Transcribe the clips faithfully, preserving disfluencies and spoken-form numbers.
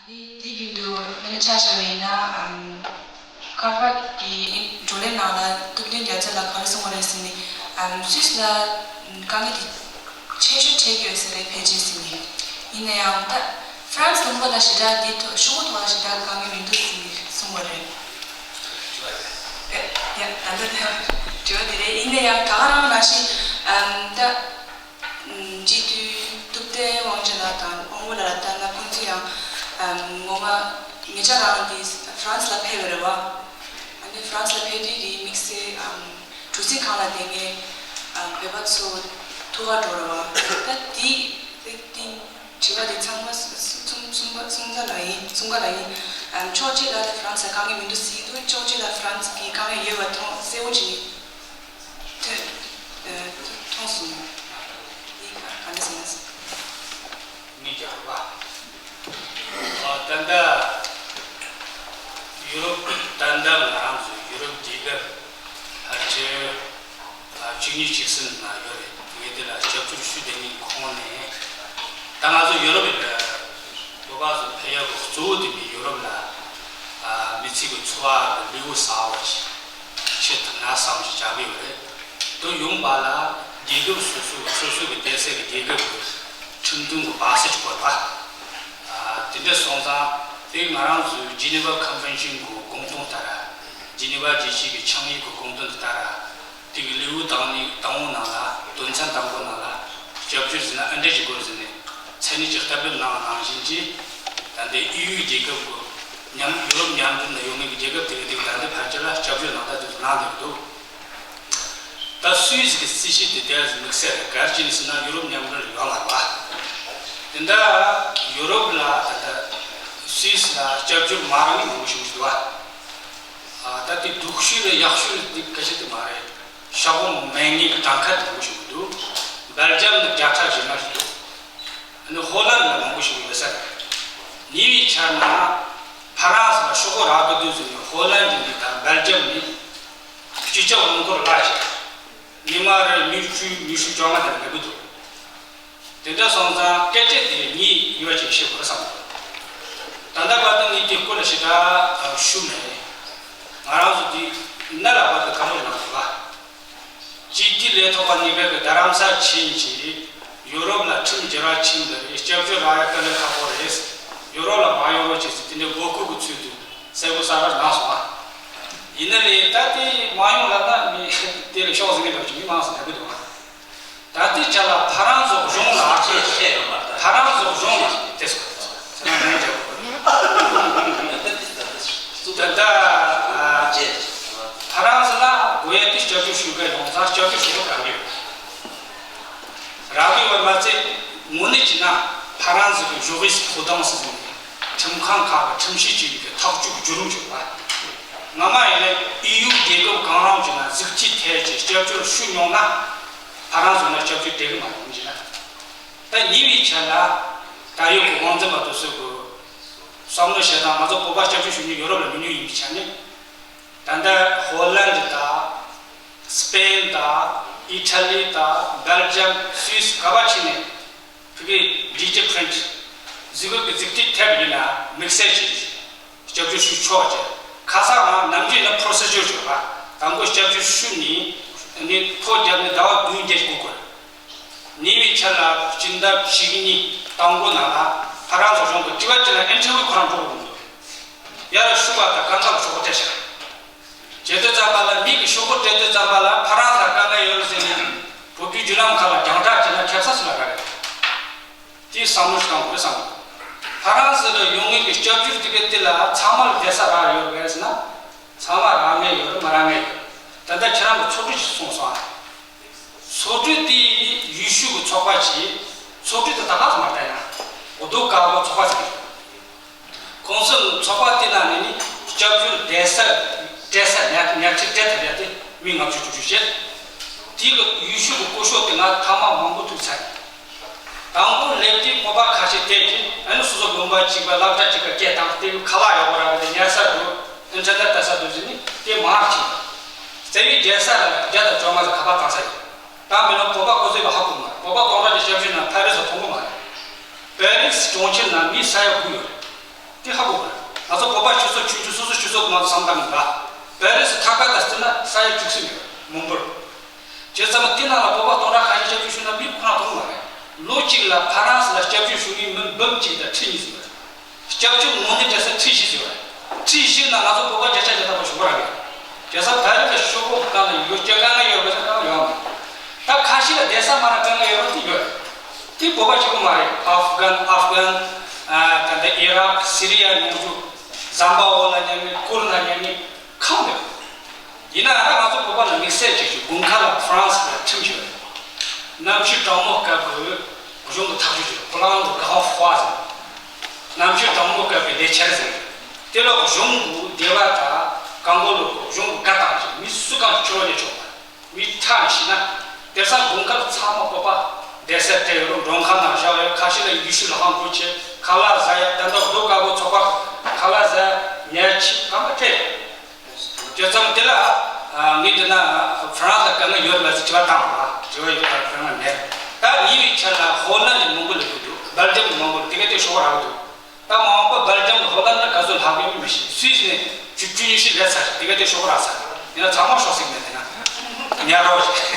དེ་དེ་བརྒྱུད་དུ་དཔེར་ན་ཆ་བཞག་པ་ཡིན་ན། ཨམ། ཀར་པག་གི་བགྲོ་གླེང་ནང་ལ་སྟོབས་ལྡན་རྒྱལ་མཚན་ལགས་ག་རེ་གསུངས་པ་རེད་ཟེར་ན། ཨམ། སུད་སི་ལ་དཀའ་ངལ་དེ་ཆེ་ཤོས་འཕྲད་ཀྱི་ཡོད་ས་རེད། ཕལ་ཆེར་ཟེར་ནས། ཡིན་ན་ཡང་ད་ཧྥ་རན་སི་ལུང་པ་ལ་ཞེ་དྲག་དེ་ཐོག་ཤོག་བུ་ཐོག་ལ་ཞེ་དྲག་དཀའ་ངལ་མི་འདུག་ཟེར་ནས་གསུངས་པ་རེད། ཡ་ད་ལྟ་དྲི་བ་དེ་རེད། ཡིན་ན་ཡང་ད་ག་རང་ནང་བཞིན། ཨམ། ད། སྤྱི་འཐུས་སྟོབས་ལྡན་དབང་ཆེན་ལགས་དང་དབང་པོ་ལགས་ལ་ལྟ་ན་ཁོང་ཚོ་ཡང་ངོ་མ་ཉེ་ཆར་རང་འདི་ཧྥ་རན་སི་ལ་ཕེབས་པ་རེད་བ། ཨ་ནི་ཧྥ་རན་སི་ལ་ཕེབས་དུས་འདི་དམིགས་བསལ་གྲུ་གཟིངས་སྒང་ལ་བསྡད་མཁན་བོད་པ་ཚོ་ཐུག་ག་འགྲོ་རེད་བ། ད་འདི་དེ་དེ་དྲི་བ་དེ་ཚང་མ་གསུམ་གསུམ་པ་གསུམ་ཀ་ལ་ཡིན། གསུམ་ཀ་ལ་ཡིན། ཕྱོགས་གཅིག་ལ་ད་ཧྥ་རན་སི་ལ་དཀའ་ངལ་མི་འདུག་ཟེར་གྱི་འདུག་ཕྱོགས་གཅིག་ལ་ཧྥ་རན་སི་གི་དཀའ་ངལ་ཡོད་པ་མཐོང་གསལ་བོ་བྱེད་ཀྱི། ཐོན། ཨ། མཐོང་སོང་། འདི་ག་ག་འདྲ་ཟེར་ན། མི་རྒྱག་པ། ཨ། ད་ལྟ་ཡུ་རོབ། ད་ལྟ་ང་རང་ཚོ་ཡུ་རོབ་རྒྱལ་ཁབ་ཕལ་ཆེར་ཨ་བཅུ་གཉིས་བཅུ་གསུམ་ནང་ཡོད་རེད། ངས་འདི་ལ་སྐྱབས་བཅོལ་ཞུ་བསྡད་མཁན་ཁོངས་ནས། ད་ང་ཚོ་ཡུ་རོབ་ལ་བོད་པ་ཚོ་ཕེབས་ཡག་གི་གཙོ་བོ་དེ་མིན། ཡུ་རོབ་ལ་ཨ་མི་ཚེ་གི་འཚོ་བ་གི་ལེའུ་གསར་བ་ཞིག་ཕྱེ་ཐུབ་ན་བསམ་ཞིག་བྱ་གི་ཡོད་རེད། དོ་ཡོང་བ་ལ་རྒྱལ་ཁབ་སོ་སོ་གི་སོ་སོ་གི་བསྡད་སའི་གི་རྒྱལ་ཁབ་ཀྱི་ཁྲིམས་མཐུན་གྱི་བར་སྲིད་ཀྱི་སྐོར་ལ། ཨ། དེ་འདྲ་སོང་ཙང་དེ་ང་རང་ཚོའི་ཇི་ནི་ཝ་ཀོན་ཝེན་ཤན་གྱི་དགོངས་དོན་ལྟར། ཇི་ནི་ཝ་རྒྱལ་སྤྱི་གི་ཆིངས་ཡིག་གི་དགོངས་དོན་ལྟར། དེ་གི་ལེའུ་དང་ནི་དང་པོ་ནང་ལ། དོན་ཚན་དང་པོ་ནང་ལ་སྐྱབས་བཅོལ་ཟེར་ན་ཨ་འདྲ་ཞིག་དགོས་ཟེར་ནས་མཚན་གནས་ཀྱི་གཏན་འབེབས་གནང་བ་ནང་བཞིན་གྱིས། ད་ལྟའི་ཨེ་ཡུ་རྒྱལ་ཁབ་ཀྱི་མཉམ། ཡུ་རོབ་མཉམ་འབྲེལ་ནང་ཡོད་མཁན་གྱི་རྒྱལ་ཁབ་དེ་གི་དེ་གི་ད་ལྟའི་ཕལ་ཆེར་ལ་སྐྱབས་བཅོལ་ནང་ད་དུ་གནང་བསྡད་ཀྱི་འདུག་ད་སུད་སི་གི་སྲིད་བྱུས་དེ་དེ་དམིགས་བསལ་རེད། ག་རེ་བྱས་ནས་ཟེར་ན་ཡུ་རོབ་མཉམ་འབྲེལ་ཡོད་མ་རེད་པ། དེ་འདྲ་ཡུ་རོབ་ལ་ད་ལྟ་སུད་སི་ལ་སྐྱབས་བཅོལ་མ་རག་མཁན་མང་པོ་ཞིག་འདུག་པ། ཨ། ད་དེ་སྡུག་ཤོས་རེད་ཡག་ཤོས་རེད་དེ་སྐད་ཆ་དེ་མ་རེད། ཤག་གོང་མེད་མཁན་གྱི་གྲངས་ཀ་དེ་མང་པོ་ཞིག་འདུག་སྦེལ་ཇམ་ནི་བརྒྱ་ཕྲག་བཞི་ལྔ་ཞིག་འདུག་ཨ་ནི་ཧོ་ལན་ལ་མང་པོ་ཞིག་ཡོད་ས་རེད། ཉེ་བའི་ཆར་ན་ཕ་རན་སི་ལ་ཤོག་བུ་རག་གི་འདུག་ཟེར་ནས་ཧོ་ལན་འདི་དང་སྦེལ་ཇམ་ནི་སྤྱི་ཁྱབ་རླངས་འཁོར་གླ་བྱས། མི་མང་རེ་ཉི་ཤུ་ཉི་ཤུ་བཅོ་ལྔ་དེ་འདྲ་མེད་གི་འདུག་དེ་འདྲ་སོང་ཙང་སྐད་ཆ་དེ་ངས་ཡིད་ཆེས་བྱེད་དགོས་བསམ་འདུག་ད་ལྟ་བར་དུ་ངས་དེ་སྐོར་ལ་ཞེ་དྲག་ཞུ་མེད། ང་རང་ཚོ་དེ་ནད་ལ་བར་དུ་བཀའ་མོལ་གནང་དགོས་པ། སྤྱི་འཐུས་ལས་ཐོག་པ་གཉིས་པའི་གི་རྡ་རམ་ས་ཕྱིན་གྱིས་ཡུ་རོབ་ལ་ཁྲིམས་བསྒྱུར་བ་ཕྱིན་པ་རེད། སྐྱབས་བཅོལ་རག་ཡ་དཀའ་ལས་ཁག་པོ་རེད། ཡུ་རོབ་ལ་མ་ཡོང་རོགས་བྱེད་ཟེར་དེ་འདྲའི་འབོད་སྐུལ་གྱི་ཚུལ་དུ་གསལ་པོ་གསལ་པོ་གནང་སོང་ཨ། ཡིན་ན་ལས་ད་དེ་མ་ཡོང་ལབ་ན་མི་དེ་ལས་ཤོག་ཟིན་གི་འདུག་ཅིག་མི་མང་སོང་ལབ་གི་འདུག་ཨ། ད་ལྟའི་ཆ་ལ་ཕ་རན་སི་གཞུང་ལ། ཕ་རན་སི་གཞུང་ལ་དེ་སོ་ཚང་མ་ངས་བརྗོད་དགོས། ད་ལྟ་ཕ་རན་སི་ལ་དགོས་ཡ་དེ་སྐྱབས་བཅོལ་ཞུ་མཁན་ཡོང་ཙང་སྐྱབས་བཅོལ་ཞུ་ཐུབ་ག་གི་ཡོད། རག་གི་ཡོད་པ་མ་ཚད་དངོས་གནས་བྱས་ན་ཕ་རན་སི་གི་ཇུ་རིས་ཕོ་དང་སི་ཟེར་ནས་ཁྲིམས་ཁང་ཁག་གི་ཁྲིམས་ཞིབ་བྱེད་ཡུལ་གྱི་ཐག་གཅོད་བརྒྱུད་རིམ་བྱུང་བ། སྔ་མ་ཡིན་ན་ཨེ་ཡུ་རྒྱལ་ཁབ་གང་རུང་ཅིག་ན་གཟི་བརྗིད་ཐེབས་ཀྱི་སྐྱབས་བཅོལ་ཞུ་མྱོང་ན། ཕ་རན་སི་ནང་སྐྱབས་བཅོལ་སྤྲད་གི་མ་རེད་ཅེ་ན། ད་ཉེ་བའི་ཆར་ལ་ད་ཡོད་གི་དབང་འཛིན་པ་དེ་ཚོ་གི་བསམ་བློ་བྱེད་སྟངས། ང་ཚོ་བོད་པ་སྐྱབས་བཅོལ་ཞུ་མཁན་ཡུ་རོབ་ལ་མི་ཉུང་ཡིན་པའི་ཆ་ནས། ད་ལྟ་ཧོ་ལན་ཌི་དང་སི་པེན་དང་ཨི་ཊ་ལི་དང་སྦེལ་ཇམ། སུད་སི་ག་པར་ཕྱིན་ནས་ཕ་གིའི་ཌི་ཇི་པི་རིན་ཊི་གཟིགས་སྐོར་གྱི་གཟིགས་ཏེ་ཐེབས་ཡིན་ན་དམིགས་བསལ་གྱི་སྐྱབས་བཅོལ་ཞུ་ཆོག་ཅེས། ཁ་སང་ང་ནམ་རྒྱུན་ནི་པོ་རོ་སི་ཇར་བྱོས་པ། དང་པོ་སྐྱབས་བཅོལ་ཞུས་ནས་ནི་ཐོ་བརྒྱབ་ནས་ཟླ་བ་བདུན་བརྒྱད་འགོར་དགོས། ཉེ་བའི་ཆར་ལ་སྤྱི་ཟླ་བཞི་གི་ཉིན་དང་པོ་ནང་ལ་ཕ་རན་སི་གཞུང་གི་དྲི་བ་དྲིས་ལན་ཨིན་ཊར་བིའུ་ཁོ་རང་འགྲོ་དགོས་འདུག་ཡར་ཞུ་བ་དང་གང་ཟག་ལ་ཤོག་བུ་སྤྲད་ཤག་བྱེད་དུས་ཙམ་པ་ལ། མི་གི་ཤོག་བུ་སྤྲད་དུས་ཙམ་པ་ལ་ཕ་རན་སི་ལ་དཀའ་ངལ་ཡོད་ཟེར་ནས་བོད་བརྒྱུད་བརྒྱུད་ལམ་ཁག་ལ་རྒྱང་བསྒྲགས་བྱས་ན་ཁྱད་མཚར་ཞིག་ལ་རག་གི་རེད། དེའི་བསམ་བློ་ཞིག་གཏོང་དགོས་རེད་བསམ་གི། ཕ་རན་སི་ལ་ཡོང་མཁན་གྱི་སྐྱབས་བཅོལ་དེ་གའི་དེ་ལ་ཚང་མ་ལ་བསྡད་ས་རག་ཡོད་རེད་ཟེར་ན། ཚང་མ་རག་མཁན་ཡོད་རེད། མ་རག་མཁན་ཡོད་རེད། ད་ལྟ་ཁྱེད་རང་གི་ཚོགས་སྒྲིག་ཅིག་གསུངས་སོང་ཨ། ཚོགས་སྒྲིག་དེ་ཡུལ་ཤུལ་གྱི་ཚོགས་པ་ཅིག་ཚོགས་སྒྲིག་དེ་ད་ག་ཚོད་མ་བལྟས་ཡང་འོ་དོ་དཀར་པོ་ཚོགས་པ་ཟེར་གི་ཡོད། ཁོང་ཚོའི་ཚོགས་པ་དེ་ནང་ནས་ནི་སྐྱབས་བཅོལ་བསྡད་ས་སྤྲད་ས་ཉག་ཉག་ཁྲི་སྤྲད་ཐུབ་ཡ་དེ་མི་ལྔ་བཅུ་དྲུག་ཅུ་བྱས། དེ་གི་ཡུལ་ཤུལ་གྱི་སྐུ་ཞབས་དེ་ང་ཐེངས་མ་མང་པོ་ཐུག་ཚར་ཡིན། དང་པོ་སླེབས་དུས་བོད་པ་ཁ་ཤས་བལྟས་ཀྱིན་ཨ་ནི་སོ་སོ་ལུང་པ་གཅིག་པ་སློབ་གྲྭ་གཅིག་པ་སྐད་བཏང་སྟེ་ཁ་ལག་ཡག་པོ་རག་གི་དེ་ཉལ་ས་འདུག་ཨིན་ཊར་ནེཊ་ལྟ་ས་འདུག་ཟེར་ནས་དེ་མར་ཕྱིན། རྩ་བའི་རྒྱལ་ས་ལ་བརྒྱ་དང་བཅོ་ལྔ་ཙམ་ཁ་པར་བཏང་ས་ཡོད། ད་མི་ལོ་བོད་པ་ཁོ་ཚོས་ལ་ཧ་གོ་མ་རེད། བོད་པ་གང་འདྲ་ཅིག་སྐྱབས་བཅོལ་ནང་ཕ་རི་སི་མཐོང་གི་མ་རེད། པེ་རི་སི་གྲོང་ཁྱེར་ནང་མི་ས་ཡ་དགུ་ཡོད་རེད། དེ་ཧ་གོ་དགོས། ང་ཚོ་བོད་པ་སྤྱི་ཚོགས་ཆུང་ཆུང་སོ་སོ་སྤྱི་ཚོགས་ང་ཚོ་བསམ་བློ་མི་འདུག་པེ་རི་སི་མཐའ་ཁ་དང་བསྟུན་ན་ས་ཡ་བཅུ་གསུམ་ཡོད་མོན་གྷོར། བྱས་ཙང་དེ་ནང་ལ་བོད་པ་སྟོང་ཕྲག་ཁ་ཤས་སྐྱབས་བཅོལ་ཞུས་ན་མི་ཁོ་ན་གཏོང་མ་རེད། ལོ་གཅིག་ལ་ཕ་རན་སི་ལ་སྐྱབས་བཅོལ་ཞུ་མཁན་མི་འབུམ་གཅིག་དང་ཁྲི་གཉིས་ཟིན་པ་རེད། སྐྱབས་བཅོལ་ངོས་འཛིན་བྱེད་ས་ཁྲི་བཞི་ཟིན་པ་རེད། ཁྲི་བཞི་ནང་ང་ཚོ་བོད་པ་བརྒྱ་ཆ་བརྒྱ་ཐམ་པ་ཞུགས་པ་རག་གི་རེད། བྱས་ཙང་བོད་རིགས་ལ་ཤོག་ཁག་གང་ལ་ཡོད་སྤྱོད་དཀའ་ངལ་ཡོད་པ་ཚོ་གང་ཡོད་མ་རེད། ད་ཁ་ཤས་ལ་བསྡད་ས་མ་རག་དཀའ་ངལ་ཡོད་པ་དེ་ཡོད་རེད། དེ་བོད་པ་གཅིག་པོ་མ་རེད། ཨབ་གྷན། ཨབ་གྷན། ཨ། ད་ལྟ་ཨི་རག་སི་རི་ཡ་ནང་དུ་ཟམ་པ་འོག་ལ་མཉམ་ཉལ། གུར་ནང་མཉམ་ཉལ། ཁག་མེད། ཡིན་ནའང་ད་ང་ཚོ་བོད་པ་ལ་དམིགས་བསལ་ཅིག་ཅིག་དགུན་ཁ་ལ་ཧྥ་རན་སི་ལ་ཁྲིམས་ཤིག་ཡོད་རེད། གནམ་གཤིས་གྲང་མོ་སྐབས་ཀྱི་གཞུང་གི་ཐག་གཅོད་ཅིག་ཡོད། Plan de grand froid ཟེར། གནམ་གཤིས་གྲང་མོ་སྐབས་ཀྱི་ལས་འཆར་ཟེར། དེ་ལ་གཞུང་གི་སྡེ་བ་དང་རྐང་འཁོར་ལ་གཞུང་གི་བཀའ་བཏང་ཅིག་མི་སུ་གང་ཕྱི་ལོགས་ནས་ཆོག་པ། མི་ཁྲག་ནས་ཤི་ན། དེང་སང་དགུན་ཁར་ཚང་མ་བོད་པ་བསྡད་སར་སྤྲད་ཡོད་རུང་མགྲོན་ཁང་ནང་བཞག་ཡོད། ཁ་ཤས་ལ་ཡུལ་ཤུལ་ལ་ཧང་བུ་ཆེ་ཁ་ལག་ཟ་ཡ། ད་ལྟ་རྡོ་དཀར་པོ་ཚོགས་པ་ཁ་ལག་ཟ་ཡ། ཉལ་ཆས་གང་ག་སྤྲད་ཡོད། བྱས་ཙང་དེ་ལ་ངས་བལྟས་ན་ཧྥ་རན་སི་ལ་དཀའ་ངལ་ཡོད་མེད་ཟེར་དྲི་བ་བཏང་བ། དྲི་བ་ཡོད་པ་དཀའ་ངལ་མེད། ད་ཉེ་བའི་ཆར་ལ་ཧོ་ལན་ལི་མང་པོ་ལ་ཡོད་འདུག་སྦེལ་ཇམ་ལ་མང་པོ་ལ་དེ་ག་དེ་ཤོག་རག་འདུག་ད་མ་འོངས་པ་སྦེལ་ཇམ་དང་ཧོ་ལན་ལ་ག་ཚོད་ལྷག་ཡོད་མི་ཤེས། སུད་སི་ནས་བཅུ་བཅུ་ཉི་ཤུ་རེད་ཚར། དེ་ག་དེ་ཤོག་རག་ཚར། ཡིན་ན་ཚང་མ་ཤོག་ཟིག་མེད་དེ་ན་ཉར་རོགས་ཞེས།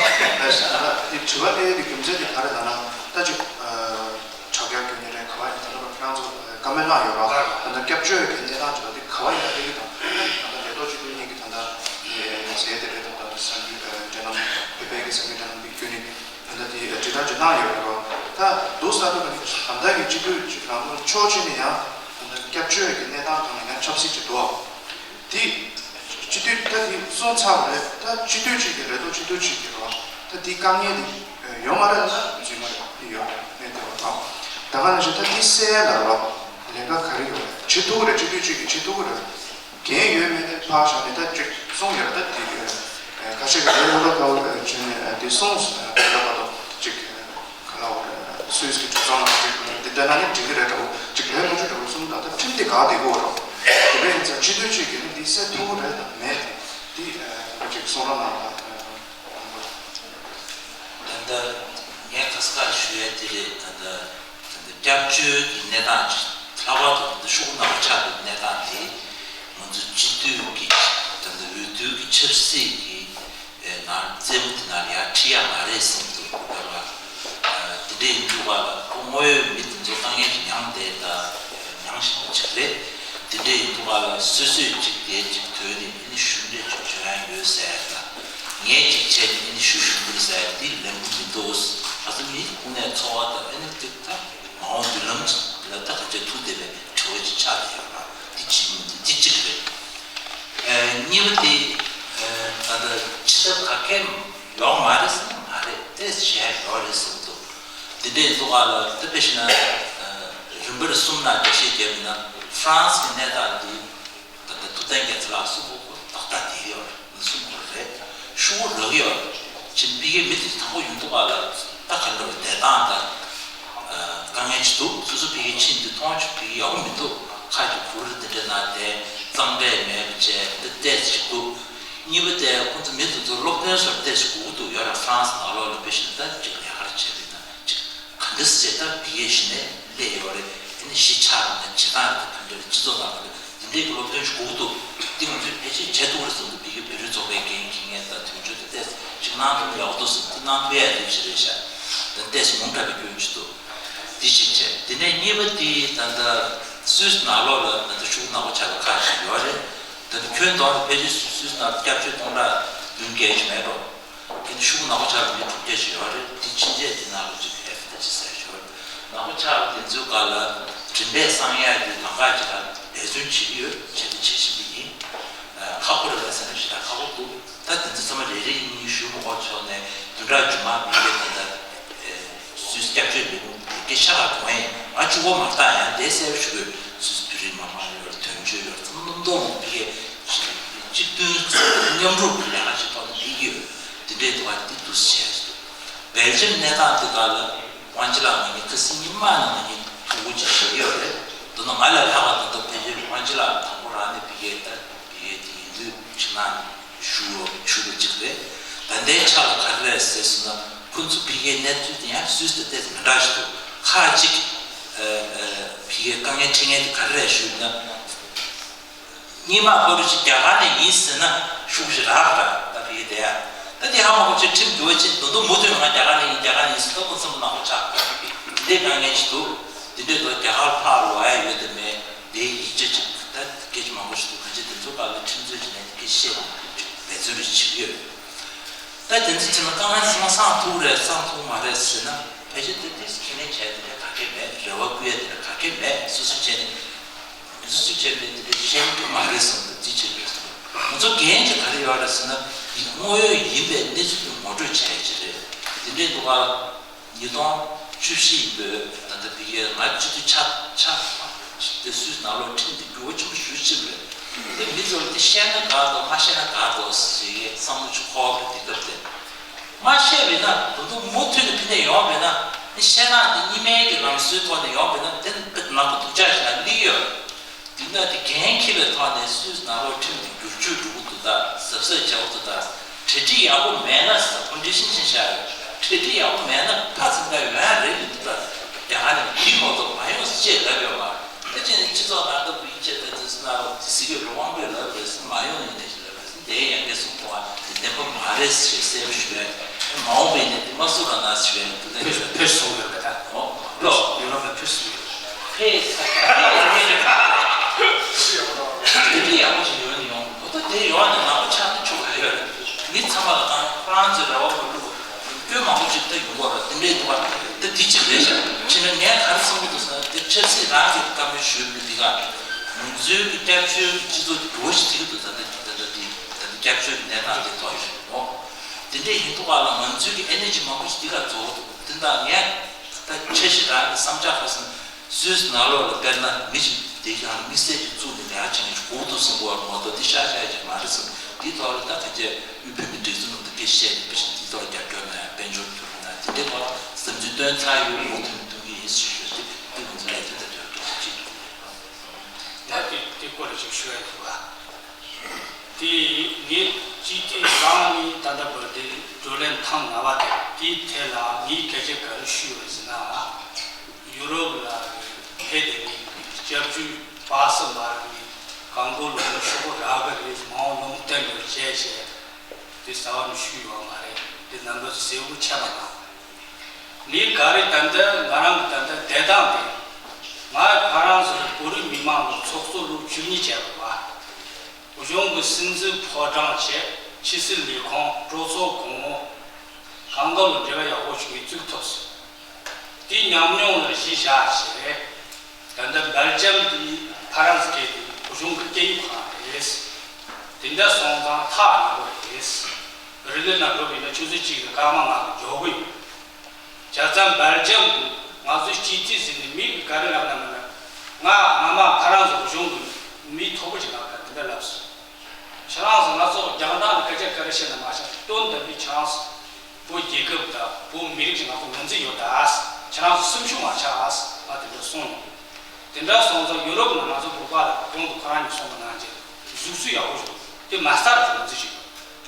དེ་དྲི་བ་དེ་དེ་རྒྱུ་མཚན་དེ་ག་རེ་ལབ་ན། ད་ཅིག་དྲ་རྒྱ་བརྒྱུད་ནས་རེད། ག་བ་ཡིན་ད་ལྟ་ཁྱེད་རང་ཚོ་བཀའ་མོལ་གནང་ཡོད་ར། ད་ལྟ་སྐྱབས་བཅོལ་གྱི་གནས་སྟངས་དྲི་བ་དེ་ག་བ་ཡིན་ན་དེ་གི་དང་། ད་ལྟ་ལས་ཐོག་སྤྱི་འཐུས་གཉིས་ཀྱི་ད་ལྟ་མཛད་དེ་རེད། ད་ལྟ་གསར་འགྱུར་འབྲེལ་ལམ་བོད་པའི་གི་གསར་འགྱུར་འབྲེལ་ལམ་བརྒྱུད་ནས། ད་ལྟ་དེ་དྲིལ་བསྒྲགས་ཅིག་གནང་ཡོད་རེད་བ། ད་འདུག་ས་ད་ད་ལྟ་གི་སྤྱི་འཐུས་ཅིག་རང་ཚོ་ཕྱོགས་གཅིག་ནས་ཡང་ད་ལྟ་སྐྱབས་བཅོལ་གྱི་གནས་སྟངས་སྒང་ནས་ཡང་ཆབ་སྲིད་ཅིག་འདུག་བ། དེ་སྤྱི་འཐུས་ད་དེ་སོང་ཚར་བ་རེད། ད་སྤྱི་འཐུས་གཅིག་གི་ལས་ཐོག་སྤྱི་འཐུས་གཅིག་གི་རེད་བ། ད་དེ་དཀའ་ངལ་དེ་ཡོད་མ་རེད་ན་རྫུན་མ་རེད། དེ་ཡོད་རེད། གནས་དེ་བ་དང་། ད་ག་ནང་བཞིན་ད་དེ་སེལ་ཡ་ལ་རེད་བ། ལས་ཀ་ག་རེ་ཡོད་རེད། བྱེད་ཐུབ་ཀྱི་རེད། སྤྱི་འཐུས་གཅིག་གིས་བྱེད་ཐུབ་ཀྱི་རེད། འགན་ཡོད་མེད་དེ་ཕར་བཞག་ནས་ད་ཅིག་གསུངས་ཡོད་རེད། ད་དེ་ཁ་ཤས་ཀྱིས་ལས་སློབ་གྲྭ་ཁག་བྱས་ནས་དེ་གསུངས་ད་ལྟ་བར་དུ་ཅིག་ག་ལ་བ་རེད། སུད་སི་གི་གྲོས་ཚོགས་ནང་ཅིག་དེ་ལྟ་ན་ནི་འགྲིག་གི་རེད་འདྲ་བོ། ཅིག་ལས་སློབ་ཆུང་འདྲ་བོ་གསུངས། ད་ལྟ་ཁྲིམས་དེ་འགལ་བསྡད་ཀྱི་ཡོད་རེད། དེ་འདྲ་ཡིན་ཙང་སྤྱི་འཐུས་གཅིག་གིས་ནི་དེ་སེལ་ཐུབ་ཀྱི་རེད་དང་མེད་དེ་དེ་ཅིག་གསུང་རོགས་གནང་། ད་ལྟ་ངས་ཁ་སང་ཞུ་ཡ་དེ་རེད། ད་ལྟ་ད་ལྟ་སྐྱབས་བཅོལ་གྱི་གནས་སྟངས་ཅིག་ལྷག་པར་དུ་ད་ལྟ་ཤོག་བུ་ནག་པོ་ཆགས་པའི་གནས་སྟངས་དེ་ང་ཚོ་སྤྱི་འཐུས་ཀྱི་ད་ལྟ་འོས་བསྡུ་གི་ཆབ་སྲིད་ཀྱི་ནང་རྩེད་མོ་དེ་ནང་ལ་ཡར་ཁྲིད་ཡ་མ་རེད་བསམ་འདུག་ད་དེ་འདྲ་ཡིན་དུས་ག་ལ་ཁོ་དངོས་ཡོད་མི་དེ་ཚོ་དཀའ་ངལ་ཅིག་མྱངས་བསྡད། ད་མྱངས་བཞིན་པ་ཅིག་རེད། དེ་འདྲ་ཡིན་དུས་ག་ལ་སོ་སོས་ཅིག་དེ་ཅིག་དོན་ནི་ཨ་ནི་ཞུ་འདྲ་ཅིག་བྱོན་ཡ་ཡོད་ཟེར། ད་ངས་ཅིག་བྱས་ནས་ཨ་ནི་ཞུ་ཞུ་འདུག་ཟེར་དེ་ལན་པོ་མི་འདུག་ང་ཚོ་མི་ཁོ་ནས་འཚོ་བ་དང་ཨ་ནི་ཅིག་ད་མ་འོངས་མདུན་ལམ་ལ་ད་ག་ཚོད་ཐུག་བསྡད་པའི་དྲི་བ་ཅིག་ཆགས་བསྡད་ཡོད་ར། དེ་གཅིག་མིན་དེ་གཅིག་རེད། ཨ། གཉིས་པ་དེ། ཨ། ད་ལྟ་ཕྱི་ཐབས་ག་གེ་ཡོག་མ་རེད་བསམ་ན་མ་རེད། ཏོག་ཙམ་བྱས་ཡོག་རེད་བསམ་འདུག་དེ་འདྲ་ཡིན་དུས་ག་ལ་ད་དཔེ་བཞག་ན། ཨ། རིམ་པར་གསུམ་ནང་འགྲེལ་བཤད་བརྒྱབ་ན་ཧྥ་རན་སི་གི་གནས་སྟངས་འདི་ད་ལྟ་ཐུབ་བསྟན་རྒྱ་མཚོ་ལགས་གསུང་གོ་གོ་ཏག་ཏག་དེ་ཡོད་རེད། ང་གསུང་གོ་རེད། ཤུགས་རག་ཡོད་རེད། ཕྱིན་ཕ་གིའི་མི་དེ་དང་པོ་ཡོང་དུས་ག་ལ་ད་ག་འདྲ་བའི་བསྡད་སྟངས་དང་། ཨ། དཀའ་ངལ་ཅིག་འདུག་སོ་སོ་ཕ་གིའི་ཕྱིན་དུས་མཐོང་ཆོས་ཕ་གི་ཡག་པོ་མི་འདུག་ཁ་ཅིག་གུར་འདི་འདྲ་ནང་བསྡད། གཙང་སྦྲ་མེད་པ་བྱས་འདི་ཏོག་ཙམ་ཅིག་འདུག་གཉིས་པ་དེ་ཁོང་ཚོ་མི་དེ་ཚོ་སློབ་སྟོན་སོགས་ཏོག་ཙམ་དགོས་ཀྱི་འདུག་ཡོད་ར། ཧྥ་རན་སི་ནང་ལོགས་ལ་དཔེ་བཞག་ན་ད་ཅིག་ལས་ཀ་བྱས་པ་ཡིན་ན་ཅིག་ག་འདྲ་སེ་བྱས་ད་ཕ་གིའི་གཞི་ནས་སླེབས་ཡོད་རེད། ཨ་ནི་གཞིས་ཆགས་རེད་ན་བྱེད་སྟངས་རེད་ད་ག་འདྲ་རེད། སྤྱི་ཚོགས་ནང་ལ་འདི་འདྲའི་སློབ་སྟོན་ཞིག་དགོས་ཀྱི་འདུག་འདི་ང་ཚོས་ཕལ་ཆེར་བྱེད་ཐུབ་རེད་བསམ་འདུག་ཕ་གིའི་བོད་རིགས་ཚོགས་པའི་འགན་འཁྱེར་མཁན་དང་དོན་གཅོད་དང་ཏོག་ཙམ་ཅིག་གནང་ཐུབ་ན་ཡག་པོ་འདུག་བསམ། འདི་གནང་ཐུབ་ཡ་རེད་ཞིག་རེད་ཤག་ད་ཏོག་ཙམ་ངོ་འཕྲོད་པའི་སྐྱོན་ཅིག་འདུག་འདི་གཅིག་བྱས། དེ་ནས་གཉིས་པ་དེ་ད་ལྟ་སུད་སི་ནང་ལོགས་ལ་ད་ལྟ་ཤུགས་ནག་པོ་ཆགས་པ་ཁག་ཅིག་ཡོད་རེད། ད་ལྟ་ཁྱོན་བསྡོམས་ལ་ཕལ་ཆེར་སུད་སི་ནང་སྐྱབས་བཅོལ་སྟོང་ཕྲག་བདུན་བརྒྱད་ཅིག་མེད་འགྲོ། དེ་ནི་ཤུགས་ནག་པོ་ཆགས་པའི་མི་དྲུག་བརྒྱ་ཅིག་ཡོད་རེད། དེ་ཕྱིན་ཆད་དེ་ནང་ལ་ཅིག་ཧེ་ཕི་ད་ཅིག་ཟེར་ཞོར་ནག་པོ་ཆགས་པ་དེ་ཚོའི་སྒང་ལ་མགྲིན་པས་གསང་ཡག་གི་ལམ་ཁ་ཅིག་ལ་འབད་བརྩོན་བྱེད་ཀྱི་ཡོད། བྱེད་དུ་བྱེད་བཞིན་པ་ཡིན། ཨ། ཁག་པོ་རེད་ལ་ཟེར་ན་ཞེ་དྲག་ཁག་པོ་འདུག་ད་དེ་ཚོ་ཚང་མ་རེ་རེ་གཉིས་གཉིས་ཞུ་མི་དགོས་ཆོག་ནས་བདུན་ཕྲག་རྗེས་མ་མི་སྒེར་ད་ལྟ་སུད་སི་སྐྱབས་བཅོལ་ལས་ཁུངས་དེ་གའི་ཤ་ཁ་གྲོང་ཡིན། ང་གཅིག་པོ་མ་རེད། ད་ཡང་དེ་གསལ་པོ་ཞུ་དགོས། སུད་སི་བོད་རིགས་མང་མང་ཡོད་རེད། དོན་གཅོད་ཡོད་རེད། ཚང་མ་མཉམ་དུ་མི་སྒེར་གཅིག་མཐུན་མཉམ་རུབ་ཀྱི་ལས་ཀ་ཞིག་ཐོག་ནས་སྤེལ་གྱི་ཡོད། དེ་འདྲའི་ཐོག་ལ་དེ་འདུག་སེ་བྱས་སོང་། སྦེལ་ཇམ་གནས་སྟངས་དེ་ག་ལ་དབང་ཆེ་ལགས་ང་གཉིས་ཁ་སང་ཉི་མ་ནས་ང་གཉིས་ཐུག་གོ་ཅིག་བྱེད་ཀྱི་ཡོད་རེད། མདོར་ན་ང་ལས་ལྷག་པ་ད་ལྟ་ཕལ་ཆེར་དབང་ཆེ་ལགས་དང་པོ་རང་ནས་ཕ་གིའི་ད་ཕ་གིའི་དེ་ཡིན་དུས་ཕྱི་ནང་ཞུ་ཞུ་བ་ཅིག་རེད། ད་ལྟའི་ཆ་ལ་ག་རེ་རེད་ཟེར་སོང་ན་ཁོ་ཚོ་ཕ་གིའི་གནས་ཚུལ་དེ་ཡང་སུད་སི་དང་ཏོག་ཙམ་མི་འདྲ་ཞིག་འདུག་ཁག་ཅིག་ཨ་ཨ་ཕ་ གི་དཀའ་ངལ་འཕྲད་མཁན་དེ་ག་རེ་རེད་ཞུས་ན། སྔོན་མ་ཕ་རུ་ཅིག་རྒྱ་གར་ནས་ཡིན་ཟེར་ན་ཤུགས་ཅིག་རག་ར་ད་བི་དེ་ཡ། ད་དེ་ཧ་མ་གོ་ཆེ་ཁྲིམས་འགྱུར་བ་ཆེ་དོ་དོ་མུ་མཐུད་ང་རྒྱ་གར་ནས་ཡིན་རྒྱ་གར་ནས་ཡིན་ཟེར་ད་ཁོ་ཚང་མ་ནག་པོ་ཆགས་དེ་འདྲའི་དཀའ་ངལ་ཅིག་འདུག་དེ་འདྲའི་དོ་རྒྱ་གར་ཕར་ལོག་ཡ་ཡོད་དེ་མེད་དེའི་ཡིག་ཆ་ཅིག་ད་སྐད་ཆ་མང་པོ་ཞིག་འདུག་གང་ཅི་དེ་ཚོ་ག་ལ་ཁྲིམས་རྩོད་བྱེད་ནས་སྐད་ཆ་བཤད་འབད་བརྩོན་རེ་བྱེད་ཀྱི་ཡོད། ད་དེ་ཚོ་བྱས་ན་དཀའ་ངལ་ཚང་མ་སངས་ཐུབ་རེད་སངས་ཐུབ་མ་རེད་ཟེར་ན་ཕལ་ཆེར་དེ་དེ་ཁས་ལེན་བྱས་དེ་འདྲ་ག་གེ་མེད། རེ་བ་བསྐུལ་ཡ་དེ་འདྲ་ག་གེ་མེད། སོ་སོ་བྱས་ནས་སོ་སོ་བྱས་ནས་དེ་འདྲ་བཤད་ཐུབ་མ་རེད་བསམ་འདུག་དེ་ཕྱིར་རེད་བསམ་འདུག་ང་ཚོ་འགན་ཅིག་ག་རེ་ཡོད་རེད་ཟེར་ན་དེ་དངོས་ཡོད་ཡིན་པའི་གནས་ཚུལ་དེ་ངོ་སྤྲོད་བྱས་ཡ་ཅིག་རེད། དེ་འདྲའི་འདུག་ག་ཉིས་སྟོང་བཅུ་བཞི་ཡིན་པའི་ད་ལྟ་བི་ཡའི་ང་སྤྱི་འཐུས་ཆགས་ཆགས་དེ་སུད་སི་ནང་ལོགས་ཁྲིམས་དེ་འགྱུར་བ་ཆེན་པོ་ཞེ་པོ་ཕྱིན་པ་རེད། དེ་མི་ཚོར་དེ་བཤད་ན་དགའ་འདུག་མ་བཤད་ན་དགའ་འདུག་ཟེར་གྱི་བསམ་བློ་ཅིག་འཁོར་བ་རེད། དེ་སྐབས་དེ་མ་བཤད་པས་ན་དུ་དུ་མུ་མཐུད་ནས་ཕི་ནས་ཡོང་བས་ན་ནི་བཤད་ན་དེ་གཉིས་སྨན་གྱི་ལམ་སྲོལ་ཐོག་ནས་ཡོང་བས་ན་དེ་ནི་ནག་པོ་སྡུག་ཅག་ཞིག་ལ་སླེབས་ཡོད། དེ་ན་དེ་འགན་འཁྱེར་བའི་ཐོག་ནས་སུད་སི་ནང་ལོགས་ཁྲིམས་དེ་བསྒྱུར་བཅོས་འགྲོ་གི་འདུག་ད་གཟབ་གཟབ་བྱ་དགོས་འདུག་ད་གྲ་སྒྲིག་ཡག་པོ་མེད་ན་ཟེར་ཁོང་འགྲེལ་བཤད་ཕྱིན་བཞག་ཡོད། གྲ་སྒྲིག་ཡག་པོ་མེད་ན་ཕར་ཚུར་ལ་ཡོང་ཡ་རེད་མི་འདུག་ད་རྒྱ་གར་ནས་མི་མང་ཚོགས་མ་ཡོང་ཅེས་ལབ་ཡོད་མ་རེད། ད་ཅི་ནས་སྤྱི་ཚོགས་ནང་ལྟ་བུ་ཡིན་ཆེད་ད་དེ་སུད་སི་ནང་ལོགས་དེ་གཟིགས་ཡོད་རེད། དབང་པོས་ལབ་རེད་ཟེར་མ་ཡོང་ཡིན་ནས་ཞིག་ལབ་རེད། དེའི་ཡང་སྐད་གསུང་གཏོང་བ་དེ་བདེན་པ་མ་རེད་ཟེར་གསལ་པོ་ཞུ་བས་མ་འོངས་པ་ཡིན་ན་དེ་མ་སུ་ར་ན་ཟེར་བས་དེ་ལྟར་ཕེབས་ཕེབས་སོང་ཡོད་པ་དང་། ཨོ་ལོ། ཡུ་རོབ་ལ་ཕེབས་སོང་ཡོད་པ། ཕེབས་ས་ཕེབས་ཡོད་པ་རེད། དེ་འདྲའི་ཡག་པོ་ཞིག་ཡོད་ནི་ཡོང་གོ་ད་དེ་ཡོང་ནི་ནག་པོ་ཆགས་ནི་ཆོག་ག་ཡོད་རེད། མི་ཚང་མ་ལ་དང་ཁོ་རང་ཚོའི་རེ་བ་མ་བླུག་སྐྱོན་མང་པོ་ཅིག་ད་ཡོང་གི་རེད། དེ་འདྲའི་འདུག་པ་དེ་འདི་གཅིག་རེད་ཤག་ཕྱིན་ན་ངས་ག་རེ་བསམ་གྱི་འདུག་ཟེར་ན་དེ་ཆབ་སྲིད་རང་གི་བཀའ་མོལ་ཞུས་པའི་འདི་ག་ང་ཚོའི་གི་སྐྱབས་བཅོལ་གྱི་སྤྱི་ཚོགས་ཀྱི་འགྱུར་བ་ཞིག་ཐེབས་ཀྱི་འདུག་ད་ལྟ་ད་ལྟ་འདི་ད་ལྟ་སྐྱབས་བཅོལ་གྱི་གནས་སྟངས་དེ་ཐོག་ཡོད་རེད་འོ། དེ་འདྲའི་ཡིན་འདུག་ག་ལ་ང་ཚོའི་གི་ཨེ་ནེ་ཇི་མང་པོ་ཞིག་འདི་ག་རྫོགས་འདུག་དེ་འདྲ་ངས་ད་འཆར་གཞི་རང་གི་བསམ་འཆར་ག་ཟེར་ན། སུད་སི་ནང་ལོགས་ལ་དཔེར་ན་མི་ཞིག་དེ་ཡང་དམིགས་བསལ་གྱི་བཙུགས་ནས་ལས་ཀ་བྱེད་མཁན་ཞིག་དགོས་འདུག་བསམ་གྱི་ཡོད་མ་གཏོགས་དེ་བཞག་བཞག་ཅིག་མ་རེད་བསམ། དེའི་ཐོག་ལ་ད་ཕལ་ཆེར་དབུས་བོད་མིའི་སྒྲིག་འཛུགས་ནང་དུ་སྐད་ཆ་བཤད་ནས་དཔེ་ཞིག་དེའི་ཐོག་ལ་རྒྱབ་སྐྱོར་གནང་ཡ་དཔལ་འབྱོར་བསྐྱར་གསོ་གནང་ཡ་དེ་འདྲའི་ཐོག་ལ་བསམ་ཚུལ་བཏོན་ཚར་ཡོད། མུ་མཐུད་ནས་གཏོང་གི་ཡིན་ཞེས་ཞུ་རྒྱུ་དེ་དེ་ང་ཚོ་ལས་དོན་དེ་དོན་དུ་གཅིག་ད་དེ་དེ་སྐོར་ལ་ཅིག་ཞུ་ཡ་འདུག་ག་དེ་ངས་སྤྱི་འཐུས་རང་ནས་ད་ལྟ་བར་དུ་བགྲོ་གླེང་ཐེངས་ལྔ་པ་དེ་དེའི་ཐད་ལ་ངས་སྐད་ཆ་ག་རེ་ཞུས་ཡོད་ཟེར་ན། ཡུ་རོབ་ལ་ཕེབས་བསྡད་མཁན་གྱི་སྐྱབས་བཅོལ་པ་སུ་མ་རེད། གང་གོ་ལོ་ངོ་ཤོག་གུ་རག་གི་རེད། མང་ལུང་བསྟན་འདྲ་བྱས་བྱས་དེ་ཟ་བ་ནི་ཞུས་ཡོད་མ་རེད། དེ་རྣམ་པ་ཚོ་གསལ་པོ་ཆགས་པ་དང་། ངས་ག་རེ་ད་ལྟ་ང་རང་གི་ད་ལྟ་བསྡད་སྟངས་དེ་ང་ཧྥ་རན་སི་བོད་རིགས་མི་མང་གི་ཚོགས་གཙོ་ལོ་བཅུ་གཉིས་བྱས་པ་བ། བོད་གཞུང་གི་སྲིད་འཛིན་ཕོ་བྲང་བྱས། ཕྱི་སྲིད་ལས་ཁུངས་གྲོས་ཚོགས་གོང་འོག་གང་ག་ལ་འབྲེལ་བ་ཡག་པོ་བྱུང་བའི་བཙུགས་ཐུབ་སོང་། དེའི་ཉམས་མྱོང་ལ་གཞི་བཞག་བྱས། ད་ལྟ་སྦེལ་ཇམ་དེ་ཧྥ་རན་སི་སྐད་དེ་བོད་གཞུང་གི་སྐད་ཡིག་ཁོ་རང་རེད། དེ་འདྲ་སོང་ཙང་ཐག་ཉེ་པོ་རེད། རི་ལི་ན་འགྲོ་བ་ཡིན་ན་ཆུ་ཚོད་གཅིག་གི་སྐར་མ་ལྔ་གི་མགྱོགས་པོ་ཡིན། བྱས་ཙང་སྦེལ་ཇམ་གྱི་ང་ཚོའི་སྤྱི་འཐུས་ཟེར་ནས་མི་གིས་ག་རེ་ལབ་ན་མིན་ན། ང་སྔ་མ་ཧྥ་རན་སི་གཞུང་གི་མི་མཐོ་པོ་ཅིག་ལ་ཁ་འདི་འདྲ་ལབ་སོང་། ཁྱེད་རང་ཚོ་ང་ཚོ་རྒྱང་ཐག་ནས་སྐད་ཆ་ག་རེ་བཤད་ན་མ་བྱ་དོན་དམ་པའི་ཁྱེད་རང་ཚོ་བོད་རྒྱལ་ཁབ་དང་བོད་མི་རིགས་ཀྱི་ང་ཚོ་ངོས་འཛིན་ཡོད་ད། ཁྱེད་རང་ཚོ་སེམས་ཤུགས་མ་ཆག་ཨ་ང་དེ་འདྲ་གསུངས་ཡོང་། དེ་འདྲ་སོང་ཙང་ཡུ་རོབ་ནང་ང་ཚོ་བོད་པ་ལ་གོང་དུ་ཁོ་རང་གཉིས་གསུངས་པ་ནང་བཞིན་གཟུགས་སུ་ཡག་པོ་ཞིག་དེ་མ་སར་གྱི་ངོས་འཛིན་ཞིག་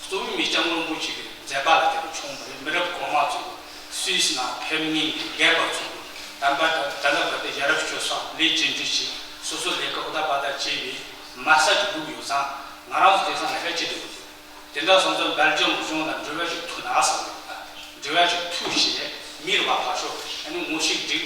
གཙོ་བོ་མི་ལྕམ་རིན་པོ་ཆེ་གི་མཛད་པ་ལ་དེ་ནི་མཆོང་བ་རེད། མི་རབས་གོང་མ་ཚོས་སུད་སི་ནང་ཕེབས་མཁན་གྱི་རྒན་པ་ཚོ་ད་ལྟ་ད་ལྟ་བར་དུ་ཡ་རབས་སྤྱོད་བཟང་ལས་ཅི་འདྲ་ཞིག་སོ་སོ་ལས་ཀ་ཧུར་ཐག་པ་ཐག་བྱས་པའི་མ་ས་ཅིག་བླུགས་ཡོད་ཙང་ང་རང་ཚོ་དེང་སང་ལས་ཀ་བྱེད་འདོད་ཀྱི་འདུག་དེ་འདྲ་སོང་ཙང་སྦེལ་ཇམ་གཞུང་ལ་འབྲེལ་བ་ཞིག་ཐུག་ན་བསམ་གྱི་འདུག་འབྲེལ་བ་ཞིག་ཐུག་བྱས་མིར་བ་ཕར་ཤོག་ཨ་ནི་ངོ་ཤེས་འགྲིག་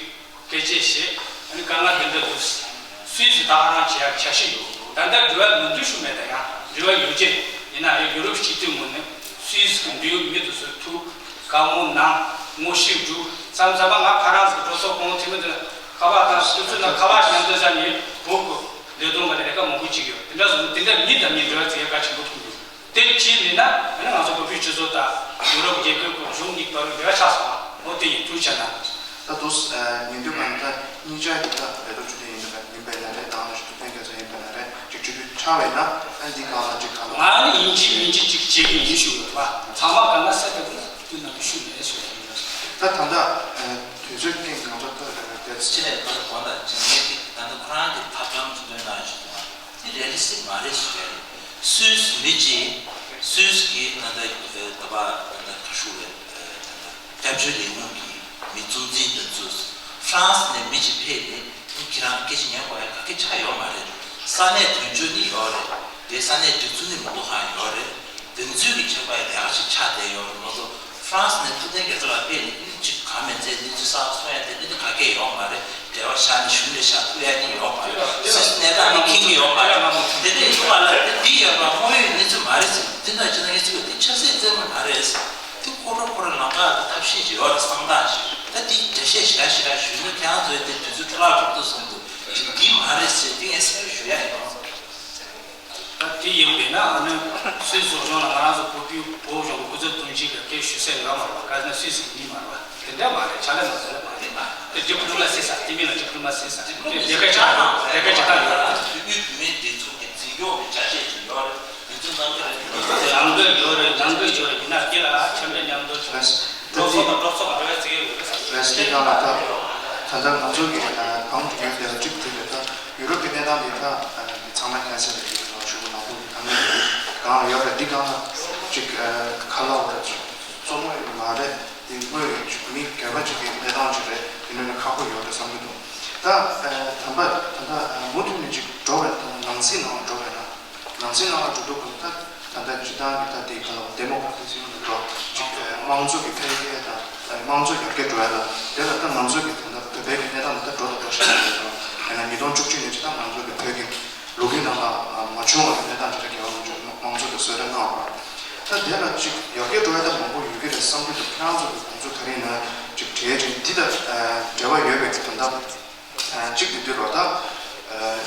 སྐད་ཆ་བཤད། ཨ་ནི་དཀའ་ངལ་འདི་འདྲ་འདུག་སུད་སི་ད་ག་རང་བྱེད་ཡག་འཆར་གཞི་ཡོད། ད་ལྟ་འབྲེལ་བ་མི་འདུག་ཞུ་མེད། ད་ཡང་འབྲེལ་བ་ཡོད་ཅེས་ཡིན་ན་ཡང་ཡུ་རོབ་སྤྱི་འཐུས་ངོས་ནས་སུད་སི་གི་འབྲེལ་ཡོད་མི་དེ་ཚོར་ཐུག་བཀའ་མོལ་གནང་། ངོ་ཤེས་བསྒྲུབས། མཚམས་མཚམས་ང་ཧྥ་རན་སི་གི་གྲོས་ཚོགས་གོང་འཐུས་མི་དེ་ཁ་པར་དང་དུས་ཚོད་ནང་ཁ་པར་ཞིག་མཉམ་འཛོམས་བྱས་ནས་བོད་ཀྱི་ལས་དོན་ག་ལ་ལས་ཀ་མང་པོ་བྱེད་ཀྱི་ཡོད། དེ་འདྲ་སོང་ཙང་དེ་འདྲ་མི་དང་མི་འབྲེལ་བ་བྱེད་ཡག་གལ་ཆེན་པོ་མཐོང་འདུག་དེ་བྱས་ནས་ན་ཨ་ནི་ང་ཚོ་བོད་པའི་སྤྱི་ཚོགས་དང་ཡུ་རོབ་རྒྱལ་ཁབ་ཀྱི་གཞུང་གཉིས་བར་འབྲེལ་བ་ཆགས་སོང་བ། འོ་དེ་ཡིན། ཐུགས་རྗེ་གནང་། ད་དུ་ཉིན་དུ་གང་ལྟར་སྙིང་རྗེ་གི་ད་ལས་དོན་ཞུ་མཁན་ཡིན་པ་ཡིན་པ་ཡིན་ན་རེད། དང་ལ་ཞུ་ཐུབ་མཁན་དེ་ཚོ་ཡིན་པ་ཡིན་ན་རེད། ཅིག་ཅིག་ཆགས་པ་ཡིན་ན་ཨ་འདི་གང་ལ་ཅིག་གང་ལ། ང་ནི་ཡིན་གཅིག་མིན་གཅིག་ཅིག་བྱེད་ཀྱི་ཡིན་ཞུ་ཡོད་པ། ཚང་མ་གང་ལ་སེ་ད་དུ་དུས་ནང་དུ་ཞུ་མེད་ཞུ་ཡིན། ད་ད་ལྟ་དུས་ཚོད་ཀྱི་ང་ཚོ་ད་དེ་ཕྱི་ནས་ད་ལྟ་གོ་ལ་ཇི་ནས་ཀྱི་ད་ལྟ་ཁོ་རང་གི་ཐབས་ལམ་ཞིག་སྟོན་གནང་ཞུ་དང་། དེ་རེ་ལི་སི་ཊིག་མ་རེད་ཞུ་ཡ་རེད། སུད་སི་མི་གཅིག་སུད་སི་གི་ད་ལྟ་ད་པ་ད་ལྟ་ཁ་ཤུ་རེད། ད་ལྟ་སྐྱབས་བཅོལ་ལས་ཁུངས་ཀྱི་མི་གཙོ་འཛིན་དེ་ཚོ་ཧྥ་རན་སི་ནས་མི་གཅིག་ཕེབས་ནས་ ཁྱེད་རང་སྐད་ཆ་ཉན་དགོས་ཡ་ག་གེ་ཆགས་ཡོད་མ་རེད། ས་གནས་དོན་གཅོད་ནི་ཡོད་རེད། དེ་ས་གནས་སྒྲིག་འཛུགས་ནི་མི་འདུག་གང་ཡོད་རེད། དོན་གཅོད་ཀྱི་ཁྱད་པར་ཡ་ལས་ཀ་ཞིག་ཆགས་བསྡད་ཡོད་རེད་མ་གཏོགས། ཧྥ་རན་སི་ནས་ཐུབ་བསྟན་རྒྱལ་མཚན་ལགས་ཕེབས་ནས་ཅིག་གང་མིན་ཚད་གནས་ཚུལ་གསར་པ་གསུང་ཡ་དེ་འདི་ནི་ག་གེ་ཡོད་མ་རེད། འབྲེལ་བ་བཞག་ནས་གཞུང་ལ་བཞག་ཐུབ་ཡ་ནི་ཡོད་མ་རེད། སུད་སི་གནས་སྟངས་ནི་མཁྱེན་གྱི་ཡོད་མ་རེད། དེ་འདྲ་ཡིན་པ་ལ་དེ་འདི་ཡོད་པ་དངོས་ཡོད་གནས་ཚུལ་མ་རེད་ཟེར། འདི་འདྲ་བྱས་ན་ངས་ཚུལ་དེ་ཆབ་སྲིད་རྩེད་མོ་མ་རེད་ཟེར། དེ་ཁོ་རང་ཁོ་རང་ལམ་ཁ་དང་ཐབས་ཤེས་ཅིག་ཡོད་རེད། གསང་སྟངས་ཤིག་ད་དེ་འགྲེལ་བཤད་ཞེ་དྲག་ཞེ་དྲག་ཞུས་ན་ཁྱེད་རང་ཚོས་དེ་དུས་ཚོད་འཕྲོ་བརླག་འགྲོ་འདུག་བསམ་འདུག་འདི་མ་རེད་ཟེར་དེ་ངས་གསལ་པོ་ཞུ་ཡ་ཡིན། ད་དེ་ཡིན་པས་ན་ཨ་ནི་སུད་སི་གཞུང་ལ་ང་རང་ཚོ་བོད་པའི་བོད་གཞུང་གི་སྐུ་ཚབ་དྲུང་ཆེ་གིས་སྐད་ཞུ་ས་ཡོད་མ་རེད་པ། ག་ཟེར་ན་སུད་སི་གི་མི་མ་རེད་པ། དེ་འདྲ་མ་རེད། ཕྱག་ལས་གནང་ས་ལ་མ་རེད་པ། དེ་ཌི་པི་ལོ་མ་སི་ཟེར། དེ་མིང་ལ་ཌི་པི་ལོ་མ་སི་ཟེར། དེ་ལས་ཀ་བྱེད་སྟངས་ལས་ཀ་བྱེད་སྟངས་ཡོད་རེད། དབུས་བུད་མེད་སྒྲིག་འཛུགས་ཀྱི་འཛིན་སྐྱོང་གི་ཅ་ཆས་ཅིག་ཡོད་རེད། དུས་ཚོད་གནང་གི་རེད། ནང་འགལ་ཡོད་རེད། ནང་འགལ་ཡོད་རེད། ཡིན་ན་དེ་ལ་འཆམ་མཐུན་མཉམ་དུ་བྱུང་། སྤྲོ་ཚོགས་དང་སྤྲོ་ཚོགས་ཀྱི་འབྲེལ་བ་བརྩི་གི་ཡོད་རེད། ལས་སྟེགས་ནང་ལ་ད་ད་ལྟ་ང་ཚོ་གི་གང་དུ་ཡོད་དེ་ལ་གཅིག་དེ་རེད། ད་ཡུ་རོབ་ཀྱི་གནས་སྟངས་འདི་ད་ཚང་མ་མཁྱེན་གསལ་རེད། ཞུ་གི་ནང་ཁུལ་གྱི་གང་ཡོད་རེད། འདི་གང་ལ་གཅིག་ཁ་ལག་འོ་རེད། བཙོང་བ་ཡོད་མ་རེད། འདི་དངོས་ཡོད་གཅིག་མི་སྒེར་པ་གཅིག་གི་གནས་སྟངས་གཅིག་རེད། དེ་ནས་ནི་ཁག་པོ་ཡོད་རེད་བསམ་གྱི་འདུག་ད་དམ་པ་ད་ལྟ་མུ་མཐུད་ནས་གཅིག་འགྲོ་བའི་ནང་སྲིད་ནང་འགྲོ་བའི་ན། ནང་སྲིད་ནང་ལ་འགྲོ་དུས་ད་ད་ལྟ་སྤྱི་བཏང་གི་ད་དེ་ག་ལ་ཌེ་མོ་ཀ་ར་ཊི་སི་ཡོང་དུས་འགྲོ་གཅིག་དམངས་གཙོ་གི་འཕེལ་རྒྱས་དང་དམངས་གཙོ་ཡར་རྒྱས་འགྲོ་ཡ་ལ་དེ་ལ་ད་ང་ཚོ་གི་ད་ལྟ་བོད་པའི་གི་གནས་སྟངས་ད་འགྲོ་དང་འགྲོ་བཞིན་ཡོད་དང་། ཡང་ན་ཉིས་སྟོང་བཅུ་གཅིག་ནས་སྤྱི་བཏང་ང་ཚོ་གི་བོད་ཀྱི་ལོ་རྒྱུས་ནང་ལ་མ་བྱུང་བ་གི་གནས་སྟངས་དེ་འདྲ་རྒྱལ་བ་རིན་པོ་ཆེ་དམངས་གཙོ་གི་གསོལ་རས་གནང་བ། ད་དེ་ལ་གཅིག་ཡར་རྒྱས་འགྲོ་ཡ་ད་མང་པོ་ཡོད་ཀྱི་རེད་བསམ་གྱི་འདུག་ཁྱེད་རང་ཚོ་གི་དགོངས་ཚུལ་ག་རེ་ཡིན་ན་གཅིག་དྲན་ཅིང་འདི་དང་འབྲེལ་བ་ཡོད་པའི་གི་དོན་དག་གཅིག་དེ་དུས་ལ་ད།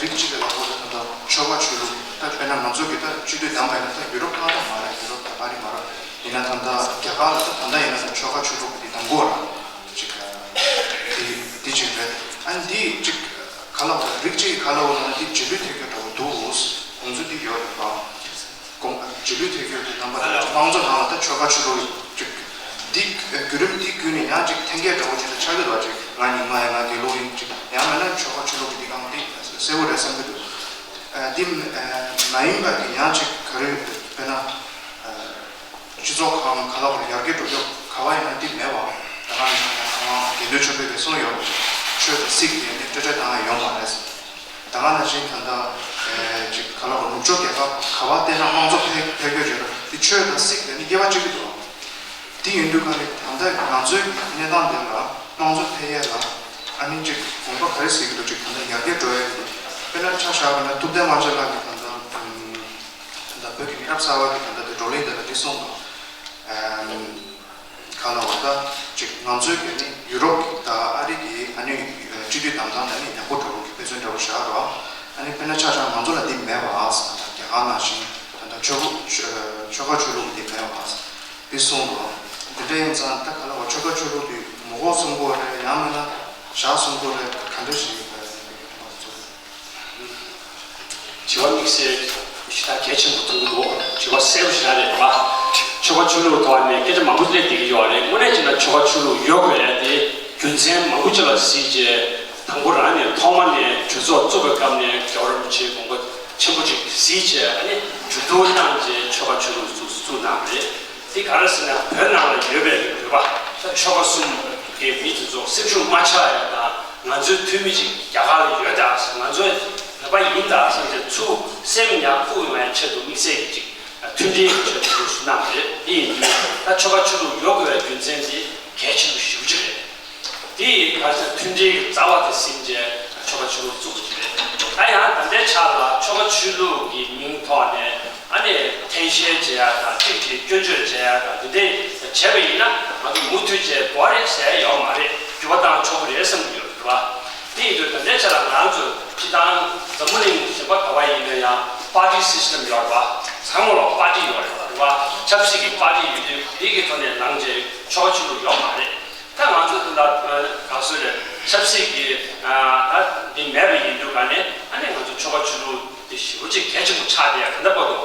རིགས་གཅིག་གི་ལ་ཁོ་ད་ད་ཆོལ་ཁ་ཆོས་ལུགས་ད་དཔེར་ན་ང་ཚོ་གི་ད་སྤྱི་འཐུས་བདམས་པ་ཡིན་ན་ད་ཡུ་རོབ་ཁག་ད་མ་རེད། ཡུ་རོབ་ད་པར་རི་མ་རེད། ཡིན་ན་ད་ད་རྒྱ་གར་ལ་ད་ད་ལྟ་ཡིན་ན་ད་ཆོལ་ཁ་ཆོས་ལུགས་ཀྱི་དང་པོ་ར་གཅིག་དེ་དེ་གཅིག་རེད། ཨ་ནི་འདི་གཅིག་ག་ལ་བ་རིགས་གཅིག་གི་ག་ལ་བ་ལ་ན་འདི་རྗེས་ལུས་ཐེབས་རྒྱུ་འདྲ་བོ་འདུག་དགོངས་ཚུལ་འདི་ཡོད་རེད་པ། དགོངས་རྗེས་ལུས་ཐེབས་རྒྱུ་དེ་རྣམ་པ་ལ་དམངས་གཙོ་ནང་ལ་ད་ཆོལ་ཁ་ཆོས་ལུགས་ཅིག་འདི་བརྒྱུད་རིམ་འདི་བརྒྱུད་ནས་ཡང་ཅིག་འཐེན་འཁྱེར་འདྲ་བོ་ཅིག་ད་ཆགས་ཀྱི་འདུག་ཅིག་ང་ཉི་མ་ཡང་ང་དགེ་ལུགས་ཡིན་ཅིག་ཡང་མིན་ན་ཆོལ་ཁ་ཆོས་ལུགས་ཀྱི་འདི་གང་འདི་གསལ་བོ་རེད་བསམ་གྱི་འདུག་འདི་མ་ཡིན་པ་གི་ཡང་ཅིག་ག་རེ་དཔེར་ན་སྤྱི་ཚོགས་ཁང་ག་ལ་བར་ཡར་རྒྱས་འགྲོ་རྒྱུ་ག་བ་ཡིན་ན་འདི་མེད་པ། ད་ག་ནང་བཞིན་ང་དགེ་འདུན་ཆོས་འཕེལ་གྱིས་གསུངས་ཡོད་པ་ཅིག་ཆོས་དང་སྲིད་ཀྱི་འདི་སྤྲོས་བྲལ་བཏང་ཡ་ཡོད་མ་རེད། ད་ག་ནང་བཞིན་ད་ལྟ་ཅིག་ག་ལ་བ་ནུབ་ཕྱོགས་རྒྱལ་ཁབ་ག་བ་བལྟས་ན་དམངས་གཙོ་འཕེལ་འཕེལ་རྒྱས་བྱས་ན་འདི་ཆོས་དང་སྲིད་དེ་ནི་དབྱེ་བ་གཅིག་གི་འདུག་དེ་ཡིན་དུས་ག་ནི་ད་ལྟ་ང་ཚོའི་གནས་སྟངས་འདི་ལ་དམངས་གཙོ་འཕེལ་ཡས་ལ་ཨ་ནི་ཅིག་དགོངས་པ་ག་རེ་ཟེར་གྱི་འདུག་ཅིག་ད་ལྟ་ཡར་རྒྱས་འགྲོ་ཡས་ཀྱི་འདུག་དཔེར་ན་ཆ་བཞག་པ་ན་ཐུབ་བསྟན་དབང་ཆེན་ལགས་ཀྱིས་ད་ལྟ་ད་ལྟ་བོད་ཀྱི་མི་རབས་གསར་པ་གིས་ད་ལྟ་དེ་བགྲོ་གླེང་དེ་ལ་འདི་གསུངས་འདུག་ག་ལ་བ་ད་ཅིག་ང་ཚོའི་གི་ནི་ཡུ་རོབ་ཀྱི་ད་ཨ་རི་གི་ཨ་ནི་སྤྱི་འཐུས་བདམས་སྟངས་ལ་ནི་ཡག་པོ་འདྲ་བོ་གི་དཔེ་མཚོན་འདྲ་བོ་བཞག་རོགས། ཨ་ནི་དཔེར་ན་ཆ་བཞག་ང་ཚོ་ལ་འདི་མེད་པ་ཨ་ཟེར་ད་རྒྱ་གར་ནང་བཞིན་ད་ལྟ་ཆོལ་ཁ་ཆོལ་ཁ་ཆོས་ལུགས་འདི་མེད་པ་ཨ་ཟེར་འདི་གསུངས་རོགས། འདི་འདྲ་ཡིན་ཙང་ད་ག་ལ་བ་ཆོལ་ཁ་ཆོས་ལུགས་འདི་མི་དགོས་གསུང་གི་རེད། ཡང་མིན་ན་བཞག་གསུང་གི་རེད། ག་འདྲ་ཞིག་ཡིན་པ་ཡིན་པའི་དྲི་བ་དམིགས་བསལ་ཞེ་དྲག་གལ་ཆེན་པོ་མཐོང་གི་འདུག་དྲི་བ་གསལ་པོ་ཞེ་དྲག་རེད་པ། ཆོལ་ཁ་ཆོས་ལུགས་ཐོག་ནས་སྐད་ཆ་མང་པོ་སླེབས་བསྡད་ཀྱི་ཡོད་རེད། དངོས་གནས་བྱས་ན་ཆོལ་ཁ་ཆོས་ལུགས་ཡོད་དགོས་ཡ་དེ་རྒྱུ་མཚན་མང་པོ་ཅིག་ལ་གཟིགས་བྱས། དང་པོ་རང་ནས་ཐོག་མ་ནས་གྲོས་ཚོགས་བཙུགས་པའི་སྐབས་ནས་རྒྱལ་བ་རིན་པོ་ཆེའི་དགོངས་པ་ཆེན་པོ་ཅིག་གཟིགས་བྱས། ཨ་ནི་གྲོས་བསྡུར་གནང་བྱས་ཆོལ་ཁ་ཆོས་ལུགས་བཙུགས་བཙུགས་གནང་བ་རེད། དེ་ག་རེ་ཟེར་ན་བོད་ནང་ལ་ཡོད་པའི་བོད་པ་ཆོལ་ཁ་གསུམ་གྱི་མི་དེ་ཚོ་སེམས་ཤུགས་མ་ཆག་ཡ་དང་། ང་ཚོའི་འཐུས་མི་ཅིག་རྒྱ་གར་ལ་ཡོད་ད་ཟེར། ང་ཚོའི་བོད་པ་ཡིན་ད་ཟེར་ཏེ་ཚུར་སེམས་ཡར་ཁུག་ཡོང་ཡའི་ཆེད་དུ་དམིགས་བསལ་གྱི་ཅིག་མཐུན་སྒྲིལ་གྱི་ཆེད་དུ་ཞུ་གནང་རེད། དེ་ཡིན་དུས་ད་ཆོལ་ཁ་ཆོས་ལུགས་ཡོད་དགོས་པའི་རྒྱུ་མཚན་དེ་གལ་ཆེན་པོ་ཞེ་པོ་ཅིག་རེད། དེ་ཡིས་ག་ཚོད་མཐུན་སྒྲིལ་གྱི་རྩ་བ་དེ་ཟིན་བྱས་ཆོལ་ཁ་ཆོས་ལུགས་བཙུགས་པ་ཅིག་རེད། ད་ཡང་ད་ལྟའི་ཆར་ལ་ཆོལ་ཁ་ཆོས་ལུགས་ཀྱི་མིང་ཐོག་ནས་ཨ་ནི་འཐེན་འཁྱེར་བྱེད་ཡ་དང་གཅིག་གིས་སྐྱོན་བརྗོད་བྱེད་ཡ་དང་འདི་འདྲ་བྱས་པ་ཡིན་ན་ང་ཚོ་མུ་མཐུད་བྱས་དགོས་རེད་ཟེར་ཡ་ཡོད་མ་རེད། འགྱུར་བ་བཏང་ཆོག་གི་རེད་བསམ་གྱི་ཡོད་རེད་བ། དེ་ཡིན་དུས་ད་ལྟའི་ཆར་ལ་ང་ཚོ་སྤྱི་བཏང་འཛམ་བུ་གླིང་གཞན་པ་ག་བ་ཡིན་ན་ཡང་པར་ཊི་སི་སི་ཊམ་ཡོད་རེད་བ། ཚང་མ་ལ་པར་ཊི་ཡོད་རེད་བ། ཆབ་སྲིད་ཀྱི་པར་ཊི་ཡོད་དུས་དེ་གི་ཐོག་ནས་ལངས་བྱས་ཆོལ་ཁ་ཆོས་ལུགས་ཡོད་མ་རེད། ད་ང་ཚོ་དེ་འདྲ་ག་ཚོད་རེད། ཆབ་སྲིད་ཀྱི་ད་འདི་མེད་པ་ཡིན་དུས་ག་ནས་ཨ་ནི་ང་ཚོ་ཆོལ་ཁ་ཆོས་ལུགས་འདི་ཞེ་པོ་ཅིག་གལ་ཆེན་པོ་ཆགས་བསྡད་ཡ་ག་འདྲ་པོ་འདུག་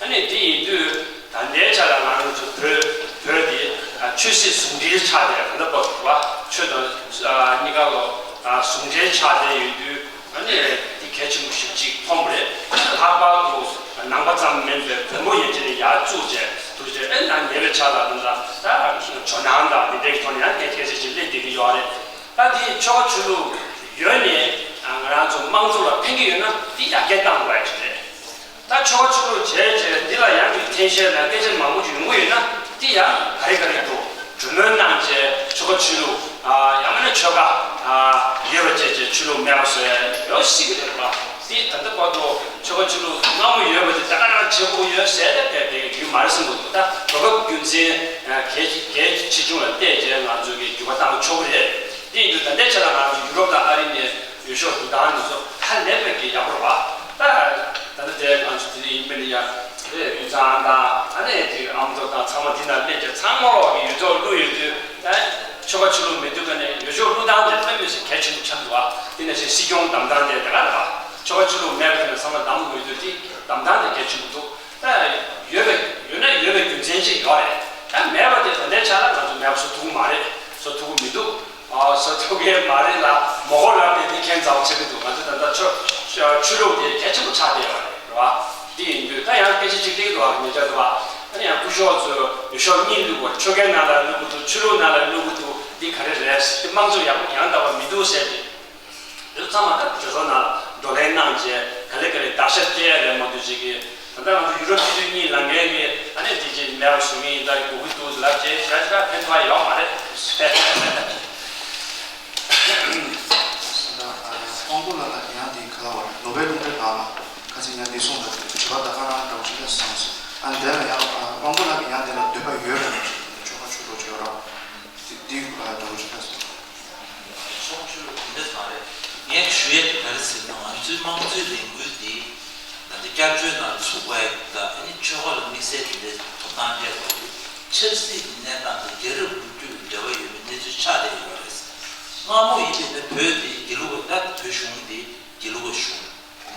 ཨ་ནི་འདི་ཡིན་དུས་ད་ལྟའི་ཆ་ལ་ང་ཚོ་བོད་བོད་འདི་ཆོས་སྲིད་ཟུང་འབྲེལ་ཆགས་བསྡད་ཡ་ག་འདྲ་པོ་འདུག་བ། ཆོས་དང་གཉིས་ཀ་ལོ་ཟུང་འབྲེལ་ཆགས་བསྡད་ཡོད་དུས། ཨ་ནི་འདི་གལ་ཆེན་པོ་ཞེ་པོ་ཅིག་མཐོང་བ་རེད། ལྷག་པར་དུ་ནང་པ་ཙམ་མིན་པའི་བོན་པོ་ཡན་ཆད་ནས་ཡར་བཙུགས་བྱས་འདུག་བྱས། ཨེ་ན་ཉེ་བའི་ཆར་ལ་འདི་འདྲ་ད་ཇོ་ནང་དང་འདི་འདྲའི་ཐོག་ནས་ཡང་སྐད་ཆ་ཞིག་སླེབས་བསྡད་ཀྱི་ཡོད་རེད། ད་འདི་ཆོལ་ཁ་ཆོས་ལུགས་ཡོད་ནས་ རང་ཚོ་དམངས་གཙོ་ལ་ཕན་གྱི་ཡོད་ན་དེ་ཡར་རྒྱས་བཏང་དགོས་ཡ་ཅིག་རེད། ད་ཆོལ་ཁ་ཆོས་ལུགས་བྱས་བྱས་འདི་ལ་ཡང་གི་འཐེན་ཤེས་ན་སྐད་ཆ་མང་པོ་ཅིག་ཡོང་གི་ཡོད་ན་དེ་ཡང་ག་རེ་ག་རེ་འདུག་གྲོས་མོལ་གནང་བྱས་ཆོལ་ཁ་ཆོས་ལུགས་ཡང་མིན་ན་ཆོལ་ཁ་ཡོད་པ་བྱས་བྱས་ཆོས་ལུགས་མེད་པ་བཟོ་ཡ་ཡོད་སྲིད་ཀྱི་རེད་པ། དེ་ད་ལྟ་བར་དུ་ཆོལ་ཁ་ཆོས་ལུགས་སྔ་མོ་ཡོད་པ་དེ་ད་ག་རང་བྱེད་དགོས་ཡོད་ཟེར་ད་དེ་དེ་ཡོད་མ་རེད་བསམ་གྱི་འདུག་ད་གོ་སྐབས་རྒྱུ་མཚན་གལ་གལ་ཆེ་ཆུང་ལ་བལྟས་བྱས་ང་ཚོ་གི་འགྱུར་བ་བཏང་ཆོག་གི་རེད། དེ་ཡིན་དུས་ད་ལྟའི་ཆ་ལ་ང་ཚོ་ཡུ་རོབ་དང་ཨ་རི་ནས་འོས་ཤོག་བསྡུ་སྟངས་དེ་ཚོ་ཧ་ལས་པའི་གི་ཡག་པོ་རེད་པ། ད་ད་ལྟ་དེ་ང་ཚོ་དེ་རིང་ཡིན་པ་ནི་ཡ་དེ་དབུས་གཙང་དང་ཨ་ནེ་དེ་ཨ་མདོ་དང་ཚང་མ་འདི་ན་སླེབས་ཀྱི་ཚང་མ་ལོག་གི་ཡུལ་ཚོ་བླུགས་ཡོད་དུས་ད་ཆོལ་ཁ་ཆོས་ལུགས་མེད་དུས་ཀ་ནས་འོས་ཤོག་བླུགས་སྟངས་དེ་དཔེ་མི་སྲིད་གལ་ཆེན་པོ་ཆགས་འདུག་བ། དེ་ནས་ཞེ་སྲིད་སྐྱོང་བདམས་སྟངས་དེ་དེ་ག་རེད་པ། ཆོལ་ཁ་ཆོས་ལུགས་མེད་པ་དེ་ནས་ཚང་མ་བདམས་དགོས་དུས་དེ་བདམས་སྟངས་དེ་གལ་ཆེན་པོ་འདུག་ད་ཡོད་པའི་ཡོད་ན་ཡོད་པའི་རྒྱུ་མཚན་ཅིག་ཡོད་རེད། ད་མེད་པ་དེ་ད་ལྟའི་ཆ་ལ་ང་ཚོ་མེད་པ་བཟོ་ཐུབ་ཀྱི་མ་རེད། བཟོ་ཐུབ་ཀྱི་མི་འདུག་ཨ་བཟོ་ཐུབ་ཀྱི་མ་རེད་ལ་མོ་གོ་ལབ་ནས་འདི་ཁྱད་མཚར་པོ་ཆགས་ཀྱི་འདུག་ང་ཚོ་ད་ལྟ་ཆོས་ཆོས་ལུགས་དེ་གལ་ཆེན་པོ་ཆགས་བསྡད་ཡོད་རེད། རེད་བ། འདི་ཡིན་དུས་ད་ཡང་སྐད་ཆ་གཅིག་གཏིང་འདུག་བ། ཉེ་ཆར་འདུག་བ། ད་ནི་ཡང་སྐུ་ཞབས་ཚོས་འོས་ཤོག་གཉིས་བླུགས་པ། ཆོལ་ཁའི་ནང་ལ་བླུགས་ཀྱི་འདུག་ཆོས་ལུགས་ནང་ལ་བླུགས་ཀྱི་འདུག་འདི་ག་རེ་རེད། འདི་དམངས་གཙོ་ཡག་པོ་ཡང་དག་པ་མི་འདུག་ཟེར་ཏེ། དེ་ཚང་མ་ད་གྲོས་ཚོགས་ནང་ལ་བགྲོ་གླེང་གནང་བྱས་ག་ལེ་ག་ལེ་བརྡར་ཤ་སྤྲད་ཡ་རེད་མ་གཏོགས་ཅིག་གིས་ད་ལྟ་ང་ཚོ་ཡུ་རོབ་སྤྱི་འཐུས་གཉིས་ལངས་མཁན་གྱིས་ཨ་ནེ་དེ་ཅིག་མེད་པ་བཟོ་གི་ཡིན་ད་དགོས་ཀྱི་འདུག་ལབ་བྱས་ཞེ་དྲག་ཕན་ཐོགས་ཡོད་མ་རེད། དབང་པོ་ལགས་ལ་ཡང་དེ་ག་ལ་བ་རེད། ལོ་པའི་ལུང་འདྲེན་ལགས་ལ་ཁ་སང་ཡང་འདི་གསུངས་པ་དེ་དྲི་བ་ད་ག་རང་འདྲ་བོ་ཞིག་རེད་བསམ་སོང་། ཨ་ནི་དེ་ལ་ཡང་དབང་པོ་ལགས་ཀྱིས་ཡང་དེ་ལ་འདོད་པ་ཡོད་པ་ནང་བཞིན་ཆོལ་ཁ་ཆོས་ལུགས་བྱེད་རོགས། འདི་འདི་འདྲ་བོ་ཞིག་རེད་སོང་། ཆོག་ཆོས་འདི་འདྲ་ཚང་རེད། ངས་ཞུ་ཡས་དེ་ག་རེ་ཟེར་ན་ང་ཚོའི་དམངས་གཙོའི་ལས་འགུལ་འདི་ད་ལྟ་སྐྱབས་བཅོལ་ནང་ཚུགས་པ་ཡིན་ད། ཨ་ནི་ཆོལ་ཁ་ལ་དམིགས་བསལ་དེ་འདྲའི་ཐོབ་ཐང་སྤྲད་དགོས་རེད། ཆབ་སྲིད་ཀྱི་གནས་སྟངས་དང་རྒྱལ་རབས་ལོ་རྒྱུས་ལ་འབྲེལ་བ་ཡོད་པའི་གནས་ཚུལ་ཆགས་བསྡད་ཡོད་རེད། སྔ་མོ་ཡིན་པའི་ནས་བོད་འདི་དགེ་ལུགས་པ་ད་བོད་གཞུང་འདི་དགེ་ལུགས་པ་གཞུང་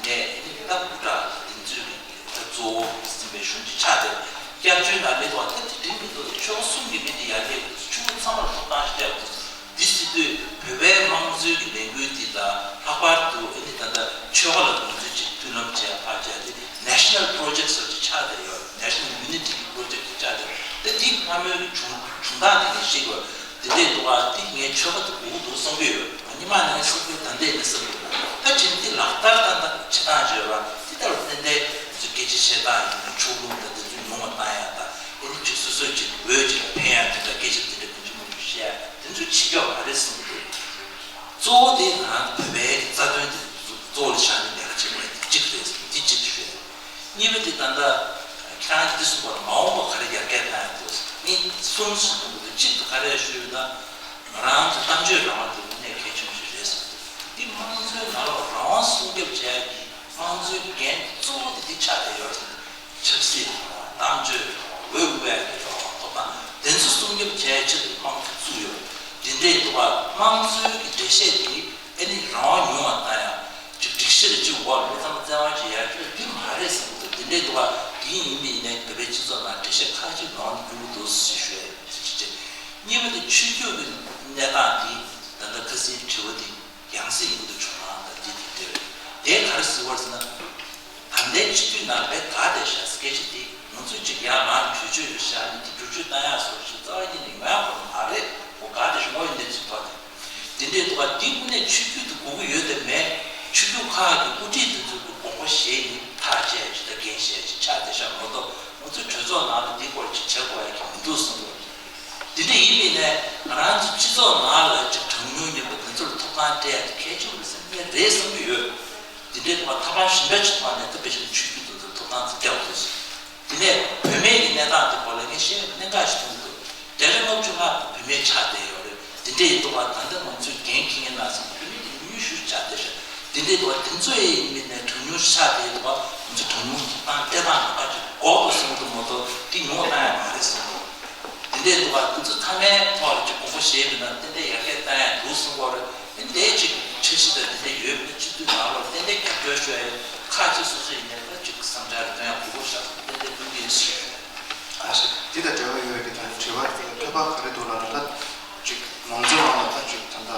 ནས་ཨ་ནི་ད་འུ་དྲག་དེ་ཚོའི་གི་ད་གཙོ་བོ་ཟིན་པའི་གཞུང་ཅིག་ཆགས་བསྡད། སྐྱབས་བཅོལ་ནང་མི་ཐོག་ད་དེ་འགྲིག་མི་འདུག་ཆོལ་ཁ་གསུམ་གྱི་མི་དེ་ཡར་རྒྱས་དགོས། ཆོལ་ཁ་ཚང་མར་ཐོབ་ཐང་ཞིག་སྤྲད་དགོས། འདི་སྲིད་དུས་བོད་པའི་དམངས་གཙོའི་གི་ལས་འགུལ་འདི་དང་ལྷག་པར་དུ་ཨ་ནི་ད་ལྟ་ཆོལ་ཁ་ལ་དགོངས་ཚུལ་ཅིག་མཐུན་ལམ་བྱས་ཕར་བྱས་ཏེ་National Project སོགས་ཅིག་ཆགས་བསྡད་ཡོད། National Unity གི་Project ཅིག་ཆགས་བསྡད་ཡོད། དེ་འདི་སྔ་མོའི་གི་བྱུང་བྱུང་སྟངས་དེ་ནས་ཤེས་དགོས། དེ་འདྲས་འདུག་ཨ། དེ་ངས་ཆོལ་ཁ་དེ་དགོས་ཀྱི་འདུག་བསམ་གྱི་ཡོད། ཉི་མ་ནས་བསམ་གྱི་ད་ལྟའི་ནས་བསམ་གྱི་ཡོད། ད་ཕྱིན་དེ་ལག་བསྟར་བཏང་སྟངས་བྱེད་སྟངས་བྱས་པ་དེ་ལྟར་ཏན་ཏན་དེ་ཚོ་སྐད་ཆ་བཤད་སྟངས་ཡིན་ན་ཆོས་ལུགས་དང་དེ་ཚོ་ཉུང་བ་བཏང་ཡ་དང་། ཨེ་ནི་ཅིག་སོ་སོའི་ཅིག་འོས་ཅིག་ལ་ཕན་ཡ་དེ་འདྲ་སྐད་ཆ་དེ་འདྲ་གང་ཅི་མང་ཅིག་བཤད་ཡ་དེ་ཚོ་བྱེད་ཀྱོག་མ་རེད་བསམ་གྱི་འདུག་གཙོ་བོ་དེ་ང་རང་བོད་པའི་རྩ་དོན་དེ་གཙོ་བོ་ལ་བཞག་ནས་ལས་ཀ་བྱེད་དགོས་རེད། གཅིག་རེད། དེ་གཅིག་ཞུ་ཡ། གཉིས་པ་དེ་ད་ལྟ་ཁྱེད་རང་གིས་འདི་གསུངས་པ་ལ་མ་འོངས་པ་ག་རེ་ཡར་རྒྱས་གཏང་ཡ་འདུག་ངས་གསུམ་ཞིག་གསུངས་འདུག་གཅིག་ཏུ་ག་རེ་ཞུས་ཡོད་ན། ང་རང་ཚོ་གཏམ་བརྗོད་རང་དབང་དེ་དངོས་གནས་གལ་ཆེན་པོ་ཞིག་རེད་བསམ་འདུག་འདི་དམངས་གཙོའི་ནང་ལོགས་རང་དབང་སྲུང་སྐྱོབ་བྱེད་ཡ་གི་དམངས་གཙོའི་འགན་གཙོ་བོ་དེ་འདི་ཆགས་བསྡད་ཡོད་རེད་བསམ་འདུག་ཆབ་སྲིད་རང་དབང་། གཏམ་བརྗོད་རང་དབང་། འོས་བླུག་ཡ་གི་རང་དབང་། ཐོབ་ཐང་དེ་ཚོ་སྲུང་སྐྱོབ་བྱེད་ཡ་ཆེད་དུ་དམངས་གཙོ་བཙུགས་ཡོད། དེ་འདྲའི་འདུག་ག་དམངས་གཙོའི་གི་འགྲེལ་བཤད་དེ་ཨ་ནི་རང་དབང་ཉུང་བ་བཏང་ཡ། ཅིག་སྒྲིག་གཞི་ལ་ཅིག་འོག་མི་ཚང་མ་བཙན་དབང་ཅིག་ཡར་སྐྱོད་རྒྱུ་མ་རེད་བསམ་གྱི་འདུག་དེ་འདྲའི་འདུག་ག་དེ་ཡིན་མིན་ཡིན་ནའི་བོད་པའི་སྤྱི་ཚོགས་ནང་འགྲེལ་བཤད་ཁག་ཅིག་ནང་འགྱུར་གྱི་འདུག་ཞེས་ཞུ་ཡ་ཡིན། གཅིག་བྱས། གཉིས་པ་དེ་ཆོས་བརྒྱུད་ཀྱི་གནས་སྟངས་དེ་ད་ལྟ་ཁ་སང་དྲི་བ་དེ་ཡང་སེ་ཡིན་གྱི་འདུག་བྱུང་ན་ད་དེ་དེ་འདྲ་རེད། དེ་ག་རེ་ཟེར་བ་ཟེར་ན། ད་ལྟའི་སྤྱི་འཐུས་ནང་ལ་དགའ་བསྡད་ཤག་སྐད་ཆ་དེ་ང་ཚོས་ཅིག་ཡར་མར་བསྒྱུར་བཅོས་ཡོད་ཤག་ཨ་ནི་དེ་བསྒྱུར་བཅོས་བཏང་ཡག་སོགས་ཞིག་རྩ་བ་ཉིད་ནས་ཡོང་ཡག་ཁོ་ན་མ་རེད། ཁོ་དགའ་བསྡད་ཤག་དངོས་ཡོད་གནས་ཚུལ་ཐོག་ནས། དེ་འདྲའི་འདུག་ག་དེ་དངོས་གནས་ཆོས་བརྒྱུད་དེ་དགོས་ཀྱི་ཡོད་དམ་མེད། ཆོས་བརྒྱུད་ཁག་གི་དབུ་ཁྲིད་དེ་ཚོ་གི་དགོངས་པ་བཞེས་ནས་ཐག་བཅད་ཅིག་དང་འགན་བཞེས་ཅིག་ཆགས་བསྡད་ཤག་མ་གཏོགས་ང་ཚོའི་གྲོས་ཚོགས་ནང་ལ་དེ་སྐོར་ཅིག་བྱེད་དགོས་ཡ་གི་མི་འདུག་བསམ་གྱི་འདུག་དེ་འདྲ་ཡིན་པ་ཡིན་ནའི་ང་རང་ཚོ་སྤྱི་ཚོགས་ནང་ལ་ཅིག་གྲངས་ཉུང་ཡིན་པ་དེ་ཚོར་ཐོབ་ཐང་སྤྲད་ཡ་དེ་གལ་ཆེན་པོ་ཟེར་ངས་རེད་བསམ་གྱི་ཡོད། དེ་འདྲའི་ཐོག་ཐབས་ལམ་གཞན་པ་ཞིག་ཐོག་ནས་ད་དཔེ་བཞིན་ཆོས་བརྒྱུད་དེ་ཚོར་ཐོབ་ཐང་ཅིག་རྒྱག་དགོས་ཟེར། དེ་ནས་བུད་མེད་ཀྱི་གནས་སྟངས་དེ་སྐོར་ལ་ངས་བཤད་གནད་འགག་ཞིག་མཐོང་གི་འདུག་བརྒྱ་ཆ་ལྔ་བཅུ་ལྔ་བུད་མེད་ཆགས་བསྡད་ཡོད་རེད། དེ་འདྲ་ཡིན་དུས་ད་ལྟ་ང་ཚོས་འགན་འཁྱེར་མཁན་ནང་བཞིན་བུད་མེད་དེ་ཉུང་ཤོས་ཆགས་བསྡད་ཤག་དེ་འདྲ་ཡིན་དུས་དེ་ཚོ་ཡིན་མིན་ནས་གྲངས་ཉུང་ཆགས་བསྡད་ཡོད་དུས་ང་ཚོས་གྲངས་ཉུང་ཐོབ་ཐང་སྤྲད་སྟངས་ལ་ཁག་ཅིག་འགོག་ཏུ་སོང་གི་འདུག་མ་གཏོགས་དེ་ཉུང་བ་བཏང་ཡ་མ་རེད་བསམ་གྱི་འདུག་དེ་འདྲ་ཡིན་དུས་དེ་ཚོ་ཚང་མའི་ཐོག་ལ་ཅིག་དགོངས་པ་བཞེས་མིན་ན་ཏན་ཏན་ཡར་རྒྱས་བཏང་ཡ་འདུག་བསམ་གྱི་རེད། དེ་འདྲའི་ཅིག་འཆར་གཞི་དང་དེ་འདྲ་ཡོད་པ་ན་སྤྱི་འཐུས་ནང་ལོགས་ཏན་ཏན་རྒྱབ་སྐྱོར་ཞུ་ཡ་ཡོད། ཁག་ཅིག་སོ་སོ་ཡིན་ནའི་ད་ཅིག་བསམ་འཆར་རེ་བཏོན་ཡ་དགོས་མཁོ་ཤར་སོང་ཏན་ཏན་བསྟུན་གྱི་ཡིན་ཞུ་ཡ་ཡོད། ཨ་ཤེ། འདི་དང་འབྲེལ་བ་ཡོད་པའི་གི་ད་དྲི་བ་དེ་ལ་ཐོས་པ་ག་རེ་འདུག་ལབ་ན་ད་ཅིག་མང་གཙོའི་ནང་ལ་ད་ཅིག་ད་ལྟ་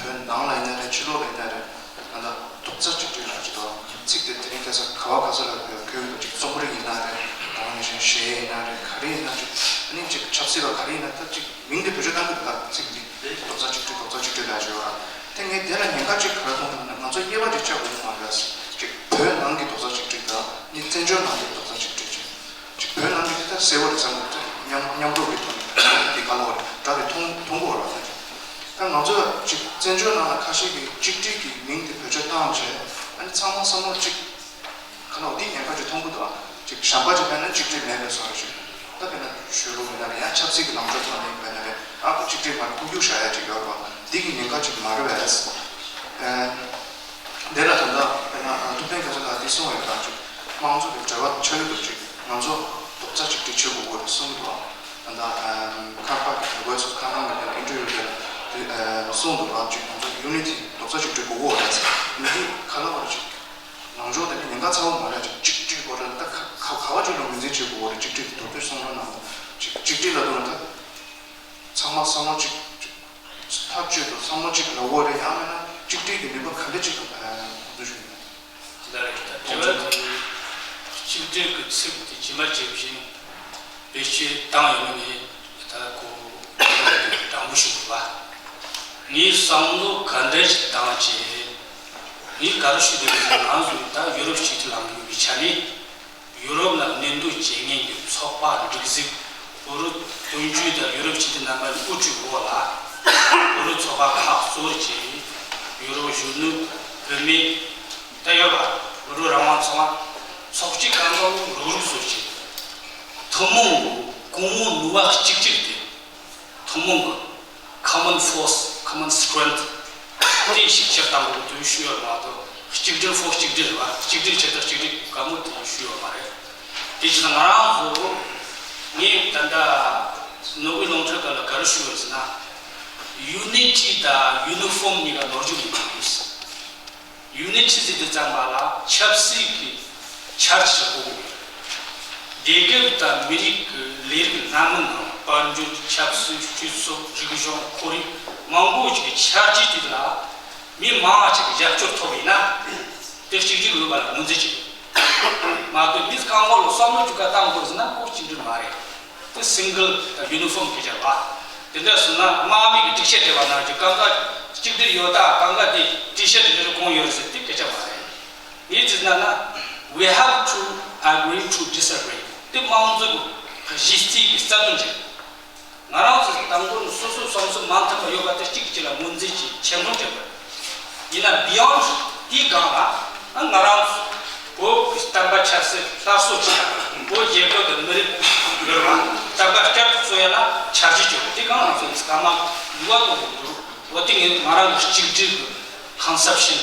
བོད་ནང་ལ་ཡིན་ན་རེད། ཕྱི་ལོགས་ལ་ཡིན་ན་རེད། ད་ལྟ་རྡོག་རྩ་གཅིག་སྒྲིལ་ལ་ཅིག་ད་ཚིག་དེ་དེ་རིང་ཁ་སང་ག་བ་ག་ས་ལ་བོད་ཁྱོད་ཀྱི་ཅིག་རྩོམ་རིག་ཡིན་ན་རེད། ད་ནང་བཞིན་གཞས་ཡིན་ན་རེད། ག་རེ་ཡིན་ན་ཅིག་ཨ་ནི་ཅིག་ཆབ་སྲིད་ལ་ག་རེ་ཡིན་ན་ད་ཅིག་མིང་དེ་བེད་སྤྱོད་གཏང་གི་འདུག་ད་ཚིག་འདི་རྡོག་རྩ་གཅིག་སྒྲིལ་རྡོག་རྩ་གཅིག་སྒྲིལ་ལ་ཅིག་ཡོད་ར། དེ་ངས་དེ་ལ་ཉེན་ཁ་ཅིག་ག་རེ་མཐོང་ན་ང་ཚོ་དབྱེ་བ་ཅིག་ཕྱེ་དགོས་ཀྱི་མ་རེད། ཅིག་བོད་ནང་གི་རྡོག་རྩ་གཅིག་སྒྲིལ་དང་ནི་བཙན་བྱོལ་ནང་གི་རྡོག་རྩ་གཅིག་སྒྲིལ་ཅིག་ཅིག་བོད་ནང་གི་དེ་ད་གསལ་བོ་རེད་བསམ་གྱི་འདུག་མཉམ་མཉམ་རུབ་ཀྱི་ཐོག་ནས་དེ་ག་ལ་བ་རེད་འདྲ་རེད་མཐོང་མཐོང་གི་ཡོད་རེད། ད་ང་ཚོ་ཅིག་བཙན་བྱོལ་ནང་ལ་ཁ་ཤས་ཀྱིས་གཅིག་སྒྲིལ་གྱི་མིང་དེ་བེད་སྤྱོད་བཏང་བྱས་ཨ་ནི་ཚང་མ་བསམ་བློ་གཅིག་ཁ་ལོ་འདི་ཉེན་ཁ་ཅིག་མཐོང་གི་འདུག་ཨ། ཅིག་གཞན་པ་ཅིག་མེད་ན་གཅིག་སྒྲིལ་མེད་པའི་བཟོ་འདྲ་ཞིག་ད་དཔེར་ན་ཆོས་ལུགས་མེད་ན་རེད་ཡང་ཆབ་སྲིད་ཀྱི་ལངས་ཕྱོགས་ཐོག་ནས་མེད་ན་རེད་ཨ་ཁོ་གཅིག་སྒྲིལ་མ་རེད་ཁུ་བསྒྱུར་བཞག་ཡ་ཅིག་ཡོད་རེད་བ། འདི་གི་ཉེན་ཁ་ཅིག་མ་རེད་བས། ཨ། འདི་ལ་ད་ལྟ་དཔེར་ན་ཐུབ་བསྟན་རྒྱ་མཚོ་ལགས་འདི་གསུངས་ཡོད་ད་ཅིག་དམངས་གཙོ་གི་འབྲེལ་བ་ཆགས་ཀྱི་འདུག་ཅིག་ང་ཚོ་རྡོག་རྩ་གཅིག་སྒྲིལ་བྱེད་དགོས་ཀྱི་རེད་གསུངས་གི་འདུག་ཨ། ད་ལྟ་ཁ་པར་གྱི་ཝེ་སི་ཁ་ནང་གི་ཨིན་ཊར་བིའུ་དེ་ལ་གསུངས་འདུག་ར་ཅིག་ང་ཚོ་ཡུ་ནི་ཊི་རྡོག་རྩ་གཅིག་སྒྲིལ་དགོས་ཀྱི་རེད་འདི་ག་ལ་བ་རེད་ཅིག་ནང་ཆོས་དེ་ནི་ཉེན་ཁ་ཚ་བོ་མ་རེད་ཅིག་གཅིག་སྒྲིལ་དགོས་རེད་ད་ག་ག་ག་བ་ཅིག་ལ་ངོས་འཛིན་བྱེད་དགོས་རེད་གཅིག་སྒྲིལ་གྱི་མདོ་སྟོད་གསུང་རབ་ནང་ལ་ཅིག་གཅིག་སྒྲིལ་ལ་འདུག་ན་ད་ཚང་མ་བསམ་བློ་གཅིག་ཅིག་ཐག་གཅོད་དུ་བསམ་བློ་གཅིག་ལ་འོ་རེད་ཡང་མིན་ན་གཅིག་སྒྲིལ་གྱི་ནུས་པ་ག་འདྲ་ཅིག་གོང་འཕེལ་ཞུ་ཡིན། དེ་ལ་རེད་ད་དྲི་བ་དེ་གཅིག་སྒྲིལ་གྱི་ཚིག་དེ་ཇི་མ་ཇི་བཞིན་བེད་སྤྱོད་བཏང་ཡོད་མེད་ནི་ད་གོ་དྲང་པོ་ཞུ་དགོས་པ། ངས་བསམ་བློ་ག་འདྲ་ཞིག་བཏང་བྱས་ངས་ག་རེ་ཞུ་འདོད་ཡོད་ཟེར་ན་ང་ཚོ་ད་ཡུ་རོབ་སྤྱི་འཐུས་ལངས་ཡོད་པའི་ཆ་ནས་ཡུ་རོབ་ལ་གནས་སྡོད་བྱེད་མཁན་གྱི་ཚོགས་པ་སྒྲིག་འཛུགས་བོད་རིགས་དོན་གཅོད་དང་ཡུ་རོབ་སྤྱི་འཐུས་རྣམ་པ་ནས་དབུ་ཁྲིད་འོག་ལ་བོད་རིགས་ཚོགས་པ་ཁག་གཙོ་བོར་བྱས་ཡུ་རོབ་གཞོན་ནུ་བུད་མེད་ད་ཡོད་པ་བོད་རིགས་རང་དབང་ཚོགས་པ་ཚོགས་སྤྱི་གང་ག་རུ་རུག་རུག་བཟོ་བྱས་ཐུན་མོང་གི་གོང་བུ་ནུས་པ་གཅིག་གྱུར་ཏེ། ཐུན་མོང་གི་common force, common strength དེ་ཞིག་ཆགས་སྟངས་ཀྱི་དོན་ཞུ་ཡོད་མ་གཏོགས་གཅིག་སྒྲིལ་ཕོག་གཅིག་སྒྲིལ་རེད་བ། གཅིག་སྒྲིལ་བྱེད་དང་གཅིག་སྒྲིལ་དགའ་མོ་དེ་ཞུ་ཡོད་མ་རེད། དེ་བྱས་ན་ང་རང་ཚོ་ངས་ད་ལྟ་ནོ་བེལ་རླུང་འཕྲིན་ཁང་ལ་ག་རེ་ཞུ་ཡོད་ཟེར་ན་unity དང་uniform གཉིས་ཀ་ནོར་འཁྲུལ་ཡིན་པ་རེད། unity ཟེར་དུས་ཙམ་པ་ལ་ཆབ་སྲིད་ཀྱི་འཆར་གཞི་དགོས་ཀྱི་ཡོད། སྡེ་ཁག་དང་མི་རིགས་ཀྱི་ལས་རིགས་སྣ་མིན་ནང་དཔལ་འབྱོར་ཆབ་སྲིད་སྤྱི་ཚོགས་རིག་གཞུང་ཁོར་ཡུག་མང་པོ་ཞིག་གི་འཆར་གཞི་དེ་ལ་མི་མང་བ་ཞིག་གི་རྒྱབ་སྐྱོར་ཐོབ་ཡིན་ན་དེ་གཅིག་གྱུར་ཡོང་བ་ལ་ངོས་འཛིན་བྱེད་དགོས། མ་གཏོགས་མི་རྐང་འཁོར་ལ་བསམ་བློ་གཅིག་ག་བཏང་དགོས་ཟེར་ན་ཁོ་གཅིག་གྱུར་མ་རེད། དེ་single uniform སྐད་ཆ་རེད་པ། དེ་འདྲ་སོང་ན་དམག་མི་གི་སྒྲིག་ཆས་སྤྲད་པ་ནང་བཞིན་གང་ག་གཅིག་སྒྲིལ་ཡོད་ད་གང་ག་དེ་ཊི་ཤར་ཊི་རེ་རེ་གོན་ཡོད་རེད་ཟེར་དེ་སྐད་ཆ་མ་རེད། ངས་ཅི་ཟེར་ན་we have to agree to disagree དེ་དམངས་གཙོ་གི་གཞི་རྩའི་གི་རྩ་དོན་རེད། ང་རང་ཚོ་དང་པོ་ནས་སོ་སོའི་བསམ་ཚུལ་མ་མཐུན་པ་ཡོད་པ་དེ་གཅིག་གཅིག་ལ་ངོས་འཛིན་གྱིས་ཆེ་མཐོང་བྱེད་དགོས། ཡིན་ན་beyond དེའི་སྒང་ལ་ང་རང་ཚོ་བོད་ཀྱི་བསྟན་པ་ཆབ་སྲིད་སླར་གསོ་བྱེད་ཡ་བོད་རྒྱལ་ཁབ་ཀྱི་མི་རིགས་འགྱུར་བ་བསྟན་པ་བསྐྱར་དུ་གསོ་ཡ་ལ་འཆར་གཞི་བཅོས་དེ་སྒང་ང་ཚོ་སྐར་མ་ལུས་པ་གཏོང་དགོས་འདུག་འོ་དེ་ངས་ང་རང་གི་གཅིག་སྒྲིལ་གྱི་conception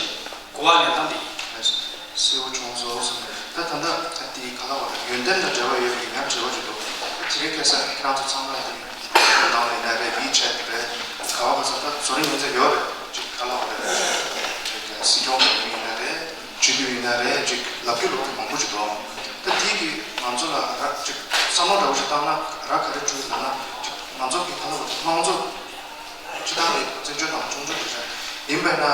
གོ་བ་ལེན་སྟངས་དེ་ཡིན། གསལ་པོ་བྱུང་སོང་ཟེར་ནས་ད་ད་ལྟ་ད་དེའི་ག་ལ་བ་རེད་ཡོན་ཏན་དང་འབྲེལ་བ་ཡོད་པའི་ཉམས་བྱེད་པ་ཅིག་འདུག་ད་དེ་རིང་ཁ་སང་ཁྱེད་རང་ཚོ་ཚང་མ་ལ་དེ་ནང་ལ་ཡིན་ན་རེད་WeChat རེད་ག་བ་ག་ས་ད་བཟོ་རིག་ཡོན་ཚད་ཡོད་རེད་ཅིག་ག་ལ་བ་རེད་ཅིག་སྲིད་སྐྱོང་གི་ཡིན་ན་རེད་སྤྱི་འཐུས་ཡིན་ན་རེད་ཅིག་ལབ་རྒྱུ་ལོག་རྒྱུ་མང་པོ་ཅིག་འདུག་ད་དེ་གི་ང་ཚོ་ལ་རག་ཅིག་བསམ་བློ་འདྲ་བོ་ཞིག་བཏང་ན་རག་ག་རེ་འཕྲོད་ཡོད་ན་ཅིག་ང་ཚོ་གི་ག་ལ་བ་དམངས་གཙོ། སྤྱི་བཏང་རེད་བཙན་བྱོལ་དང་ཆུང་ཆུང་རེད་ཤག་ཡིན་པས་ན་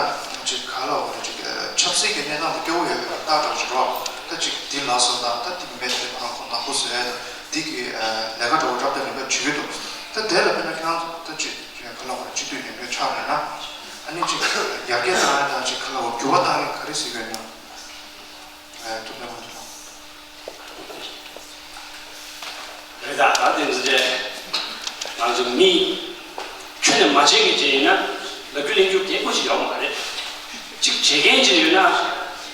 ཅིག་ག་ལ་བ་ཅིག་ཆབ་སྲིད་ཀྱི་གནས་སྟངས་དེ་སྐྱོ་བོ་ཡོད་པའི་རྟགས་འདྲ་བོ་ཞིག་རོ། ད་ཅིག་འདི་ལ་སོང་དང་ད་འདི་མེད་དེ་ཁོ་རང་ཁོ་ནག་པོ་བཟོས་ཡ་དང་འདི་གི་ལས་ཀ་འདྲ་བོ་རབ་དང་རིམ་པ་བྱེད་ཀྱི་འདུག་ད་དེ་ལ་དཔེར་ན་ཁྱེད་རང་ཚོ་ད་ཅིག་ག་ལ་བ་སྤྱི་འཐུས་ཡིན་པའི་ཆགས་མེད་ན་ཨ་ནི་ཅིག་ཡར་རྒྱས་བཏང་ཡ་དང་ཅིག་ག་ལ་བ་འགྱུར་བ་བཏང་ཡ་ག་རེ་ཟེར་གྱི་ཡོད་ན་ཐུབ་པའི་དབང་དུ་ལ། རེད་ད་ད་དེ་འདི་རེད། ང་ཚོ་མི་ཁྱོན་ནས་མ་བྱེད་མཁན་ཅིག་ཡིན་ན་ལབ་རྒྱུ་གླེང་རྒྱུ་གལ་པོ་ཞིག་ཡོད་མ་རེད། གཅིག་བྱེད་མཁན་ཅིག་ཡོད་ན་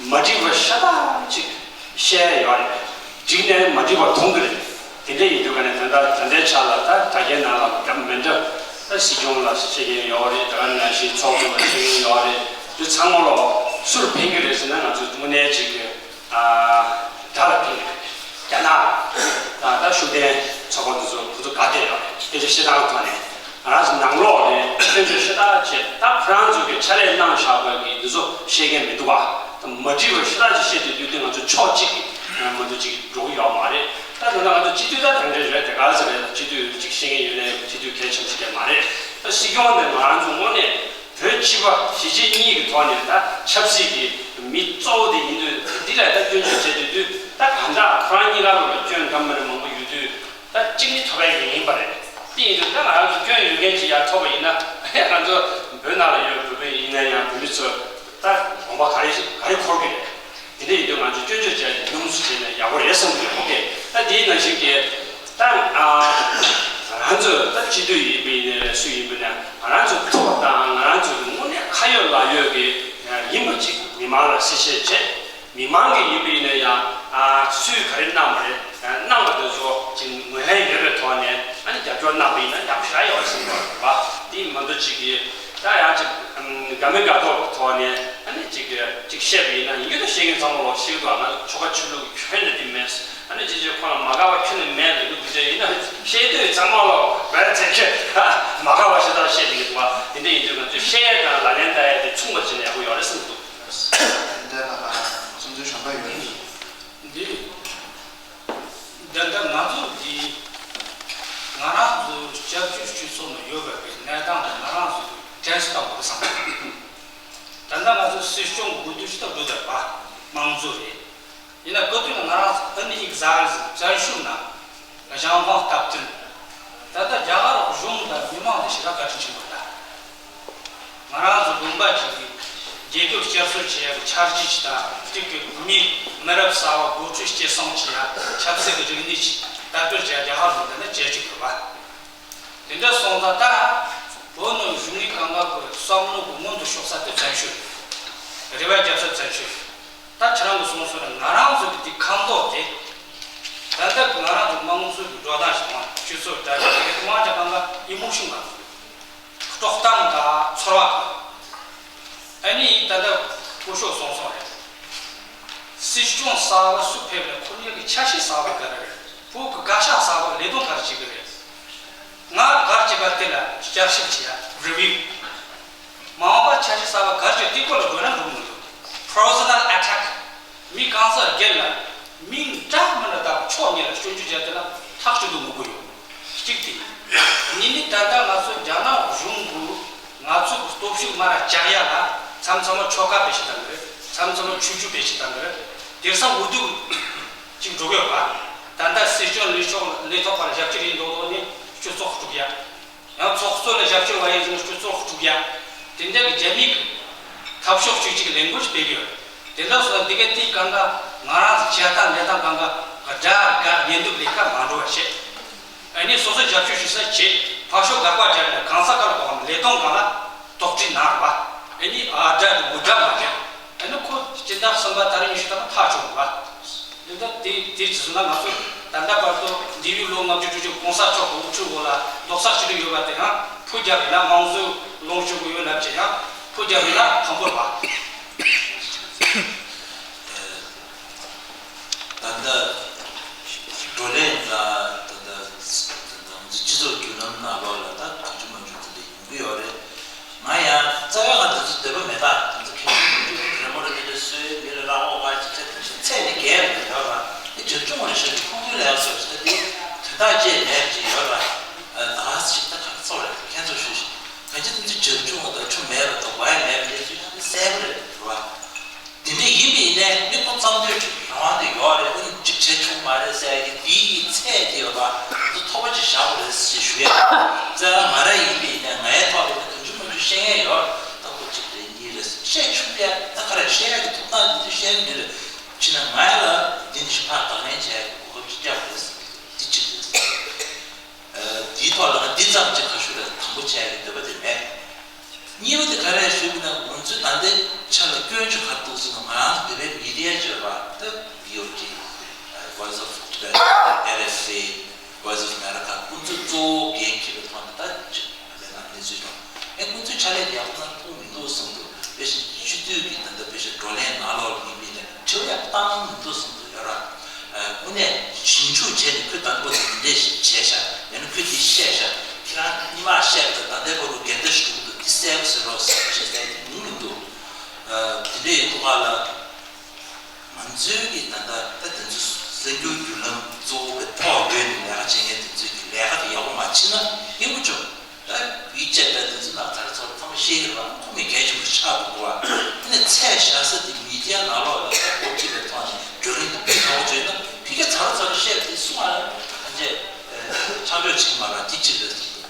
མ་འགྲིག་པ་ཤ་སྟག་ཅིག་བཤད་ཡ་ཡོད་རེད། འགྲིག་ནའི་མ་འགྲིག་པ་མཐོང་གི་རེད། དེ་འདྲ་ཡིན་དུས་ག་ནས་ད་ལྟ་ད་ལྟའི་ཆ་ལ་ད་དྲ་རྒྱའི་ནང་ལ་འདྲ་མི་འདྲ་ད་སྲིད་སྐྱོང་ལ་བཤད་མཁན་ཡོད་རེད། ད་ག་ནང་བཞིན་ཚོགས་གཙོ་ལ་བཤད་མཁན་ཡོད་རེད། དེ་ཚང་མ་ལོ་སུར་ཕན་གི་རེད་ཟེར་ན་ང་ཚོ་དངོས་གནས་ཅིག་གི་དགྲ་ལ་ཕན་གི་རེད། རྒྱ་ནག་དང་ད་ཤུགས་ལྡན་ཚོགས་པ་འདི་ཚོ་ཁོ་ཚོ་དགའ་བསྡད་ཡོད་རེད། སྐད་ཆ་བཤད་སྟངས་ཐོག་ནས་ང་རང་ཚོ་ནང་ལོགས་ནས་སྐྱོན་བརྗོད་ཤ་སྟག་བྱས་ད་ཁོ་རང་ཚོ་གི་ཕྱག་ལས་གནང་བཞག་པ་གི་འདི་ཚོ་བཤད་མཁན་མི་འདུག་བ། ད་མ་འགྲིག་པ་ཤ་སྟག་ཅིག་བཤད་དུས་དུས་དེ་ང་ཚོ་ཕྱོགས་གཅིག་གི་མ་གཏོགས་ཅིག་འགྲོ་གི་ཡོད་མ་རེད། ད་ད་ལྟ་ང་ཚོ་སྤྱི་འཐུས་ད་དེ་འདྲ་རེད། དེ་ག་ཚོད་རེད། ད་སྤྱི་འཐུས་ཅིག་བཤད་མཁན་ཡོད་རེད། སྤྱི་འཐུས་གལ་ཆེན་པོ་ཞིག་རེད་མ་རེད། ད་སྲིད་སྐྱོང་དེ་ང་རང་ཚོ་དངོས་གནས་བོད་སྤྱི་པ་གཞིས་བྱེས་གཉིས་ཀྱི་ཐོག་ནས་ད་ཆབ་སྲིད་ཀྱི་མི་གཙོ་བོ་དེ་ཡིན་དུས་འདི་ལ་ད་སྐྱོན་བརྗོད་བྱེད་དུས་དུས་ད་གང་ལྟར་ཁོ་རང་གཉིས་ཀ་ལོག་ལ་སྐྱོན་ག་མ་རེད་མང་པོ་ཡོད་དུས་ད་གཅིག་ནི་ཐོབ་ཡ་ཡིན་པ་རེད། དེ་ཡིན་དུས་ད་ང་རང་ཚོ་སྐྱོན་ཡོད་མཁན་ཅིག་ཡར་ཐོབ་པ་ཡིན་ན་ ཕན། ང་ཚོ་བོད་ནང་ལ་ཡོད་བོད་པ་ཡིན་ན་ཡང་བོད་མི་ཚོ་ད་དགོངས་པ་ག་རེ་ག་རེ་འཁོར་གི་རེད། དེ་འདྲ་ཡིན་དུས་ང་ཚོ་སྐྱོན་བརྗོད་བྱས་ནས་ཉུང་སུ་བྱས་ནས་ཡག་པོ་རེད་བསམ་གི་རེད། ཨོ་ཀེ། ད་དེའི་ནང་བཞིན་གྱི་ད་ང་རང་ཚོ་ད་སྤྱི་འཐུས་ཡིན་པ་ཡིན་ནའི་སུ་ཡིན་པ་ན་ང་རང་ཚོ་ཐུགས་དང་ང་རང་ཚོ་གི་དངོས་གནས་ཁ་ཡོད་ལག་ཡོད་ཀྱི་ཡིན་པ་ཅིག་མི་མང་ལ་གསལ་བཤད་བྱས། མི་མང་གི་ཡིན་པ་ཡིན་ན་ཡང་ཨ་སུས་ག་རེ་གནང་བ་རེད། གནང་བ་དེ་ཚོ་ཅིག་ངོས་ལེན་ཡོད་པའི་ཐོག་ནས་ཨ་ནི་རྒྱབ་སྐྱོར་གནང་བ་ཡིན་ན་ཡག་པོ་ཞེ་དྲག་ཡོད་པ་ཞིག་རེད་པ། དེ་མ་གཏོགས་ཅིག་གིས་ད་ཡང་ཅིག་དགའ་མི་དགའ་མཐོང་གི་ཐོག་ནས་ཨ་ནི་ཅིག་ཅིག་བཤད་པ་ཡིན་ན་ཡིན་རྒྱུ་དང་བཤད་མཁན་ཚང་མ་ལོག་ཤིག་ཏུ་ང་ཚོ་ཆོལ་ཁ་ཆོས་ལུགས་ཁྱོན་ནས་དེ་མེད། ཨ་ནི་ཅིག་ཅིག་ཁོ་ལ་མ་དགའ་བ་ཁྱོན་ནས་མེད་ལབ་རྒྱུ་དེ་འདྲ་ཡིན་ན་བཤད་དུས་ཚང་མ་ལོག་བེར་ཚེ་ཁྱོད་མ་དགའ་བ་ཞེ་དྲག་བཤད་དེ་ཡོད་པ། དེ་འདྲ་ཡིན་དུས་ང་ཚོས་བཤད་ཡ་དང་ལག་ལེན་བསྟར་ཡ་དེ་མཚུངས་པ་བྱས་ན་ཡག་པོ་ཡོད་རེད་བསམ་གྱི་འདུག་འདི་ལ་བསམ་ཚུལ་གཞན་པ་ཡོད་དམ། འདི། འདི་ལྟར་ང་ཚོ་འདི། ང་རང་ཚོ་སྐྱབས་བཅོལ་སྤྱི་ཚོགས་ནང་ཡོད་པའི་གནས་སྟངས་དེ་ང་རང་ཚོ་དྲན་གསོ་བཏང་དགོས་བསམ་གྱི་འདུག་ད་ལྟ་ང་ཚོ་སྲིད་སྐྱོང་གི་འོས་བསྡུ་ཞིག་ཏུ་འགྲོ་བསྡད་པ་དམངས་གཙོ་རེད། ཡིན་ན་གོ་ཐོས་ལ་ང་རང་ཚོ་ཨ་ནི་ཡིག་ཟ་ཟིག་བཙན་ཤུགས་ནང་ལ་ཞང་ཁང་སྟབས་བསྟུན། ད་ལྟ་རྒྱ་གར་གཞུང་དང་མི་མང་ལ་ཞེ་དྲག་བཀའ་དྲིན་ཆེན་པོ་ལྟ། ང་རང་ཚོ་ལུང་པ་གཅིག་གི་རྒྱལ་ཁབ་བསྐྱར་གསོ་བྱེད་ཡག་གི་འཆར་གཞི་ཅིག་དང་གཅིག་གི་མི་མི་རབས་གསར་བ་འགོ་ཁྲིད་སྐྱེད་སྲིང་བྱེད་ཡག་ཆབ་སྲིད་ཀྱི་རིག་གནས་ཅིག་དར་སྤེལ་བྱེད་ཡག་རྒྱ་གར་ལུང་པ་ནས་བྱེད་ཀྱི་ཡོད་པ། དེ་འདྲ་སོང་ཙང་ད་བོད་ནང་བཞུགས་མི་གང་ག་གི་བསམ་བློ་གི་སྔོན་དུ་ཕྱོགས་ས་དེ་བཙན་བྱོལ་རེད། རེ་བ་རྒྱབ་ས་བཙན་བྱོལ། ད་ཁྱེད་རང་གི་གསུང་སོང་ན་ང་རང་ཚོ་གི་དེ་ཁ་མདོག་དེ། ད་ལྟ་ང་རང་ཚོ་དམངས་གཙོ་གི་འགྲོ་སྟངས་ཤིག་དང་སྤྱི་ཚོགས་གྲ་སྒྲིག་དེ་དམངས་ཀྱི་གང་ག་ཡིན་མུག་ཤིང་ག་དཀྲོག་གཏམ་དང་ཚོར་བ་དང་། ཨ་ནི་ད་ལྟ་སྐུ་ཞབས་གསུང་སོང་རེད། སྲིད་སྐྱོང་གསར་པ་སུ་ཕེབས་ནས་ཁོ་གཉིས་ཀྱི་འཆར་གཞི་གསར་པ་ག་རེ་རེད། བོད་ཀྱི་བཀའ་ཤག་གསར་པ་ལས་དོན་ག་རེ་བྱེད་ཀྱི་རེད། ང་གར་བྱེད་པ་དེ་ལ་བསྐྱར་ཞིབ་བྱེད་ཡ་review། མ་འོངས་པ་འཆར་གཞི་གསར་པ་གར་བྱེད་དེ་སྐོར་ལ་འགྲོ་ན་འགྲོ་མི་འདུག personal attack། མི་གང་ཟག་སྒེར་ལ་མིང་འདྲ་མི་འདྲ་དང་ཕྱོགས་གཉིས་ལ་སྐྱོན་བརྗོད་བྱས་ཏེ་ལ་ཐག་གཅོད་དུ་མི་དགོས་ཡོད། གཅིག་དེ། གཉིས་ནི་ད་ལྟ་ང་ཚོ་རྒྱ་ནག་གཞུང་གིས་ང་ཚོ་གི་སྟོབས་ཤུགས་མར་རྒྱག་ཡ་ལ་མཚམས་མཚམས་ཆོལ་ཁ་བེད་སྤྱོད་བཏང་གི་རེད། མཚམས་མཚམས་ཆོས་བརྒྱུད་བེད་སྤྱོད་བཏང་གི་རེད། དེང་སང་འོས་བསྡུ་ཅིག་འགྲོ་གི་ཡོད་པ། ད་ལྟ་སྲིད་སྐྱོང་ལས་ཚོགས་ལས་ཐོག་པར་ཞབས་ཕྱི་རེད་མདོག་མདོག་ནས་སྤྱི་ཚོགས་དཀྲུག་ཡ། ཡང་ཚོགས་གཙོ་ལ་ཞབས་ཕྱི་བ་ཡིན་ཟེར་ནས་སྤྱི་ཚོགས་དཀྲུག་ཡ། དེ་འདྲ་གི་རྒྱ་མི་གི་འཐབ་ཕྱོགས་གཅིག་གཅིག་ལས་འགུལ་ཞིག་སྤེལ་གི་ཡོད། དེ་འདྲ་སོང་ཙང་འདི་ག་དེའི་སྒང་ག་ང་རང་ཚོ་བྱེད་སྟངས་ལས་སྟངས་སྒང་ག་དགྲ་དགའ་ཉེ་འདུག་ལས་ཀ་མ་འགྲོ་བ་བྱེད། ཨ་ནི་སོ་སོ་རྒྱབ་སྐྱོར་ཞུ་ས་བྱེད། ཕར་ཕྱོགས་དགག་པ་རྒྱག་ནས་གང་ས་ག་ལ་གཏོང་བ་ལས་དོན་སྒང་ལ་དོགས་འདྲི་གནང་རོགས། ཨ་ནི་ཨ་དགྲ་དང་འུ་དགྲ་མ་བྱེད། ཨ་ནི་ཁོ་སྦྱིན་བདག་གསུམ་པ་ད་རེས་ཉི་ཤུ་ཐམ་པ་ཐག་ཆོད་རེད་པ། འདི་ལྟར་དེ་དེ་ཇི་བཟུང་ན་ང་ཚོ་ད་ལྟ་བར་དུ་འདས་པའི་ལོ་ལྔ་བཅུ་དྲུག་ཅུ་གོང་ས་མཆོག་གི་དབུ་ཁྲིད་འོག་ལ་རྡོག་རྩ་གཅིག་སྒྲིལ་ཡོད་པ་དེ་ཡང་ཕུ་རྒྱབ་ཡིན་ན་དམངས་གཙོའི་ལོངས་སྤྱོད་དགོས་ཡོད་ལབ་ཀྱི་ཡང་ཕུ་རྒྱབ་ཡིན་ན་དམ་པོར་བ། ད་ལྟ་བགྲོ་གླེང་དང་ད་ལྟ་སྤྱི་ཚོགས་བརྒྱུད་ལམ་ནང་ལོགས་ལ་ད་གང་བྱུང་མང་བྱུང་དེ་འདྲ་ཡོང་གི་ཡོད་རེད། ང་ཡང་རྩ་བའི་ང་དེ་ཚོ་འདོད་པ་མེད་ད། དེ་ཚོ་ཁྱེད་ཚོ་མི་འགྲོ་རི་མོ་རེ་དེ་འདྲ་བཟོས་མི་ལ་རང་དབང་བ་ཅིག་ཚད་དེ་ཚད་དེ་རྒྱས་པ་ཡོད་ར། དེ་བྱབ་ཆུང་བ་རེ་བཞག་གི་ཁོང་ཚོའི་ལས་སོགས་ཞིག་ད་དེ་དོན་དག་ཅེས་མེད་ཅིག་ཡོད་ར། ད་ཞིག་ད་ག་རེ་ཚོགས་རེད་ཁྱེད་ཚོ་ཞུ་ཞིག་གང་ཅི་དེ་ཚོ་བྱབ་ཆུང་བ་དང་ཆུ་མེད་པ་དང་བ་ཡ་མེད་པ་དེ་ཚོ་ཞིག་གསལ་པོ་རེད་ར། དེ་འདྲ་ཡིན་པ་ཡིན་ནའི་མི་ཁོ་ཚང་མདུན་གྱི་རང་དབང་དེ་ཡོད་རེད། ཨ་ནི་གཅིག་བྱེད་ཆོག་མ་རེད་ཟེར་ཡ་གི་དེའི་ཚད་དེ་ཡོད་པ་དེ་ཚོ་ཐོག་མ་ཅིག་བཞག་དགོས་རེད་ཟེར་ཞུ་ཡ། རྩ་བ་ང་རང་ཡིན་པ་ཡིན་ནའི་ང་ཡའི་ཐོག་ལ་ཡིན་ན་གང་བྱུང་མང་བྱུང་བཤད་མཁན་ཡོད་རེད། ད་ཁོ་གཅིག་རེད་གཉིས་རེད་བཤད་ཆོག་ཡ། ད་ག་རེ་བཤད་ཡ་གི་ཐོབ་ཐང་དེ་ཚོ་བཤད་མཁན་མི་རེད། ཕྱིན་ན་ང་ཡ་ལ་འདི་འདྲ་ཞིག་ཕར་བདག་ལེན་བྱས་ཡ་གི་གོ་སྐབས་ཅིག་བསྐྱལ་དགོས་རེད། འདི་གཅིག་རེད། དེའི་ཐོག་ལ་ང་འདི་ཙམ་གྱི་ག་ཤུ་རེ་དང་པོ་བྱས་ཡོད་འདོད་པ་དེ་མེད། གཉིས་པ་དེ་ག་རེ་ཞུས་པ་ན་ང་ཚོས་ད་ལྟའི་ཆ་ལ་སྐྱོན་ཆུ་ག་འདུག་ཟེར་ན་ང་རང་ཚོ་བོད་པའི་མི་ཌི་ཡ་བརྗོད་པ་ད་བི་ཨོ་ཊི། Voice of Tibet། ཨར་ཨེཕ་ཨེ། Voice of America། ཁོང་ཚོས་གཙོ་བོ་འགན་འཁྱེར་བའི་ཐོག་ནས་ད་ཅིག་ད་ལྟའི་ནང་གནས་ཚུལ་བྱུང་། ཨེ་ཁོང་ཚོས་ཕྱག་ལས་དེ་ཡག་པོ་གནང་ཐུབ་མི་འདུག་བསམ་འདུག་དཔེ་བཞིན་སྤྱི་འཐུས་ཀྱི་ད་ལྟ་དཔེ་བཞིན་བགྲོ་གླེང་ནང་ལོགས་ལ་ཡིན་པའི་ནས་དྲི་བ་ཡག་པོ་བཏང་མི་འདུག་བསམ་འདུག་ཡོད་ར། དངོས་གནས་ཞིབ་འཇུག་བྱས་ནས་ཁོས་ད་ལྟ་བར་དུ་འདི་འདྲས་ཞིག་བྱས་ཤག་ཡང་ན་ཁོས་འདི་བཤད་ཤག་ཁྱེད་རང་གཉིས་མ་བཤད་པ་ད་ལྟའི་བར་དུ་འགལ་ཟླ་ཞིག་འགྲོ་གི་འདུག་འདི་གསལ་པོ་ཟེར་རོགས་ཟེར་བཤད་ས་ཡིན་མིན་མི་འདུག་དེ་འདྲས་ཡིན་དུས་ཁ་ལ་ང་ཚོའི་གི་ད་ལྟ་ད་དེ་ཚོ་གསར་འགྱུར་བརྒྱུད་ལམ་གཙོ་བོ་གི་ཐོག་བརྒྱུད་ནས་ལས་ཀ་བྱེད་མཁན་དེ་ཚོའི་གི་ལས་ཀ་དེ་ཡག་པོ་མ་བྱེད་ན་ཡག་པོ་བྱུང་། ད་བི་ཅེ་ད་དེ་ཚོ་ནང་ཚར་ཚོར་ཚང་མ་ཤེས་ཀྱི་རེད་པ། ཁོ་མི་གལ་ཆེན་པོ་ཆགས་འདུག་གོ་བ། དེ་ནས་ཚད་བཞག་ས་དེ་མི་ཌི་ཡ་ནང་ལོགས་ལ་ད་སྒོ་ཕྱེ་བའི་ཐོག་ནས་བརྒྱུད་རིམ་དེ་སྤེལ་ཐུབ་པ་བྱས་ན་ཕི་གེ་ཚར་ཚོར་བཤད་དེ་གསུང་བ་ལ་ཐམས་ཅད་ཆ་འཇོག་བྱེད་མ་ར་དེ་གཅིག་རེད་ཟེར་འདུག་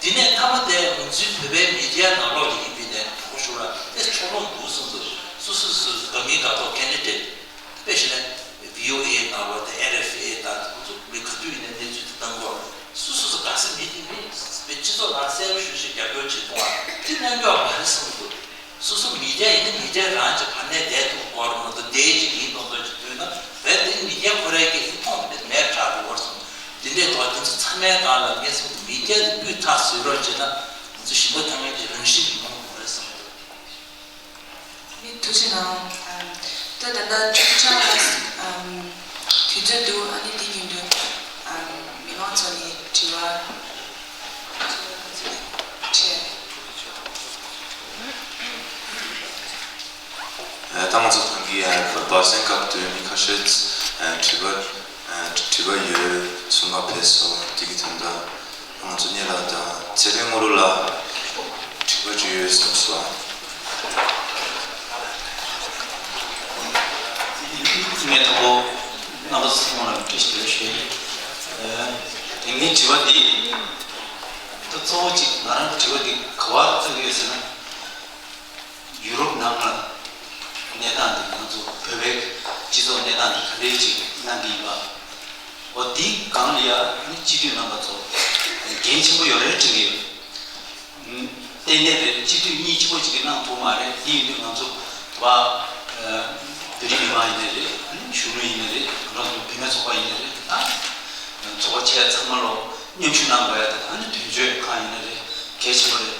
དེ་ དེ་ནས་མཐའ་མ་དེ་ང་ཚོའི་བོད་པའི་མི་ཌི་ཡ་ནང་ལོགས་ལ་ཡིན་པའི་ནས་དྲང་པོ་ཞུ་ར་དེ་ཕྱོགས་ལྷུང་འདུག་གསུངས་འདུག་སོ་སོ་སོ་འགག་མིན་འགག་ཐོག་ཁེན་ཌི་ཌེ་ཊི་དཔེ་བཞག་ན་བྷི་ཨོ་ཨེ་ནང་ལོགས་དང་ཨེ་ཨེཕ་ཨེ་དང་ཁོ་ཚོ་མི་ག་དུས་ཡིན་ནའི་གནས་ཚུལ་དེ་བཏང་དགོས། སོ་སོ་སོ་དགའ་ས་མེད་དེ་མི་སྤྱི་ཚོགས་ནང་གསལ་པོ་ཞུ་ཞིག་རྒྱབ་སྐྱོར་བྱེད་གཏོང་བ་དེ་གནད་འགག་མ་རེད་བསམ་གི་འདུག་སོ་སོ་མི་ཌི་ཡ་ཡིན་ན་མི་ཌི་ཡ་རང་གི་ཕར་ནས་བསྡད་ཐུབ་སྐོར་མ་གཏོགས་དེའི་ཅིག་ཡིན་མདོག་མདོག་ཅིག་ཐོན་ན་བས་དེ་མི་ཌི་ཡ་ཁོ་རའི་སྐད་ཀྱིས་མཐོང་དེ་མེད་དྲག་འགྲོ་བར་སོང་། དེ་འདྲའི་ཐོག་དེ་ཚོ་ཚང་མའི་སྒང་ལ་ངས་སོང་མི་ཌི་ཡ་དེ་སྤུས་དག་བཟོས་རོགས་བྱས་ན་ང་ཚོ་ཞི་མཐའ་མའི་གི་རང་བཞིན་གྱི་ཡོང་དགོས་རེད་བསམ་གི་འདུག་ནི་ཐུགས་རྗེ་གནང་། ཨམ། ད་ད་ལྟ་ཅོག་ཅག་ལ་ཨམ། དུས་ཚོད་འདུག་ཨ་ནི་དེ་ཉིན་དུ་ཨམ། མི་མང་ཚོ་ནས་དྲི་བ་དྲིས། ད་ང་ཚོ་ད་གིན་བར་གསེང་སྐབས་དུ་མི་ཁ་ཤས་དྲི་བ་དྲི་བ་ཡོད་གསུང་ག་ཕེབས་སོང་། དེ་གི་དོན་དག་ང་ཚོ་གཉིས་ལ་དང་ཚེ་རིང་དངོས་གྲུབ་ལ་དྲི་བ་ཅིག་ཡོད་གསུངས་སོང་། ངས་དང་པོ་རྣམ་པ་ཚོ་ཚང་མ་ལ་བཀྲ་ཤིས་བདེ་ལེགས་ཞུ་ཡིན། དེ་ངའི་དྲི་བ་འདི་ད་གཙོ་བོ་གཅིག་ང་རང་གི་དྲི་བ་འདི་ག་པར་བརྩི་གི་ཡོད་ཟེར་ན། ཡུ་རོབ་ནང་ལ་གནས་སྟངས་འདི་ང་ཚོ་བོད་པའི་སྤྱི་ཚོགས་གནས་སྟངས་འདི་ག་འདྲའི་ཅིག་གནང་གི་ཡིན་པ། འོ་འདི་སྒང་ལ་ཡ་ཨ་ནི་སྤྱི་འཐུས་རྣམ་པ་ཚོ་འགན་ཆེན་པོ་ཡོད་རེད་དྲན་གི་ཡོད། ཏན་ཏན་རེད། སྤྱི་འཐུས་གཉིས་གཅིག་པོ་གཅིག་གིས་གནང་ཐུབ་མ་རེད། དེ་ཡིན་དུས་ང་ཚོ་བ་བོད་རིགས་མི་མང་ཡིན་ནའི་རེད། ཨ་ནི་གཞོན་ནུ་ཡིན་ནའི་རེད། ང་རང་ཚོ་བུད་མེད་ཚོགས་པ་ཡིན་ནའི་རེད། ད་ཚོགས་པ་ཆེ་ཚང་མ་ལོ་མཉམ་ཞུགས་གནང་དགོས་ཡ་དེ་ད་ནི་དོན་གཅོད་ཁང་ཡིན་ན་རེད། གལ་ཆེན་པོ་རེད།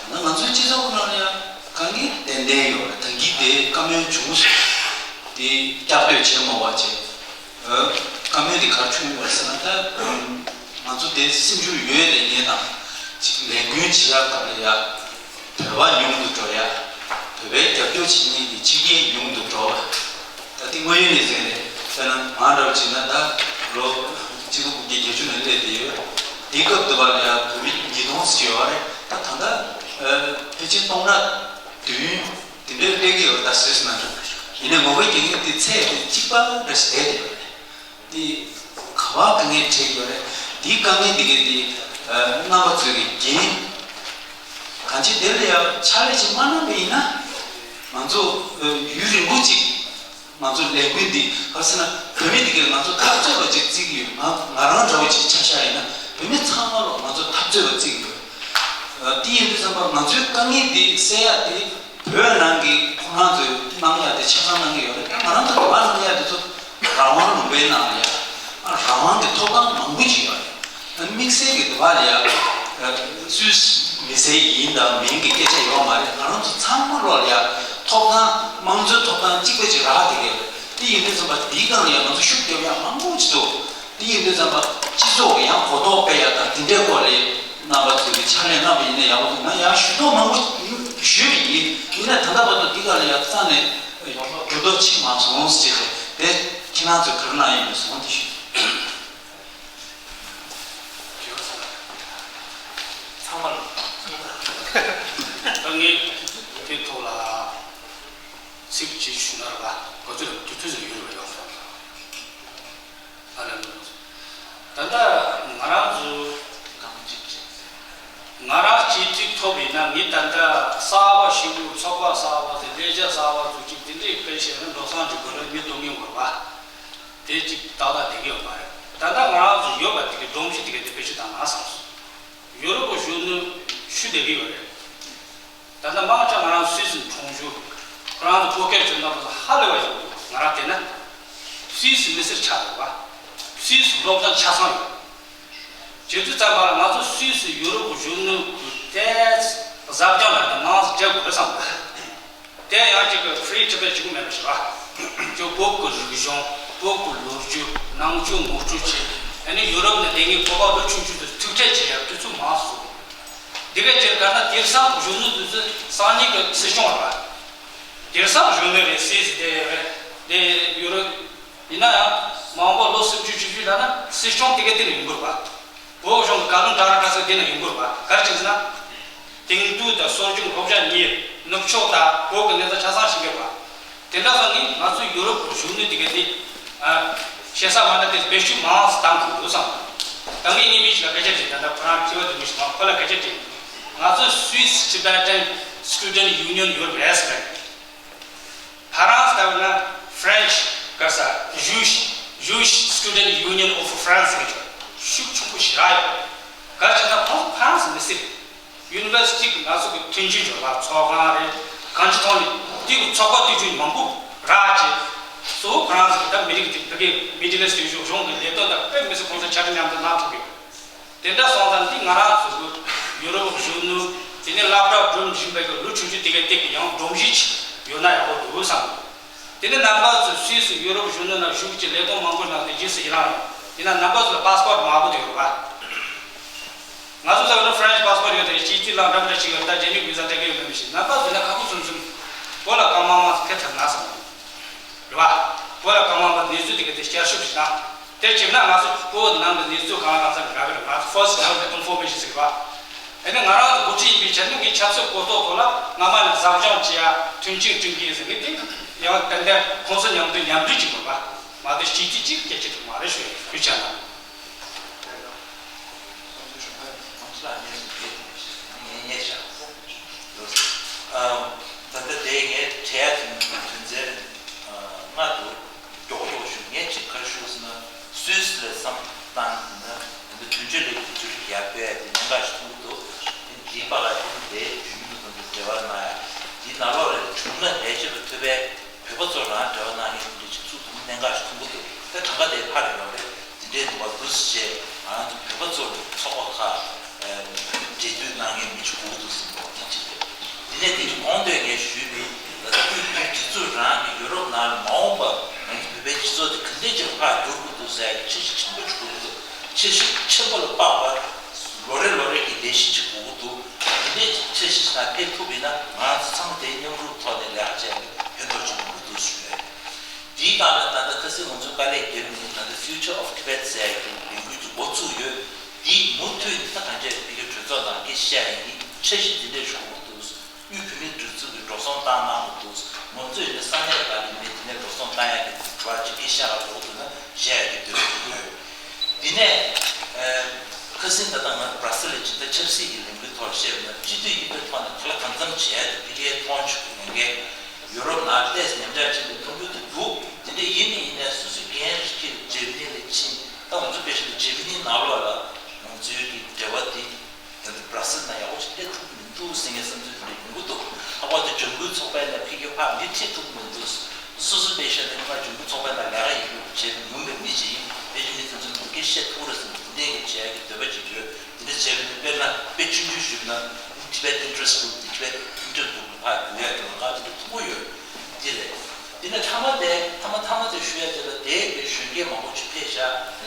ད་ང་ཚོའི་སྤྱི་ཚོགས་ནང་ལ་ཡང་དཀའ་ངལ་ཏན་ཏན་ཡོད་རེད། ད་གིན་དེ་བཀའ་མོལ་བྱུང་སོང་། དེ་བསྐྱར་ཟློས་བྱེད་མ་དགོས་བྱས། བཀའ་མོལ་དེ་ག་རེ་བྱུང་ཡོད་རེད་ཟེར་ན། ད་ང་ཚོ་དེ་སེམས་ཤུགས་ཡོད་རེད། ངས་དང་ཅིག་ལས་འགུལ་བྱེད་ཡག་སྐབས་ལ་ཡ། བོད་པ་ཉུང་དུ་འགྲོ་ཡ། བོད་པའི་རྒྱབ་སྐྱོར་བྱེད་མཁན་གྱི་སྤྱི་སྒེར་ཉུང་དུ་འགྲོ་བ། ད་དེ་དངོས་ཡོད་གནས་ཚུལ་རེད། དཔེར་ན་ང་འདྲ་བོ་བྱས་ན་ད་ལོ་གཅིག་སྟོང་དགུ་བརྒྱ་བརྒྱད་ཅུ་ནས་སླེབས་བསྡད་ཡོད། དེའི་སྐབས་དུ་བ་ལ་ཡ་བོད་མི་ཉིས་སྟོང་ཙམ་ཡོད་རེད། ད་ད་ལྟ་ཕལ་ཆེར་སྟོང་ཕྲག་བདུན་དེ་འདྲའི་སླེབས་ཀྱི་ཡོད་རེད། ད་སུད་སི་ནང་དུ། ཡིན་ནའི་ངོ་རྒོལ་བྱེད་མཁན་དེ་ཚད་དེ་གཅིག་པ་འདྲ་ཞིག་བསྡད་བསྡད་ཡོད་རེད། དེ་ག་པར་དཀའ་ངལ་འཕྲད་ཡོད་རེད། དེའི་དཀའ་ངལ་འདི་གའི་དེ་རྣམ་པ་ཚོས་ཀྱི་འགན་གང་ཅི་དེ་ལ་ཡང་ཕྱག་ལས་ཅིག་མ་གནང་བ་ཡིན་ན། ང་ཚོ་ཡུན་རིང་པོ་ཅིག་ང་ཚོ་ལས་འགུལ་འདི་ག་རེ་ཟེར་ན། བོད་མི་འདི་གས་ང་ཚོ་འཐབ་རྩོད་པ་ཅིག་བརྩི་གི་ཡོད། ང་ང་རང་འདྲ་བོ་ཅིག་ཆ་བཞག་ཡིན་ན་བོད་མི་ཚང་མ་ལོ་ང་ཚོ་འཐབ་རྩོད་པ་བརྩི་གི་ཡོད། དེ་ཡིན་དུས་ཙམ་པ་ང་ཚོའི་དཀའ་ངལ་འདི་སེལ་ཡག་དེ་བོད་ནང་གི་ཁོ་རང་ཚོས་གནང་ཡག་དེ་ཆ་ཚང་གནང་གི་ཡོད་རེད། ད་ང་རང་ཚོ་དེ་བ་གནང་ཡག་དེ་ཚོ་རང་དབང་ལུང་པའི་ནང་ལ་ཡ་རང་དབང་གི་ཐོབ་ཐང་མང་པོ་ཅིག་ཡོད་རེད། དམིགས་བསལ་གྱི་དེ་བ་ལ་ཡ་སུད་སི་མི་སེར་ཡིན་དང་མིན་གྱི་སྐད་ཆ་ཡོད་མ་རེད། ང་རང་ཚོ་ཚང་མ་ལོག་ལ་ཡ་ཐོབ་ཐང་། དམངས་གཙོའི་ཐོབ་ཐང་གཅིག་པ་ཅིག་རག་བསྡད་ཀྱི་ཡོད་རེད། དེ་ཡིན་དུས་ཙམ་པ་དེའི་སྒང་ལ་ཡ་ང་ཚོ་ཤུགས་རྒྱབ་ཡག་མང་པོ་ཅིག་འདུག་དེ་ཡིན་དུས་ཙམ་པ་སྤྱི་ཚོགས་ཀྱི་ཡང་གོ་རྟོགས་སྤེལ་ཡག་དང་དེ་འདྲའི་སྐོར་ལ་རྣམ་པ་ཚོས་ཀྱི་ཕྱག་ལས་གནང་བ་ཡིན་ན་ཡག་པོ་འདུག་ང་ཡང་ཞུ་མདོག་མང་པོ་ཞུས་པ་ཡིན། ཡིན་ན་ད་ལྟ་བར་དུ་འདི་ག་ལ་ཡང་རྩ་ནས་འགྱུར་ལྡོག་ཕྱིན་མ་སོང་ཟེར་ཏེ། དེ་ཁྱེད་རང་ཚོས་ག་རེ་གནང་ཡོད་མེད་སོང་དེ་ཞུ། ཚང་མ་ལ་ད་ངས་དེ་ཐོག་ལ་ཚིག་གཅིག་ཞུ་ན་ར་ག་ཚོད་དུས་ཚོད་ཟིན་ཡོད་རེད་པ། ཡོང་སོང་། ཨ་ལ་ནོ། ད་ལྟ་ང་རང་ཚོ་ང་རང་སྤྱི་འཐུས་ཐོབ་ཡིན་ན། ངས་ད་ལྟ་གསར་པ་ཞིག་ཚོགས་པ་གསར་པ་དེ་ལས་བྱ་གསར་པ་ཚོ་གཅིག་དེ་འདྲའི་དཔེ་བཤད་ན་འགྲོ་སོང་ཅིག་དགོས་ན་མི་སྟོང་ཉིན་འགོར་བ་དེ་གཅིག་ཏག་ཏག་བསྡད་ཀྱི་ཡོད་མ་རེད། ད་ལྟ་ང་རང་ཚོ་ཡོད་པ་དེ་གའི་སྒྲོམ་གཞི་དེ་གའི་དེ་དཔེ་ཆ་དང་ང་བསམ་སོང་། ཡོ་རོབ་གཞོན་ནུ་ཞུ་བསྡད་ཀྱི་ཡོད་རེད། ད་ལྟ་མང་ཆེ་ང་རང་སུད་སི་འཁྲུངས་ཞུ། ཁོ་རང་ཚོ་བོད་སྐད་བརྗོད་ན་ཧ་ལས་པ་ཞིག་འདུག་ང་རང་བལྟས་ན། སུད་སི་མི་སེར་ཆགས་འདུག་པ། སུད་སི་སློབ་སྦྱོང་ཆ་ཚང་ཡོད། བྱེད་དུས་ཙམ་པ་ལ་ང་ཚོ་སུད་སི་ཡུ་རོབ་ཀྱི་གཞོན་ནུ་དེ་གཟབ་སྦྱོང་ལ་དེ་མང་ཙམ་རྒྱག་དགོས་རེད་བསམ་འདུག་དེ་ཡང་གཅིག་གི་ཕི་རི་ཊི་བེཊ་བྱེད་དགོས་མེད་པ་ཞིག་རེད་པ། ཅོ་བོད་ཀྱི་རིག་གཞུང་། བོད་ཀྱི་ལོ་རྒྱུས། ནང་ཆོས་ངོ་སྤྲོད་བྱེད། ཨ་ནི་ཡུ་རོབ་ནས་སླེབས་མཁན་བོད་པ་ལོ་ཆུང་ཆུང་ཚོ་ཐུག་འཕྲད་བྱེད་ཡག་དུས་ཚོད་མང་སོང་། འདི་ག་ཅིག་ག་ན་དེང་སང་གཞོན་ནུ་དེ་ཚོ་སང་ཉིན་གྱི་སྲིད་སྐྱོང་རེད་པ། དེང་སང་གཞོན་ནུ་རེད། སུད་སི་དེ་རེད། དེ་ཡུ་རོབ། ཡིན་ན་ཡང་མང་པོ་ལོ་སུམ་ཅུ་བཅུ་བཅུ་ལ་ན་སྲིད་སྐྱོང་དེ་ག་དེ་ལ་ཡོང་གི་རེད་པ། བོད་གཞུང་གི་བཀའ་བློན་ཁྲི་རབས་ག་ཚོད་དེ་ན་ཡོང་གི་རེད་པ། ག་རེ་བྱས་ཟེར་ན། དེང་དུས་དང་སྲོལ་རྒྱུན་སློབ་གྲྭ་གཉིས། ནུབ་ཕྱོགས་དང་བོད་ཀྱི་གནས་སྟངས་ཆ་ཚང་ཤེས་ཀྱི་རེད་པ། དེ་འདྲ་སོང་ནས་ང་ཚོ་ཡུ་རོབ་གཞོན་ནུ་དེ་ག་དེ། ཨ། ཤེས་ས་མ་འདྲ་དེ་བེད་སྤྱོད་མང་ཙམ་བཏང་དགོས་འདུག་བསམ། ད་ངས་ངའི་མི་ཞིག་ལ་སྐད་ཆ་དྲིས། ད་ལྟ་ཁོ་རང་སྐྱེ་བ་བདེ་མོ་ཞིག་མ། ཁོ་ལ་སྐད་ཆ་དྲིས། ང་ཚོ་Swiss Tibetan Student Union ཡོད་རེད་ཟེར། ཕ་རན་སི་ལྟ་བུ་ན་French ག་ས་Jewish Jewish Student Union of France ཟེར་གྱི་ཤུགས་ཆེན་པོ་ཞེ་དྲག་ཡོད། ག་ཅི་ན་ཁོང་ཚོ་ཕ་རན་སི་མི་སེར། University གི་ང་ཚོ་གི་མཐུན་རྐྱེན་ཡོད་པ། ཚོགས་ཁང་རེད། གང་ཅི་ཐོག་ནས་དེ་གི་ཚོགས་པ་དེ་ཚོ་མང་པོ་རག་བྱས། གཙོ་བོ་ཁོ་རང་ཚོ་གི་ད་མི་རིགས་དེ་བོད་སྐད་Middle East གཞུང་གི་ལས་དོན་དང་དཔེ་མི་སྲིད་ཁོང་ཚོ་ཕྱག་ལས་མཉམ་དུ་གནང་ཐུབ་ཀྱི་ཡོད། དེ་འདྲ་སོང་ཙང་འདི་ང་རང་ཚོ་གི་ཡུ་རོབ་གཞོན་ནུ་དེ་ནས་སློབ་གྲྭ་སྒྲུབ་བཞིན་པའི་གི་ལོ་ཆུང་ཆུང་དེ་གའི་སྟེང་གི་ཡང་སྒྲོམ་གཞི་ཅིག་ཡོད་ན་ཡག་པོ་འདུག་བསམ། དེ་ནས་རྣམ་པ་ཚོས་སུད་སི་ཡུ་རོབ་གཞོན་ནུ་ནང་བཞུགས་ཀྱི་ལས་དོན་མང་པོ་གནང་སྟེ་རྗེས་སུ་ཡི་རང་ཡོང་། ཡིན་ན་རྣམ་པ་ཚོ་ལ་པ་སི་པོར་ཊི་མང་པོ་དེ་ཡོད་རེད་པ། ང་ཚོ་ལྟ་བུ་ན་French passport ཡོད་དེ་སྤྱི་འཐུས་ལ་འདྲ་མི་འདྲ་ཞིག་ཡོད་རེད། ད་རྗེས་མའི་འགུལ་ས་སྤྲད་ཀྱི་ཡོད་མེད་མི་ཤེས། རྣམ་པ་ཚོ་ལ་ཁ་ཁུ་སུམ་སུམ་བོད་ལ་གང་མང་མང་ཕེབས་ཐུབ་ན་བསམ། རེད་བ། བོད་ལ་གང་མང་མང་གནས་ཚུལ་དེ་ག་དེ་བསྐྱར་ཞིབ་ཞིག་གནང་། དེ་བྱས་ན་ང་ཚོ་བོད་ནང་གི་གནས་ཚུལ་གང་ལ་གང་འཚམ་རག་གི་རེད། ང་ཚོ་first hand information ཟེར་བ། ཨ་ནི་ང་རང་ཚོ་འགོ་ཁྲིད་ཡིན་པའི་ཆ་ནས་ངའི་ཆབ་སྲིད་གོ་རྟོགས་ཐོག་ལ་སྔ་མ་ནས་ཟབ་སྦྱོང་བྱེད་ཡ་མཐུན་རྐྱེན་བསྐྲུན་གྱི་ཡིན་ཟེར། ངས་དེ་ཡང་ཏན་ཏན་ཁོང་ཚོ་མཉམ་དུ་མཉམ་འབྲེལ་བྱེད་དགོས་པ། མ་གཏོགས་གཅིག་དེ་གཅིག་སྐད་ཆ་དེ་མ་རེད་ཞུ་ཡ་ཡིན། ཐུགས་རྗེ་ཆེ་གནང་། ད་ལྟ་དེ་ངས་དྲན་དོན་ཚན་ལྔ་འདུག་མགྱོགས་མགྱོགས་ཞུ། ངས་གཅིག་ག་རེ་ཞུ་ཟེར་ན། སུད་སི་ལ་བསམ་བཏང་ན་ད་ལྟ་དོན་གཅོད་ལས་ཀྱི་བརྒྱུད་རིམ་ཡར་སྤེལ་ཡ་དེ་གནད་འགག་ཞིག་མཐོང་གི་འདུག་དེ་འདིའི་བར་ལ་དེ་ནི་དེའི་བརྒྱུད་མི་ཚོ་དང་འབྲེལ་བ་གནང་ཡ། དེའི་ནང་ལོགས་ལ་བྱུང་ན་ལས་བྱེད་པ་ཐོབ་པའི་བོད་པ་ཚོ་རང་འབྲེལ་བ་གནང་མཁན་དེ་འདྲ་ཞིག་ཚུགས་ཐུབ་ན་གནད་འགག་ཞིག་མཐོང་གི་འདུག་དེ་གང་ག་དེ་ཕར་ཡོང་རེད། དེ་འདྲའི་འདུག་པ་འདུག་སེ་བྱས། ང་རང་ཚོ་བོད་པ་ཚོ་ཚོགས་པ་ཁག་འབྲེལ་མཐུད་གནང་མཁན་མི་ཞིག་དགོས་ཀྱི་འདུག་ཟེར་ནས་དེ་གཅིག་རེད། དེ་ནས་དེ་གི་གོང་དུ་ངས་ཞུས་པའི་ད་ལྟ་དབུས་བོད་སྒྲིག་འཛུགས་རང་གི་ཡུ་རོབ་ནང་ལ་མ་འོངས་པ་ང་ཚོ་བོད་པའི་སྤྱི་ཚོགས་དེ་ག་འདྲས་ཅིག་ཕར་བསྒྱུར་དགོས་འདུག་ཟེར་ཡ་གི་འཆར་གཞི་ཆེན་པོ་ཞིག་དགོས་ཀྱི་འདུག་འཆར་གཞི་ཆེན་པོ་ལ་དཔག་པ་ལོ་རེ་ལོ་རེ་གི་ལས་གཞི་ཅིག་དགོས་ཀྱི་འདུག་དེ་འདྲའི་འཆར་གཞི་ཞིག་ནང་ཕེབས་ཐུབ་པ་ཡིན་ན་ང་རང་ཚོ་ཚང་མ་དེའི་མཉམ་རུབ་ཐོག་ནས་ལས་ཀ་བྱས་ན་ཕན་ཐོགས་ཆེན་པོ་འདུག་ཞུ་ཡ་ཡིན། འདིའི་སྒང་ལ་ད་ལྟ་ཁ་སང་ང་ཚོ་དཀའ་ལས་བརྒྱབ་ནས་ད་ལྟ་Future of Tibet ཟེར་ཡག་གི་ལས་འགུལ་གྱི་འགོ་བཙུགས་ཡོད། འདི་མུ་མཐུད་ནས་ད་གང་ཅི་ཕ་གིའི་གྲོས་ཚོགས་ནང་སྐད་ཆ་བཤད་ཡིན། འཆར་གཞི་འདི་འདྲས་ཞིག་དགོས་འདུག་དབུས་བོད་མིའི་སྒྲིག་འཛུགས་ཀྱིས་འགྲོ་སོང་བཏང་གནང་དགོས་འདུག་ང་ཚོས་ནི་ས་གནས་ལ་ལ་ནས་དེ་ནས་འགྲོ་སོང་བཏང་ཡག་གི་བར་གྱི་སྐད་ཆ་བཤད་དགོས་འདུག་ན་བཤད་ཡག་གི་འདོད་པ་ཡོད། འདི་ནས་ཁ་སང་ད་ལྟ་ང་Brussels ལ་ཇི་ལྟར་ཆབ་སྲིད་ཀྱི་ལས་འགུལ་ཐོག་བཤད་པ་ན་སྤྱི་འཐུས་ཡིན་པའི་ཐོག་ནས་གང་ལ་གང་འཚམ་བྱས་ཏེ་ཕ་གིའི་མཐོང་ཆོས་ཀྱི་ལས་འགན་ཡུ་རོབ་ནང་ཏོག་ཙམ་ཉམས་ཆག་ཕྱིན་པའི་གནས་ཚུལ་དེ་འདུག་དེ་འདྲ་ཡིན་ནི་ཡིན་ནའི་སོ་སོའི་འགན་རེ་འཁྱེར་ཇར་མ་ནི་ལ་ཕྱིན། ད་ང་ཚོ་དཔེ་བཞག་ན་ཇར་མ་ནི་ནང་ལོགས་ལ་ང་ཚོའི་གི་འབྲེལ་བ་དེ་ད་ལྟ་Brussels ནང་ཡག་པོ་ཞིག་སླེབས་ཐུབ་ཀྱི་མི་འདུག་ཟེར་མཁན་བསམ་ཚུལ་དེ་འདྲ་ཡོང་གི་འདུག་ལྷག་པར་དུ་ལྗང་ཁུའི་ཚོགས་པའི་ནང་ཕ་གིར་ཕར་མི་ཁྲིད་ཐུབ་ཀྱི་མི་འདུག་སོ་སོ་དཔེ་བཞག་ན་ང་ལྗང་ཁུ་ཚོགས་པའི་ནང་ལས་ཀ་ཡིན་རྒྱུ་བྱེད་མྱོང་བའི་མི་ཞིག་ཡིན། དཔེ་བཞག་ན་དེ་ཚོ་ནང་སྐད་བཤད་ཐུབ་རེད་བསམ་དེ་འདྲའི་གི་བྱེད་ཡག་གི་འདོད་པ་ཅིག་ཡོད། དེ་འདྲ་བྱས་པ་ཡིན་ན་དཔེར་ན་དཔེ་ཆུང་ཆུང་ཞུས་ན་Tibet Interest Group དེ་Tibet Interest Group ལ་ཕར་འགྱུར་ཡག་གི་ལམ་ཁ་དེ་འདྲ་མཐོང་གི་ཡོད། འདི་རེད། འདི་ནས་མཐའ་མ་དེ་མཐའ་མ་མཐའ་མ་དེ་ཞུ་ཡ་དེ་ལ་དེའི་གི་གཞོན་སྐྱེས་མང་པོ་ཅིག་ཕེབས་ཤག་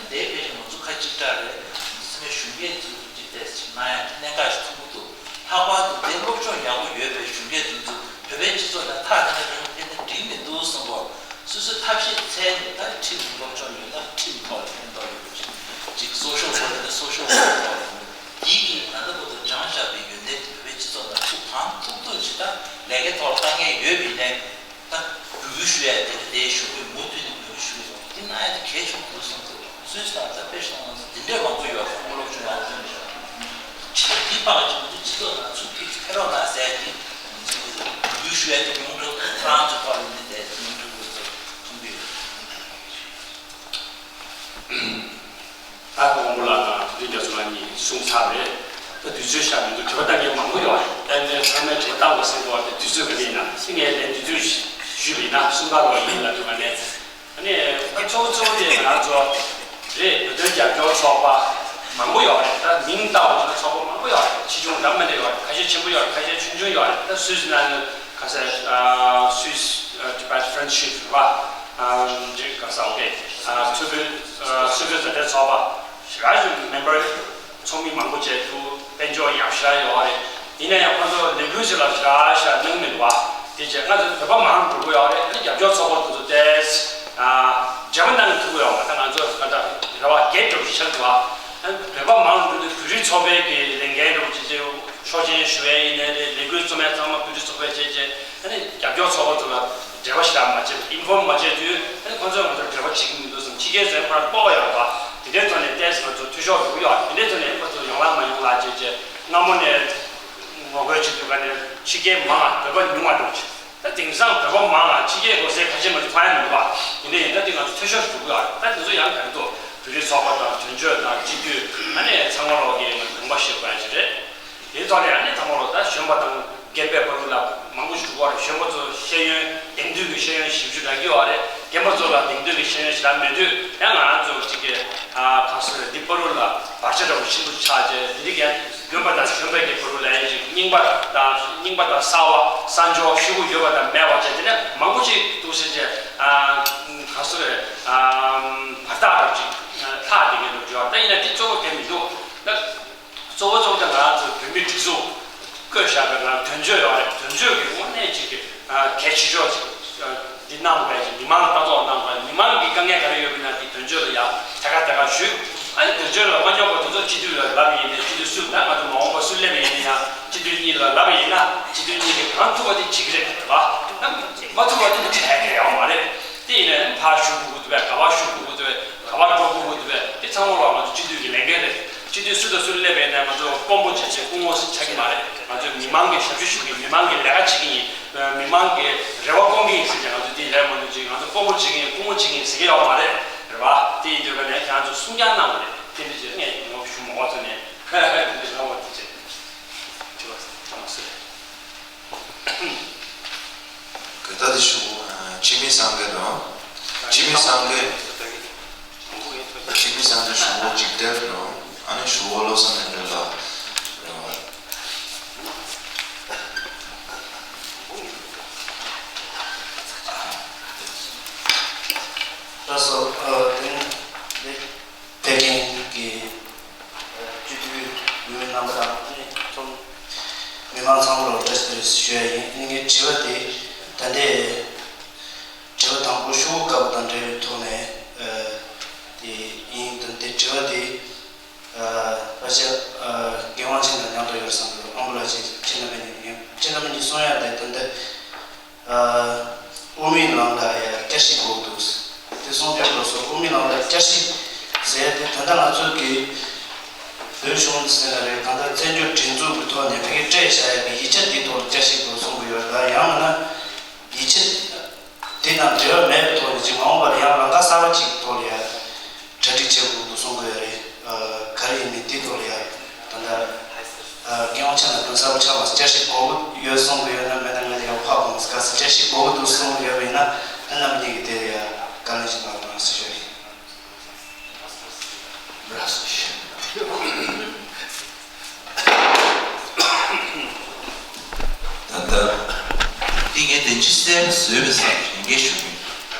དེ་དེའི་ཕལ་ཆེར་ང་ཚོ་ཁ་གཅིག་གྲགས་རེད། ཚང་མས་གཞོན་སྐྱེས་ཚོས་ཅིག་ཏོག་ཙམ་ཅིག་གནང་ཡ་གནད་འགག་ཞིག་མཐོང་གི་འདུག་ལྷག་པར་དུ་དེ་སློབ་སྦྱོང་ཡག་པོ་ཡོད་པའི་གཞོན་སྐྱེས་དེ་ཚོ་བོད་པའི་སྤྱི་ཚོགས་ནང་ཐག་རིང་ལ་ཡོང་ཕེབས་ན་འགྲིག་མི་འདུག་གསུངས་པ། སོ་སོའི་ཐབས་ཤེས་འཚོལ་ནས་ད་ཁྲིམས་ཀྱི་སློབ་སྦྱོང་ཡོད་ན་ཁྲིམས་ཐོག་ལ་ཕན་ཐོགས་ཡོད་པ་ཅིག་ཅིག་social work དང་social work ཐོག་ལ་ཡོང་། འདི་གིས་ད་ལྟ་བར་དུ་སྦྱངས་བཞག་པའི་ཡོན་ཏན་དེ་བོད་པའི་སྤྱི་ཚོགས་ནང་ཚུར་གང་ཐུབ་ཐུབ་ཅིག་ད་ལས་ཀའི་ཐོག་ལ་དཀའ་ངལ་ཡོད་པ་ཡིན་ནའི། ད་རྒྱུགས་ཞུ་ཡ་དེ་དེའི་གཞུག་གུ་མུ་མཐུད་ནས་རྒྱུགས་ཞུ་ཡ་དེ་གནང་ཡ་དེ་གལ་ཆེན་པོ་འདུག་བསམ་འདུག་སུད་སི་དང་ད་དཔེ་བཞག་ན་འདི་འདྲའི་མང་པོ་ཡོད། ཁོང་ཚོ་སློབ་སྦྱོང་ཡག་པོ་ཐོན་བཞག་ཆེ་འདི་ཕག་གི་ཆེ་འདི་སྤྱི་ཚོགས་ནང་ཚུར་ཕེབས་ཕེབས་རོགས་གནང་ཟེར་ཡ་དེ་རྒྱུགས་ཞུ་ཡ་དེ་ཉུང་འགྲོ་ཁོང་ཚོ་ཐོག་ལ་ནི་དེ་ཉུང་འགྲོ་དགོས་ཚོ་མཐོང་གི་ཡོད། ད་དབང་པོ་ལགས་དང་དེ་རྒྱ་མཚོ་ལགས་གཉིས་གསུངས་ཚར་རེད། ད་དུས་ཚོད་ཤར་མི་འདུག་དྲི་བ་བཏང་མཁན་མང་པོ་ཡོད་རེད། ད་ནས་ཚང་མས་དྲི་བ་བཏང་དགོས་བསམ་གྱི་ཡོད་རེད། དུས་ཚོད་ག་འདྲ་ཡིན་ན་ཤི་ངས་ལན་དུས་ཚོད་ཞུས་པ་ཡིན་ན་གསུམ་པ་ལོ་ཡིན་ལ་དུས་ག་ནས་ཨ་ནི་ད་གཙོ་བོ་གཙོ་བོ་དེ་ང་ཚོ་རེད། བོད་དོན་རྒྱབ་སྐྱོར་ཚོགས་པ་མང་པོ་ཡོད་རེད། ད་མིང་བཏགས་པ་ཚོགས་པ་མང་པོ་ཡོད་རེད། ཆེ་ཆུང་འདྲ་མི་འདྲ་ཡོད་རེད། ཁ་ཤས་ཆེན་པོ་ཡོད་རེད། ཁ་ཤས་ཆུང་ཆུང་ཡོད་རེད། ད་སུད་སི་ནང་ལ་ག་ས་Swiss Tibet Friendship རེད་པ། ཨ་འདི་ག་ས་འོ་ཀེ་ཨ་ཆོས་བོད་ཨ་ཆོས་བོད་མཛའ་འབྲེལ་ཚོགས་པ། ཞེ་དྲག་ཅིག་མེམ་པར་ཚོགས་མི་མང་པོ་བྱས་འདུག་དཔལ་འབྱོར་ཡག་ཤོས་ཡོད་རེད། ཡིན་ན་ཡང་ཁོང་ཚོ་ལས་འགུལ་ཞིག་ལ་ཞེ་དྲག་ཤ་གནང་མི་འདུག་བ། དེ་བྱས་ང་ཚོ་བོད་པ་མང་འགྲོ་གི་ཡོད་རེད། ཨ་ནི་རྒྱབ་སྐྱོར་ཚོགས་པ་དེ་ཚོ་ཏོག་ཙམ་ཨ་འབྲེལ་བ་གནང་ཐུབ་ཀྱི་ཡོད་མ་རེད། ང་ཚོ་ད་ལྟ་རེ་བ་བརྒྱད་འགྲོ་ཞིག་ཆགས་འདུག་བ། ཨ་ནི་བོད་པ་མང་འགྲོ་དུས་བོད་རིགས་ཚོགས་པའི་གི་ལས་འགན་འགྲོ་ཅི་ཅི་ཤོག་ཆེན་ཞུ་ཡས་ཡིན་ནའི་རེད། ལས་འགུལ་རྩོམ་ཡས་ཚང་མ་བོད་རིགས་ཚོགས་པས་བྱས་བྱས། ཨ་ནི་རྒྱབ་སྐྱོར་ཚོགས་པ་ཚོ་ལ་འབྲེལ་བ་ཞེ་དྲག་མ་བྱས་པ། ཨིན་ཕོམ་མ་བྱས་དུས་ཨ་ནི་ཁོང་ཚོས་ང་ཚོར་འབྲེལ་བ་བྱེད་ཀྱི་མི་འདུག་བསམ། ཕྱི་རྒྱལ་ཚོས་ཁོ་རང་སྤོབས་པ་ཡོད་པ། དེ་འདྲའི་ཐོག་ནས་ཏོག་ཙམ་ང་ཚོ་འཐུས་ཤོར་འགྲོ་གི་ཡོད། མང་ང་བོད་པ་ཉུང་བ་འགྲོ་ཆེ། ད་དེང་སང་བོད་པ་མང་ང་ཕྱི་རྒྱལ་ལ་སྐྱེས་ཁ་ཤས་མ་གཏོགས་ཕ་ཡ་མི་འདུག་པ། དེ་ནས་ཡིན་ད་དེ་ང་ཚོ་འཐུས་ཤོར་འགྲོ་གི་ཡོད་རེད། ད་དེ་ཚོ་ཡང་ག་རེ་འདུག་བོད་རིགས་ཚོགས་པ་དང་དོན་གཅོད་དང་སྤྱི་འཐུས། ཨ་ནི་ཚང་མ་ལོག་གི་དགོངས་པ་བཞེས་དགོས་ཡ་ཅིག་རེད། དེའི་ཐོག་ནས་ཨ་ནི་ཚང་མ་ལོག་ད་གཞོན་པ་དང་རྒན་པའི་བར་ལ་མང་པོ་ཞིག་འགྲོ་གི་ཡོད་རེད། གཞོན་པ་ཚོ་ཤེས་ཡོན་དེང་དུས་ཀྱི་ཤེས་ཡོན་ཞིབ་འཇུག་རག་གི་ཡོད་རེད། རྒན་པ་ཚོ་ལ་དེང་དུས་ཀྱི་ཤེས་ཡོན་ཞེ་དྲག་མེད་དུས་ཡང་ང་རང་ཚོ་གཅིག་གི་ཨ་ག་ཟེར་འདི་བར་ལ་བར་ཆད་འདྲ་པོ་ཆེན་པོ་ཆགས་བྱས། འདི་རིགས་ཡང་རྒན་པ་དང་གཞོན་པའི་གི་བར་ལ་ཡང་ཅིག་རྙིང་པ་དང་རྙིང་པ་དང་གསར་བ་གསར་འཇོག་ཤོག་གུ་ཡོད་པ་དང་མེད་པ་བྱས། དེ་ནས་མང་པོ་ཞིག་འདུག་ཟེར་བྱས། ཨ་ག་ཟེར་ཨ་བར་ཐག་འདྲ་པོ་ཅིག་ལྷག་བསྡད་མཁན་འདྲ་པོ་ཅིག་ཡོད་རེད། ད་ཡིན་ན་འདི་གཙོ་བོ་དེ་མི་འདུག་ད། གཙོ་བོ་གཙོ་བོ་དེ་ང་རང་ཚོ་བོད་མིའི་སྒྲིག་འཛུགས་བསྐོས་བཞག་པའི་ང་རང་དོན་གཅོད་ཡོད་རེད། དོན་གཅོད་ཀྱི་དངོས་གནས་ཅིག་གི་ཨ་གལ་ཆེ་ཤོས་ཅིག་ཨ་འདི་གནང་དགོས་ཅིག་མི་མང་ལ་ལྟ་རྟོག་གནང་དགོས། མི་མང་གི་དཀའ་ངལ་ག་རེ་ཡོད་པ་ཡིན་ན་འདི་དོན་གཅོད་ལ་ཡ་དེ་ག་དེ་ག་ཞུས། ཨ་ནི་དོན་གཅོད་ལ་མ་ཉོག་པ་དེ་ཚོ་སྤྱི་འཐུས་ལ་ལབ་པ་ཡིན་ནའི། སྤྱི་འཐུས་སུ་ད་ང་ཚོ་མ་འོངས་པ་སུ་སླེབས་པ་ཡིན་ན་ཡང་སྤྱི་འཐུས་གཉིས་ལ་ལབ་པ་ཡིན་ན། སྤྱི་འཐུས་གཉིས་ཀྱིས་གང་ཐུབ་པ་དེ་བྱེད་ཀྱི་རེད། རེད་པ། ཨ་མ་ཐུབ་པ་དེ་བྱེད་ཡ་ཡོད་མ་རེད། དེ་ཡིན་ནའི་ཕར་ཞུགས་དགོས་ཀྱི་འདུག་པས། ག་པར་ཞུགས་དགོས་ཀྱི་འདུག་པས། ག་པར་འགྲོ་དགོས་ཀྱི་འདུག་པས། དེ་ཚང་མ་ལོག་ང་ཚོ་སྤྱི་འཐུས་ཀྱི་ལས་འགན་རེད། སྤྱི་འཐུས་སུ་དང་སུ་སླེབས་པ་ཡིན་ནའི་ང་ཚོ་དཔོན་པོ་བྱས་བྱས་སྐུ་ངོ་ཆགས་ཀྱི་མ་རེད། ང་ཚོས་མི་མང་གི་ཞབས་ཞུ་ཞུ་གི་ཡིན། མི་མང་གི་ལས་ཀ་བྱེད་ཀྱི་ཡིན། མི་མང་གི་རེ་བ་སྐོང་གི་ཡིན་ཟེར་ནས་ང་ཚོ་དེ་ལས་མ་འདུག་ཅིག་ང་ཚོ་དཔོན་པོ་བྱེད་ཀྱི་ཡིན། སྐུ་ངོ་བྱེད་ཀྱི་ཡིན་ཟེར་གྱི་ཡོད་མ་རེད། རེད་པ། དེ་ཡིན་དུས་ཀ་ནས་ཁྱེད་རང་ཚོ་གསུང་རྐྱང་གནང་བ་རེད། དེ་འདྲ་བྱས་ངས་ངོ་ཞུ་མ་དགོས་ཚོད་ནས་དེ་འདྲ་ལབ་པ་དེ་བྱས། དྲི་བ་ཚང་མ་སུ་རེད། ག་ད་དེ་ཞུ། འཆི་མེད་སངས་རྒྱས་དང་། འཆི་མེད་སངས་རྒྱས། འཆི་མེད་སངས་རྒྱས་ཞུ་བོ་འཇིགས་བྲལ་དང་། ཨ་ནི་ཞུ་བོ་བློ་བཟང་དོན་གྲུབ་ལགས། ལགས་སོ། ཨ་དེ་ནི་འདི་ཕེབས་མཁན་གྱི་སྤྱི་འཐུས་འོས་མི་རྣམ་པ་དང་ཨ་ནི་ཚོགས་མི་མང་ཚང་མ་ལ་བཀྲ་ཤིས་བདེ་ལེགས་ཞུ་ཡ་ཡིན། ངའི་དྲི་བ་དེ་ད་ལྟའི་དྲི་བ་དང་པོ་ཤོག་བུ་དཀར་པོ་དང་འབྲེལ་བའི་ཐོག་ནས་ཨ་དེ་ཡིན། ད་ལྟའི་དྲི་བ་དེ་ཨ་ཕལ་ཆེར་ཨ་རྒན་དབང་ཆེན་དང་མཉམ་དུ་ཡོད་བསམ་འདུག་ཨ་མ་ལགས་ཀྱིས་ཁྱེད་རྣམ་པ་གཉིས་ཀྱིས་ཁྱེད་རྣམ་པ་གཉིས་གསུང་ཡ་དེ་ད་ལྟ། ཨ་དབུ་མའི་ལམ་ལ་ཡ་བསྐྱར་ཞིབ་དགོས་འདུག་དེ་གསུང་དོན་སྐབས་སུ་དབུ་མའི་ལམ་ལ་བསྐྱར་ཞིབ་ཟེར་ཡ་དེ་ད་ལྟ་ང་ཚོ་གི་བོད་གཞུང་ཟེར་ན་རེད། ད་ལྟ་བཙན་བྱོལ་སྒྲིག་འཛུགས་ཀྱི་ཐོག་ནས་ཕ་གིར་སྤྲད་བཞག་ཡ་གི་ཡིག་ཆ་དེའི་ཐོག་ལ་བསྐྱར་ཞིབ་དགོས་གསུང་གི་ཡོད། ད་ཡང་མིན་ན་ཡིག་ཆ་དེ་དང་འབྲེལ་བ་མེད་པའི་ཐོག་ནས་ཅིག་མ་འོངས་པར་ཡང་ལམ་ཁ་གསར་པ་ཅིག་གི་ཐོག་ལ་ཡ། གྲ་སྒྲིག་བྱེད་དགོས་འདུག་གསུང་གི་ཡོད་རེད། ཨ་ག་རེ་ཡིན་མིན་དེ་ཐོག་ལ་ཡ་ད་ལྟ་ཨ་རྒན་དབང་ཆེན་ལགས་དོན་གསར་པ་ཆགས་མ་སོང་། བསྐྱར་ཞིབ་དགོས་ཀྱི་ཡོད་གསུང་གི་ཡོད་ན་མེད་ན་ང་ཡང་ཧ་གོ་མ་སོང་། གལ་སྲིད་བསྐྱར་ཞིབ་དགོས་ཀྱི་འདུག་གསུང་གི་ཡོད་པ་ཡིན་ན་ཨ་རྣམ་པ་གཉིས་ཀྱིས་དེ་ལ་ཡ་བཀའ་ལན་ཞིག་གནང་རོགས་གནང་ཟེར་ཞུ་ཡ་ཡིན། ལགས་སོ། ད་ལྟ་འདི་ངས་བདེན་ཅི་གསལ་པོ་བཟོས་པའི་སར་ལན་འགེལ་ཞུ་གི་ཡིན།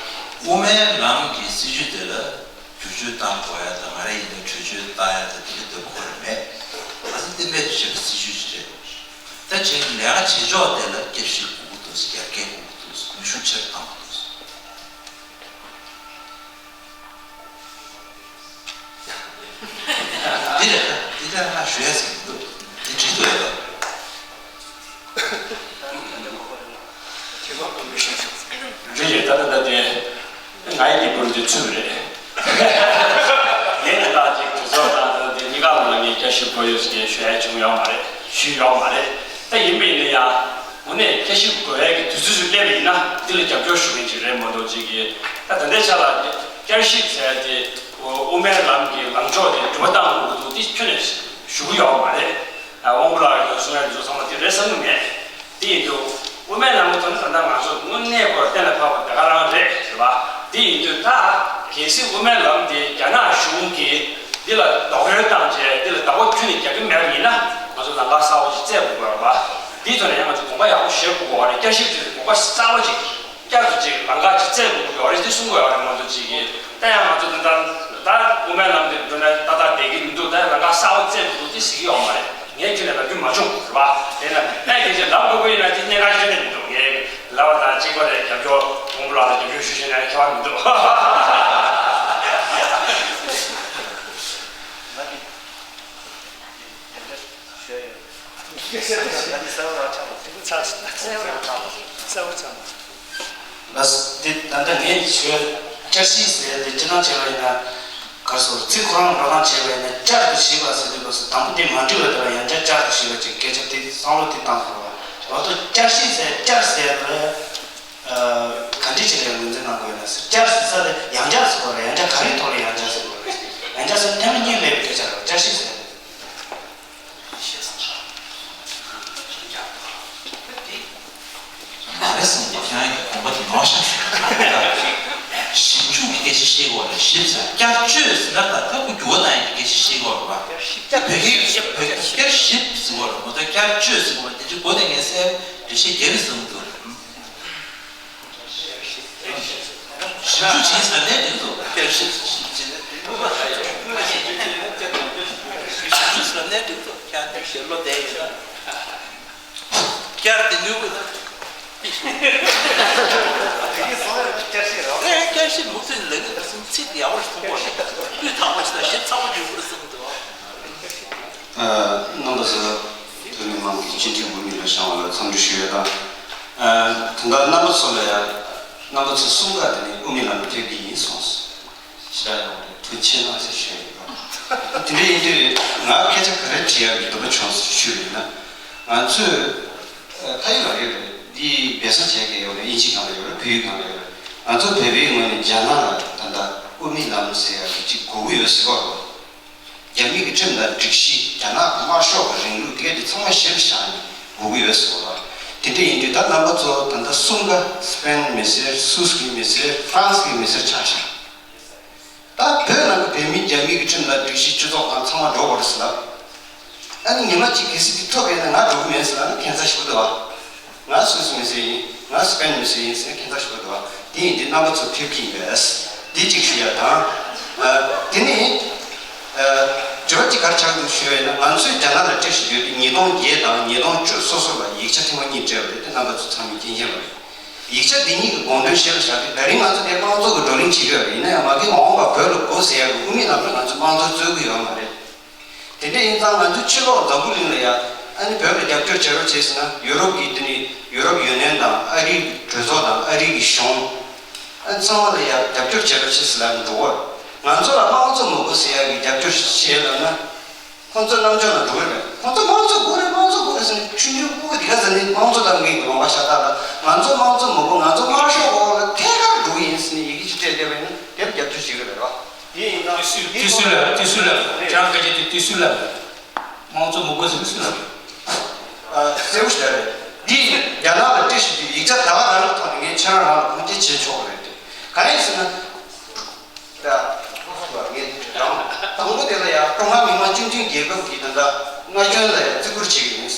དབུ་མའི་ལམ་གྱི་སྲིད་བྱུས་དེ་ལ་བསྒྱུར་བཅོས་གཏང་དགོས་ཡ་དང་། ང་རང་ཡིན་ན་བསྒྱུར་བཅོས་གཏང་ཡ་དང་། དེ་འདྲ་འདོད་པ་ཁོ་རང་མེད། ང་ཚོ་གཏན་འབེབས་བྱས་པའི་སྲིད་བྱུས་ཅིག་རེད། ད་བྱས་ཀྱི་ལས་ཀ་བྱེད་ཕྱོགས་དེ་ལ་བསྐྱར་ཞིབ་དགོས་ཀྱི་འདུག་ཡར་རྒྱས་དགོས་ཀྱི་འདུག་ནུས་ཤུགས་ཆེ་རུ་གཏང་དགོས་འདུག་འདི་རེད། འདི་ལ་ང་ཞུ་ཡ་ཟིན་འདུག་འདི་བྲིས་འདུག་ཡ། འདི་རེད། ད་ལྟ་ད་དེ་ང་ཡི་འདི་བུར་འདི་ཚུད་རེད། ངས་འདི་ལ་ཅིག་དུས་ཚོད་དང་ད་དེ་གཉིས་ཀ་ལ་ངས་བསྐྱར་ཞིབ་དགོས་ཡོད་ཟེར་ཞུ་ཡ་བྱུང་ཡོད་མ་རེད། ཞུས་ཡོད་མ་རེད། ད་ཡིན་པ་ཡིན་ན་ཡང་དངོས་གནས་བསྐྱར་ཞིབ་དགོས་ཡ་གི་དུས་ཚོད་ཚོད་སླེབས་པ་ཡིན་ན་འདི་ལ་རྒྱབ་སྐྱོར་ཞུ་མཁན་ཅིག་རེད་མ་གཏོགས་ཅིག་གི་ད་ད་ལྟའི་ཆ་ལ་བསྐྱར་ཞིབ་ཟེར་ཡ་དེ་དབུ་མའི་ལམ་གྱི་ལངས་ཕྱོགས་དེ་འགྱུར་བ་གཏང་དགོས་ཀྱི་འདུག་དེ་ཁྱོན་ནས་ཞུ་གི་ཡོད་མ་རེད། དབང་པོ་ལགས་ཀྱིས་གསུང་ཡ་དེ་ཚོ་ཚང་མ་དེ་རེད་བསམ་གྱི་མེད། དེ་ཡིན་དུས་དབུ་མའི་ལམ་གྱི་ཐོག་ནས་ད་ལྟ་ང་ཚོ་དངོས་གནས་ཁོ་གཏན་ལ་ཕབ་པ་དེ་ག་རང་རེད་ཟེར་བ། དེ་ཡིན་དུས་ད་གལ་སྲིད་དབུ་མའི་ལམ་དེ་རྒྱ་ནག་གཞུང་གིས་འདི་ལ་རྡོག་རོལ་བཏང་བྱས་འདི་ལ་བདག་པོ་ཁྱོན་ནས་རྒྱག་གི་མེད་པ་ཡིན་ན་ང་ཚོ་ལམ་ཁ་གསར་པ་ཅིག་བཙལ་དགོས་ཀྱི་ཡོད་རེད་པ། དེའི་ཐོག་ནས་ཡང་ང་ཚོ་དགོངས་པ་ཡག་པོ་བཞེས་དགོས་ཀྱི་ཡོད་རེད། བསྐྱར་ཞིབ་བྱས་ནས་དགོངས་པ་གསར་པ་ཅིག་བསྐྱར་དུ་ཅིག་ལམ་ཁ་ཅིག་བཙལ་དགོས་ཀྱི་ཡོད་རེད། དེ་གསུང་གི་ཡོད་རེད་མ་གཏོགས་ཅིག་གིས་ད་ཡང་ང་ཚོ་འདི་ལྟར་ད་དབུ་མའི་ལམ་དེ་འགྲོ་ན་ཏག་ཏག་བསྡད་ཀྱི་མི་འདུག་ད་ཡང་ལམ་ཁ་གསར་པ་བཙལ་དགོས་འདུག་དེ་ཟེར་གྱི་ཡོད་མ་རེད། ངས་ཁྱོན་ནས་ལབ་རྒྱུ་མ་བྱུང་རེད་པ། དེས་ན་ཨེ་གལ་ཆེ་ལབ་དགོས་ཀྱི་ཡོད་ན་དེ་གནད་འགག་ཁྱོན་ནས་མི་འདུག་ངས་ལབ་པ་དང་གཅིག་པ་རེད། རྒྱབ་སྐྱོར་དབང་པོ་ལགས་ལ་རྒྱབ་སྐྱོར་ཞུ་ཞུ་ན་ཁྱད་པར་མི་འདུག་ལགས། འདི་ད་ལྟ་ངས་ཞུ་བསྐྱར་ཞིབ་ཟེར་ཡ་དེ་སྤྱིར་བཏང་བྱས་པ་ཡིན་ན། ག་རེ་ཟེར། ཚིག་ཁོ་རང་འགྲོ་སྟངས་བྱས་པ་ཡིན་ན་བསྐྱར་དུ་ཞིབ་པ་ཟེར་དུས་སྐབས་སུ་དང་པོ་དེ་མ་འགྲིག་པ་དེ་ལ་ཡང་བསྐྱར་བསྐྱར་དུ་ཞིབ་པ་ཅིག་སྐད་ཆ་དེ་བསམ་བློ་དེ་བཏང་དགོས་པ། ང་ཚོ་བསྐྱར་ཞིབ་ཟེར་བསྐྱར་ཟེར་བ་ལ་ག་འདྲ་ཅིག་ལ་ངོས་འཛིན་གནང་དགོས་ན་ཟེར། བསྐྱར་ཟེར་ས་དེ་ཡང་བསྐྱར་ཟེར་བ་རེད། ཡང་བསྐྱར་ག་རེའི་ཐོག་ལ་ཡང་བསྐྱར་ཟེར་བ་རེད། ཡང་བསྐྱར་ཟེར་ན་ཐེངས་མ་གཉིས་སླེབས་པའི་སྐད་ཆ་རེད། བསྐྱར་ཞིབ་ཟེར་ན། མ་རེད་བསམ་གྱི། ཁྱེད་རང་གི་དགོངས་པ་དེ་ནོར་ཤག་ཞིབ་འཇུག་གི་སྐད་ཆ་བཤད་དགོས་རེད། ཞིབ་ཟེར་བསྐྱར་བཅོས་ཟེར་ན་ད་ལྟ་ཁོ་འགྱུར་བ་གཏོང་ཡག་གི་སྐད་ཆ་བཤད་དགོས་རེད་པ། བོད་སྐད་བོད་སྐད་བསྐྱར་ཞིབ་ཟེར་དགོས་རེད་མ་གཏོགས་བསྐྱར་བཅོས་ཟེར་དགོས་རེད། དེ་འདྲའི་གོ་དེ་ངས་གསལ་འགྲེལ་བཤད་རྒྱག་གི་བསམ་འདུག་ཞིབ་འཇུག་བྱས་ཟེར་ནས་འགྲིག་འདུག་བསྐྱར་ཞིབ་ཞིབ་བྱས་ནས་འགྲིག་འདུག་ཞིབ་འཇུག་ཟེར་ནས་འགྲིག་འདུག་ཁྱེད་རང་ཞེ་བློ་བདེ་ཡོད་ན། བསྐྱར་དེ་ནུས་པ། དེ་གིས་སོང་བའི་བསྐྱར་ཞིབ་རོགས། ཨེ་བསྐྱར་ཞིབ་མུ་མཐུད་ལེགས་ཉེས་ཟིན་ཚིག་ཡག་པོ་ཞིག་མཐོང་གོ་ནས་སྤུས་དག་པོ་ཞིག་དང་ཞིབ་ཚགས་པོ་ཞིག་ཡོད་པར་བསམ་འདུག་ཨ། རྣམ་པ་ཚོ་བོད་མི་མང་གི་སྤྱི་འཐུས་འོས་མི་ལ་བཞེངས་པ་ལ་འཚམས་འདྲི་ཞུ་ཡས་དང་། ཨ། ད་ལྟ་རྣམ་པ་ཚོ་ལ་ཡང་རྣམ་པ་ཚོ་གསུམ་ཀ་དེ་ནི་དབུ་མའི་ལམ་ལ་ཕེབས་ཀྱི་ཡིན་གསུངས་སོང་། ཞེ་དྲག་ཡོང་བའི་ཐུགས་རྗེ་གནང་ཞེས་ཞུ་ཡི་ཡོད། དེ་འདྲ་ཡིན་དུས་ང་སྐད་ཆ་ག་རེ་དྲི་ཡག་གི་འདོད་པ་བྱུང་ཞུས་པ་ཡིན་ན། ང་ཚོས་ཨ། ཕ་ཡུལ་ལ་ཡོད་རེད། འདི་སྦས་གསང་བྱས་ཀྱི་ཡོད་རེད། དབྱིན་ཇི་སྒང་ལ་ཡོད་རེད། བོད་ཡིག་སྒང་ལ་ཡོད་རེད། ང་ཚོ་བོད་པའི་ངོས་ནས་རྒྱ་ནག་ལ་ད་ལྟ་དབུ་མའི་ལམ་ཟེར་ཡག་གི་ཅིག་དགོས་ཀྱི་ཡོད་ཟེར་བ་རེད། རྒྱ་མི་གི་ཁྲིམས་དང་སྒྲིག་གཞི། རྒྱ་ནག་གི་དམར་ཤོག་གི་རིང་ལུགས་དེ་ག་དེ་ཚང་མ་གཞིར་བཞག་ནས་དགོས་ཀྱི་ཡོད་ཟེར་བ་རེད། དེ་འདྲ་ཡིན་དུས་ད་རྣམ་པ་ཚོ་ད་ལྟ་གསུམ་ཀ་སི་པེན་མི་སེར། སུད་སི་གི་མི་སེར། ཧྥ་རན་སི་གི་མི་སེར་ཆགས་ཤག་ད་བོད་ནང་གི་བོད་མི་རྒྱ་མི་གི་ཁྲིམས་དང་སྒྲིག་གཞི་སྤྱི་ཚོགས་དང་ཚང་མ་འགྲོ་དགོས་རེད་ཟེར་ལབ། ཨ་ནི་ཉི་མ་གཅིག་གལ་སྲིད་དེ་ཐོབ་ཡོད་ན་ང་འགྲོ་གི་མེད་ཟེར་ལབ་ན་ཁྱད་མཚར་ཞིག་འདུག་བ། ང་སུད་སི་མི་སེར་ཡིན། ང་སི་པེན་མི་སེར་ཡིན་ཟེར་ན་ཁྱད་མཚར་ཞིག་འདུག་བ། དེ་ཡིན་དུས་རྣམ་པ་ཚོ་ཕེབས་ཀྱི་ཡིན་པས། འདི་གཅིག་ཞུ་ཡ་དང་། ཨ། དེ་ནི། ཨ། དྲི་བ་གཅིག་ག་རེ་ཆགས་འདུག་ཞུ་ཡ་ཡིན་ན། ང་ཚོས་རྒྱ་ནག་ལ་སྤྲད་བཞིན་ཡོད་དུས་ཉིས་སྟོང་བརྒྱད་དང་ཉིས་སྟོང་བཅུ་སོ་སོ་ལ་ཡིག་ཆ་ཐེངས་མ་གཉིས་སྤྲད་པ་རེད། དེ་རྣམ་པ་ཚོ་ཚང་མས་མཁྱེན་མཁྱེན་པ་རེད། ཡིག་ཆ་འདི་གཉིས་ཀྱི་དགོངས་དོན་ཞིབ་ལ་བཞག་དུས་ད་རིང་ང་ཚོ་དེ་དམངས་གཙོ་གི་བགྲོ་གླེང་བྱེད་ཀྱི་ཡོད་རེད། ཡིན་ན་ཡང་མ་གི་མ་འོངས་པར་བོད་ལ་དགོས་ཟེར་ཡག་གི་དབུ་མའི་ལམ་ལ་ང་ཚོ་དམངས་གཙོ་རྩོད་ཀྱི་ཡོད་མ་རེད། དེ་འདྲ་ཡིན་ཙང་ང་ཚོ་ཕྱི་ལོགས་འཛམ་བུ་གླིང་ལ་ཡ་ཨ་ནི་བོད་ལ་རྒྱབ་སྐྱོར་བྱེད་རོགས་བྱས་ཟེར་ན། ཡུ་རོབ་ཀྱི་དེ་ནི་ཡུ་རོབ་ཡུན་ནན་དང་ཨ་རིའི་གྲོས་ཚོགས་དང་ཨ་རི་གི་གཞུང་། ཨ་ནི་ཚང་མ་ལ་ཡ་རྒྱབ་སྐྱོར་བྱེད་རོགས་བྱས་ཟེར་ལབ་ནས་འགྲོ་གི་ཡོད་རེད། ང་ཚོ་ལ་དམངས་གཙོ་མི་དགོས་ཟེར་ཡག་གི་རྒྱབ་སྐྱོར་བྱེད་ལབ་ན། ཁོང་ཚོ་རྣམ་འགྱུར་ལ་འགྲོ་གི་རེད། ཁོང་ཚོ་དམངས་གཙོ་དགོས་རེད། དམངས་གཙོ་དགོས་རེད་ཟེར་ནས་ཆུང་ཆུང་སྤུ་གུ་དེ་ག་ཟེར་ནས་དམངས་གཙོ་དང་འགལ་གྱི་ལུང་པ་ཤ་སྟག་ལ། ང་ཚོ་དམངས་གཙོ་མི་དགོས། ང་ཚོ་དམར་ཤོག་འོག་ལ་ཐད་ཀར་འགྲོ་གི་ཡིན་ཟེར་ནས་ཡི་གེ་ཅིག་སྤྲད་བསྡད་པ་ཡིན་ན་དེར་རྒྱབ་སྐྱོར་བྱེད་ཀྱི་རེད་བ། དེ་ཡིན་ཙང་དེ་སུས་དེ་སུས་ལབ། དེ་སུས་ལབ། ཁྱེད་རང་སྐད་ཆ་དེ་དེ་སུས་ལབ། དམངས་གཙོ་མི་དགོས་ཟེར་ནས་སུས་ལབ། ཨ། གསལ་པོ་ཞིག་རེད། འདི་རྒྱ་ནག་ལ་སྤྲད་བཞིན་དུས་ཡིག་ཆ་ད་ག་རང་གི་ཐོག་ནས་ངས་ཁྱེད་རང་རང་ལ་ཁུངས་སྐྱེལ་བྱེད་ཆོག་གི་རེད་དེ། གང་ཡིན་ཟེར་ན། ད། ངས་རང་དང་པོ་དེ་ལ་ཡང་ཀྲུང་ཧྭ་མི་དམངས་སྤྱི་མཐུན་རྒྱལ་ཁབ་ཀྱི་ད་ལྟ་མངའ་སྐྱོན་ལ་ཡང་བརྩི་བཀུར་བྱེད་ཀྱི་ཡིན།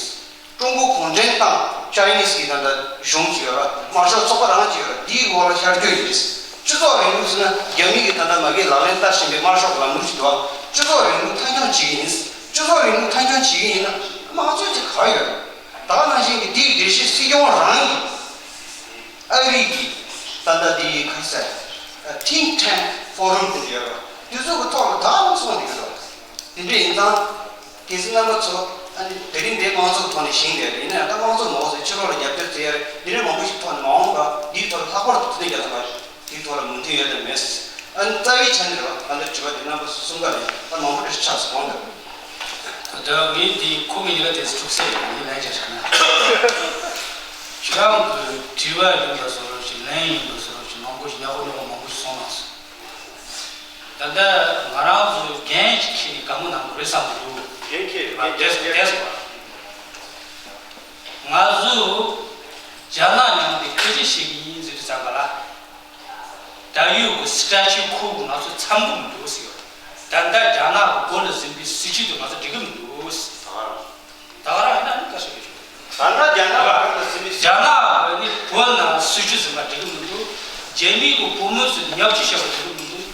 ཀྲུང་གོ་གུང་ཁྲན་ཏང་། Chinese་གི་ད་ལྟ་གཞུང་ཅིག་ཡོད་ར། དམར་ཤོག་ཚོགས་པ་རང་ཅིག་ཡོད་ར། འདིའི་འོག་ལ་ཤར་བསྐྱོད་ཡིན། སྤྱི་ཚོགས་རིང་ལུགས་ཟེར་ན་རྒྱ་མི་གི་ད་ལྟ་མ་གི་ལག་ལེན་བསྟར་བཞིན་པའི་དམར་ཤོག་གི་ལམ་ལུགས་ཅིག་འདུག་བ། སྤྱི་ཚོགས་རིང་ལུགས་མཐའ་འཁྱོངས་བྱེད་ཀྱི་ཡིན། སྤྱི་ཚོགས་རིང་ལུགས་མཐའ་འཁྱོངས་བྱེད་ཀྱི་ཡིན་ན་དམངས་གཙོ་ཅིག་ག་ཡོད་ར། ད་ག་ནང་བཞིན་གྱི་འདིའི་འགྲེལ་བཤད་སྲིད་སྐྱོང་རང་གིས། ཨ་རི་གི་ད་ལྟ་དེ་ག་ཟེར། Think Tank Forum་དེ་འདྲ་ཡོད་རེད། དེ་ཚོ་གི་ཐོག་ལ་ད་གང་སོང་འདུག་རེད། དེ་འདྲ་ཡིན་ཙང་། གལ་སྲིད་རྣམ་པ་ཚོ་ཨ་ནི་དེ་རིང་འདིར་དམངས་གཙོ་ཐོག་ནས་བཞེངས་བསྡད་རེད། ཡིན་ན་ཡང་ད་དམངས་གཙོ་མ་འོངས་ཚེ་ཕྱི་ལོགས་ལ་རྒྱབ་སྐྱོར་བྱེད་ཡ་རེད། འདི་འདྲ་མང་པོ་ཞིག་ཐོག་ནས་མ་འོངས་པ་འདིའི་ཐོག་ལ་ལྷག་པར་དུ་དེ་འདྲ་རྒྱག་ཐུབ་པ་དེའི་ཐོག་ལ་མོས་མཐུན་ཡོད་དམ་མེད། ཨ་ནི་རྩ་བའི་ཆ་ནས་རེད་བ། ད་ལྟ་དྲི་བ་འདི་རྣམ་པ་གསུམ་ཀ་ནས་ད་མང་པོ་འདྲ་ཆགས་སོང་འདུག་ད་ངས་འདི་ཁོ་གི་ཉི་མ་དེ་ཚོ་ཐུག་སེ་ཡོད། ངས་ལན་ཅིག་བྱས་ན། ཁྱེད་རང་གི་དྲི་བ་ཡིན་པ་བཟོ་འདྲ་ཞིག་ལན་ཡིན་པ་བཟོ་འདྲ་ཞིག་མང་པོ་ཞིག་ཉག་གོ་ཉག་གོ་མང་པོ་ཞིག་གསུངས་གནང་སོང་། ད་ལྟ་ང་རང་ཚོ་འགན་ཞིག་འཁྱེར་ནས་བཀའ་མོལ་གནང་དགོས་རེད་བསམ་གྱི་འདུག་འགན་འཁྱེར། ང་འགན་འཁྱེར་བསྡད་སོང་བ། ང་ཚོ་རྒྱ་ནག་མཉམ་དུ་སྐད་ཆ་བཤད་ཀྱི་ཡིན་ཟེར་དུས་ཙམ་པ་ལ། ད་ཡོད་ཀྱི་སི་ཊེ་ཊུ་ཁོ་ང་ཚོ་འཚམ་གྱི་མི་འདུག་ཟེར་ཡོད། ད་ལྟ་རྒྱ་ནག་གི་འོག་ལ་ཟིན་པའི་སྲིད་བྱུས་དེ་ང་ཚོ་འགྲིག་གི་མི་འདུག་ཟེར། ད་ག་རང་ཡིན་ན་ནི་བཀའ་ཤག་གི་ཞུ། ད་ལྟ་རྒྱ་ནག་གི་འོག་ལ་ཟིན་པའི། རྒྱ་ནག་གི་ནི་བོད་ནང་སྲིད་བྱུས་ཟིན་པ་འགྲིག་གི་མི་འདུག་རྒྱ་མི་གི་བོད་མི་ཚོས་ཉམས་ཞིབ་བྱས་པ་འགྲིག་གི་མི་འདུག་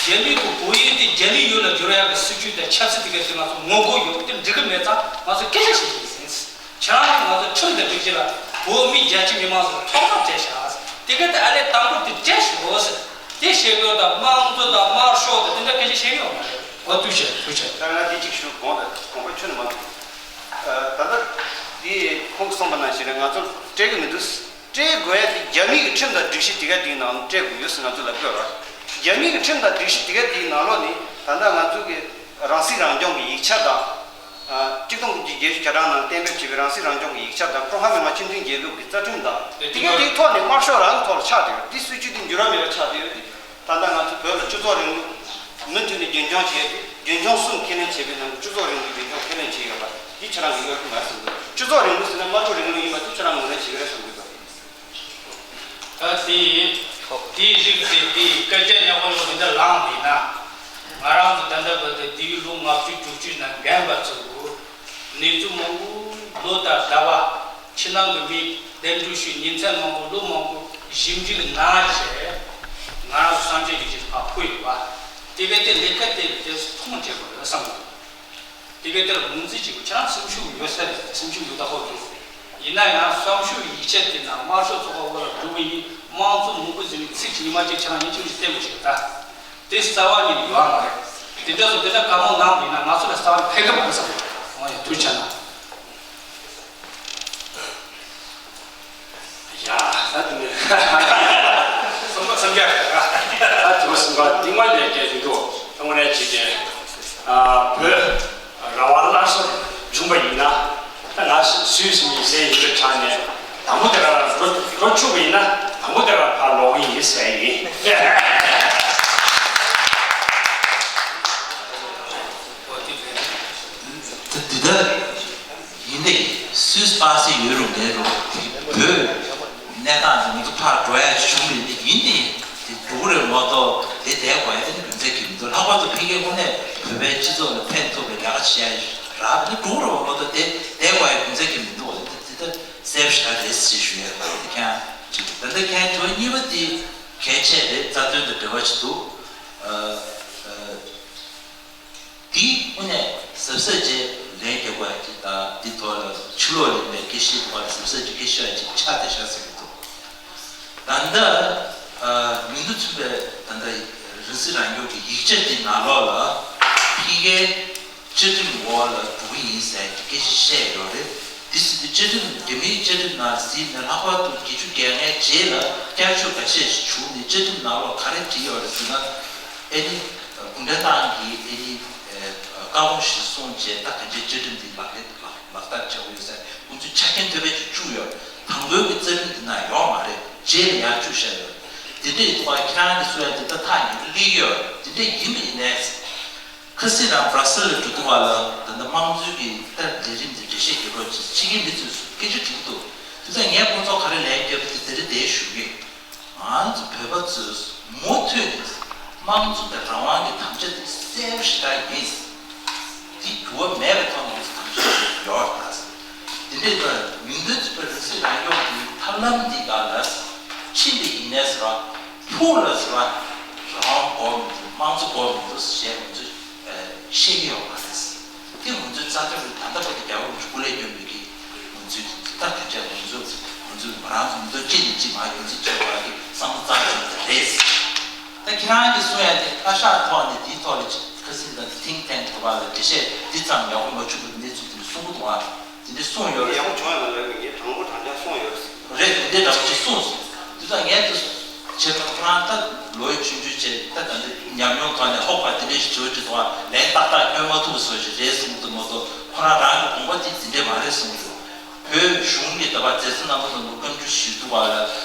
རྒྱ་མི་གི་བོད་ཡིག་དེ་རྒྱ་མི་ཡུལ་ལ་བསྒྱུར་ཡག་གི་སྲིད་བྱུས་དང་ཆབ་སྲིད་དེ་ག་དེ་ང་ཚོ་ངོ་རྒོལ་ཡོད། དེ་འགྲིག་གི་མེད་ཙང་ང་ཚོ་སྐད་ཆ་བཤད་ཀྱི་ཡིན་ཟེར། ཁྱེད་རང་ང་ཚོ་ཁྲིམས་དང་སྒྲིག་གཞི་ལ་བོད་མི་རྒྱ་ཆེ་མི་མང་ཚོ་ཐོག་མར་བྲལ་བཞག་ཟེར། དེ་ག་དེ་ཨ་ལས་དང་པོ་དེ་བྲལ་ཤོག་ཟེར། དེ་བཤད་དགོས་དང་དམངས་གཙོ་དང་དམར་ཤོག་དང་དེ་འདྲ་སྐད་ཆ་བཤད་ཡོད་མ་རེད། འོ་ཐུགས་རྗེ་ཆེ། ཐུགས་རྗེ་ཆེ། ད་ང་འདི་གཅིག་ཞུ། དགོངས་དག་དགོངས་པ་ཁྱོན་ནས་མ་ཐོབ། ད་ལྟ་འདི་ཁོང་གསུངས་པ་ནང་བཞིན་རེད། ང་ཚོར་སྤྲད་ཀྱི་མི་འདུག་སྤྲད་དགོས་ཡ་དེ་རྒྱ་མི་གི་ཁྲིམས་དང་སྒྲིག་གཞི་དེ་ག་དེའི་ནང་སྤྲད་དགོས་ཡོད་ཟེར་ང་ཚོ་ལབ་དགོས་རེད། རྒྱ་མི་གི་ཁྲིམས་དང་སྒྲིག་གཞི་དེ་ག་དེའི་ནང་ལོགས་ནས་ད་ལྟ་ང་ཚོ་གི་རང་སྲིད་རང་སྐྱོང་གི་ཡིག་ཆ་དང་། གཅིག་སྟོང་དགུ་བརྒྱ་བརྒྱད་ཅུ་གྱ་གྲངས་ནང་གཏན་འབེབས་བྱས་པའི་རང་སྲིད་རང་སྐྱོང་གི་ཡིག་ཆ་དང་ཀྲུང་ཧྭ་མི་དམངས་སྤྱི་མཐུན་རྒྱལ་ཁབ་ཀྱི་རྩ་ཁྲིམས་དང་། དེ་གའི་དེའི་ཐོག་ནས་དམར་ཤོག་རང་གི་ཐོག་ལ་ཆགས་བསྡད་ཡོད། དེ་སྲིད་བྱུས་དེ་འགྱུར་བ་མེད་པ་ཆགས་བསྡད་ཡོད། དེ་ད་ལྟ་ང་ཚོ་བོད་ལ་སྤྱི་ཚོགས་རིང་ལུགས་མུ་མཐུད་ནས་རྒྱུན་འཁྱོངས་བྱས་ཏེ། རྒྱུན་འཁྱོངས་གསུམ་ཁས་ལེན་བྱས་པའི་ནང་གི་སྤྱི་ཚོགས་རིང་ལུགས་རྒྱུན་འཁྱོངས་ཁས་ལེན་བྱས་ཡོད་པ་འདི་ཁྱེད་རང་གི་ངོས་ཀྱི་མ་རེད་བསམ་གྱི་འདུག་སྤྱི་ཚོགས་རིང་ལུགས་ཟེར་ན་དམར་ཤོག་རིང་ལུགས་ཡིན་པ་འདི་ཁྱེད་རང་ངོས་ལེན་བྱེད་ཀྱི་རེད་བསམ་གྱི་འདུག་ད་དེ་དེའི་རིགས་དེ་དེའི་སྐད་ཆ་ཉག་པ་ལོག་དེ་འདྲ་ལངས་པ་ཡིན་ན། ང་རང་ཚོ་ད་ལྟ་བར་དུ་དེའི་ལོ་ལྔ་བཅུ་དྲུག་ཅུ་ནང་རྒན་པ་ཚོ་གནས་ཚུལ་མང་པོ་ལོ་དང་ཟླ་བ། ཕྱི་ནང་གི་མི་གདན་འདྲེན་ཞུས་ཉིན་མཚན་མང་པོ་ལོ་མང་པོ་ཞིབ་འཇུག་གནང་བྱས། ང་རང་ཚོ་བསམ་འཆར་ཡིག་ཆ་ཕར་བཀོད་ཡོད་པ། དེ་ག་དེ་ལས་ཀ་དེ་དེ་མཐོང་བྱས་པ་རེད་བསམ་གྱི་འདུག་དེ་ག་དེར་ངོས་འཛིན་བྱེད་དགོས། ཁྱེད་རང་སེམས་ཤུགས་ཡོད་ས་རེད། སེམས་ཤུགས་ཡོད་ད་ཧོ་འདུག་ཡིན་ན་ཡང་བསམ་ཤུགས་ཡིག་ཆ་དེ་ནང་དམར་ཤོག་ཚོགས་པ་འོག་ལ་འགྲོ་གི་ཡིན། དམངས་གཙོ་མང་པོ་ཟེར་བའི་ཚིག་ཅིག་ཉི་མ་གཅིག་ཁྱེད་རང་ཡིན་གཅིག་མིན་གཅིག་བསྟན་དགོས་ཞིག་རེད་ད། དེ་རྩ་བ་ཉིད་ནས་ཡོད་མ་རེད། དེ་འདྲ་སོང་དེ་འདྲ་བཀའ་མོལ་གནང་བ་ཡིན་ན་ང་ཚོ་ལ་རྩ་བ་ནས་ཕན་གི་མ་རེད་བསམ་གི་འདུག་ཨོ་ཡ་ཐུགས་རྗེ་གནང་། ཡ། ད་དེ་ནས་སེམས་པ་སེམས་རྒྱ་ད་དེ་མ་སེམས་པ་དེ་མ་ལས་ཀྱི་དེ་འདུག་ཐོག་མ་ནས་བྱེད་ཀྱི་བོད་རང་དབང་སླར་གསོ་བྱུང་བ་ཡིན་ན། ད་ང་སུས་སུ་མི་ཟེར་ཡིན་པའི་ཆ་ནས་དང་པོ་དེ་རང་འགྲོ་འགྲོ་ཆོག་པ་ཡིན་ན་དང་པོ་དེ་རང་ཕར་ལོག་གི་ཡིན་ཟེར་ཡིན། ད་འདི་ལྟར་ཡིན་ཏེ། སུས་པ་སེ་ཡོད་རུང་མེད་རུང་བོད་གནས་སྟངས་འདི་ང་ཚོ་ཕར་འགྲོ་ཡ་བྱུང་རེད། འདི་ཡིན་ཏེ་དེ་འགྲོ་གི་རེད་མ་གཏོགས་དེ་བསྡད་དགོས་ཡ་དེ་ནི་རྒྱུ་མཚན་གྱི་མི་འདུག་ལྷག་པར་དུ་ཕ་གིའི་དངོས་གནས་བོད་པའི་སྤྱི་ཚོགས་ལ་ཕན་ཐོགས་པའི་ལས་ཀ་བྱེད་ཡ་རག་ནི་འགྲོ་གི་རེད་མ་གཏོགས་དེ་བསྡད་དགོས་ཡ་རྒྱུ་མཚན་གྱི་མི་འདུག་འདི་འདི་ལྟར་གསལ་པོ་ཞེ་དྲག་རེད་ཟེར་ཞུ་ཡ་རེད། འདི་ཁྱེད་རང་ཅིག་ད་ལྟ་ཁྱེད་རང་དོན་གཉིས་པ་དེ་གལ་ཆེ་རེད། རྩ་དོན་དང་འབྲེལ་བ་ཞིག་འདུག་ཨ་ཨ། དེའི་དངོས་གནས་གཟབ་གཟབ་བྱས་ལན་རྒྱག་དགོས་ཡ་ཅིག་དང་། དེ་ཐོག་ལ་ཕྱི་ལོགས་ལ་ཡིན་པའི་དགེ་བཤེས་ཐོག་ལ་གཟབ་གཟབ་ཅིག་སྐད་ཆ་ཅིག་ཆགས་བསྡད་ཤག་ཟེར་གྱི་འདུག་ད་ལྟ་མིང་དུ་མཚུངས་པའི་ད་ལྟ་རང་སྲིད་རང་སྐྱོང་གི་ཡིག་ཆ་འདི་ནང་ལོགས་ལ་ཕ་གིའི་བཅའ་ཁྲིམས་འོག་ལ་འགྲོ་གི་ཡིན་ཟེར་གྱི་སྐད་ཆ་བཤད་ཡོད་རེད། དེ་ཟེར་དུས་བཅའ་ཁྲིམས་རྒྱ་མིའི་བཅའ་ཁྲིམས་ནང་གཟིགས་ནས་ལྷག་པར་དུ་བརྒྱད་ཅུ་གྱ་ལྔའི་རྗེས་ལ་བསྐྱར་བཅོས་འགའ་ཤས་ཤིག་བྱུང་ནས་བཅའ་ཁྲིམས་ནང་ལོགས་ག་རེ་བྲིས་ཡོད་རེད་ཟེར་ན། ཨེ་ནི། གུང་ཁྲན་ཏང་གིས་ཨེ་ནི། བཀའ་དགོངས་གཞིར་བཟུང་བྱས་ད་ག་འཇའི་བཅའ་ཁྲིམས་འདི་ལག་ལེན་ལག་ལག་བསྟར་བྱ་དགོས་ཡོད་ཟེར་ཁོང་ཚོས་ཆ་རྐྱེན་དོད་པོ་ཅིག་བཅུག་ཡོད། དང་པོའི་གི་རྩ་ཁྲིམས་འདི་ན་ཡོད་མ་རེད། རྗེས་ལ་ཡར་བཅུག་བཞག་ཡོད། དེ་འདྲའི་ཐོག་ཁྱེད་རང་གི་གསུང་ཡ་འདི་ད་ཐག་ཉེ་པོ་སླེབས་ཡོད། དེ་འདྲ་ཡིན་པ་ཡིན་ནའི། ཁ་སང་རང་བྷ་ར་སེལ་ལ་འགྲོ་དུས་བ་ལ་ད་ལྟ་དམངས་གཙོའི་གི་ད་ལས་རིམ་འདི་འགྲེལ་བཤད་རྒྱག་རོགས་བྱེད་ཕྱི་རྒྱལ་མི་ཚོས་སྐད་ཆ་དྲིས་འདུག་དེ་ཚོ་ངས་ཁོང་ཚོ་ག་རེ་ལན་བརྒྱབ་དེ་དེ་རེད་དེ་ཞུ་གི། ང་ཚོ་བོད་པ་ཚོས་མུ་མཐུད་དེ་དམངས་གཙོ་དང་རང་དབང་གི་དམ་བཅའ་དེ་གསལ་པོ་ཞེ་དྲག་ཡིན། དེ་འགྱུར་བ་མེད་པའི་ཐོག་ནས་ང་ཚོ་དམ་བཅའ་ཡོད་རེད། དེ་འདྲའི་ཐོག་མིང་དོན་མཚུངས་པའི་རང་སྲིད་རང་སྐྱོང་གི་ཐབས་ལམ་འདི་ག་ལ་ཕྱིན་པ་ཡིན་ནའི་ཟེར་བ། ཕུགས་ལ་ཟེར་བ། རང་དབང་དགོས་མི་འདུག་དམངས་གཙོ་དགོས་མི་འདུག་ཞེས་ང་ཚོས་ཤེས་ཀྱི་ཡོད་མ་རེད། དེ་ང་ཚོའི་རྩ་དོན་རེད། ད་ལྟ་བར་དུ་རྒྱལ་བ་རིན་པོ་ཆེ་སྐུ་ལས་བསྐྱོན་པའི་གི་ང་ཚོའི་ད་ག་ཆ་ང་ཚོ་ང་ཚོ་ང་རང་ཚོ་མི་ཐོག་གཅིག་ནས་གཅིག་མར་རྒྱུན་འཛིན་བྱེད་པ་གི་བསམ་བློ་རྩ་ཆེན་པོ་རེད། ད་ཁྱེད་རང་གིས་གསུང་ཡ་དེ་བཀའ་ཤག་ཐོག་ནས་དེའི་ཐོག་ལ་ཁ་སང་ད་ཐིང་ཐེང་ཐོག་ལ་འགྲེལ་བཤད་འདི་ཙམ་ཡག་པོ་མ་བྱུང་བའི་གནས་ཚུལ་དེ་གསུང་གི་འདུག་ཨ། དེ་འདྲ་གསུངས་ཡོད་རེད། ཡག་པོ་བྱུང་ཡོད་ན་རེད། ངས་དྲང་པོ་དྲང་རྐྱང་གསུངས་ཡོད་རེད། རེད། དེ་འདྲ་འདྲ་པོ་ཅིག་གསུངས་སོང་། དེ་ཚོ་ངས་དེ་བྱས་པ་ཁོ་རང་ད་ལོ་ཆུང་ཆུང་བྱས་ད་ད་འདི་ཉམས་མྱོང་ཐོག་ནས་ཧོབ་པ་དེ་འདྲ་ཞིག་བྱོས་ཀྱི་འདུག་ཨ། ལན་ཏག་ཏག་སྐྱོན་མ་ཐུབ་བཟོ་ཞིག་རེད་གསུངས་འདུག་མ་གཏོགས་ཁོ་རང་རང་གི་དགོངས་པ་དེ་དེ་འདྲ་མ་རེད་གསུངས་འདུག་བོད་གཞུང་གིས་ད་བར་མཛད་བརྩོན་གནང་མ་ཐུབ་ནོར་བཀའ་འགྱུར་ཞུས་འདུག་བ་ལ་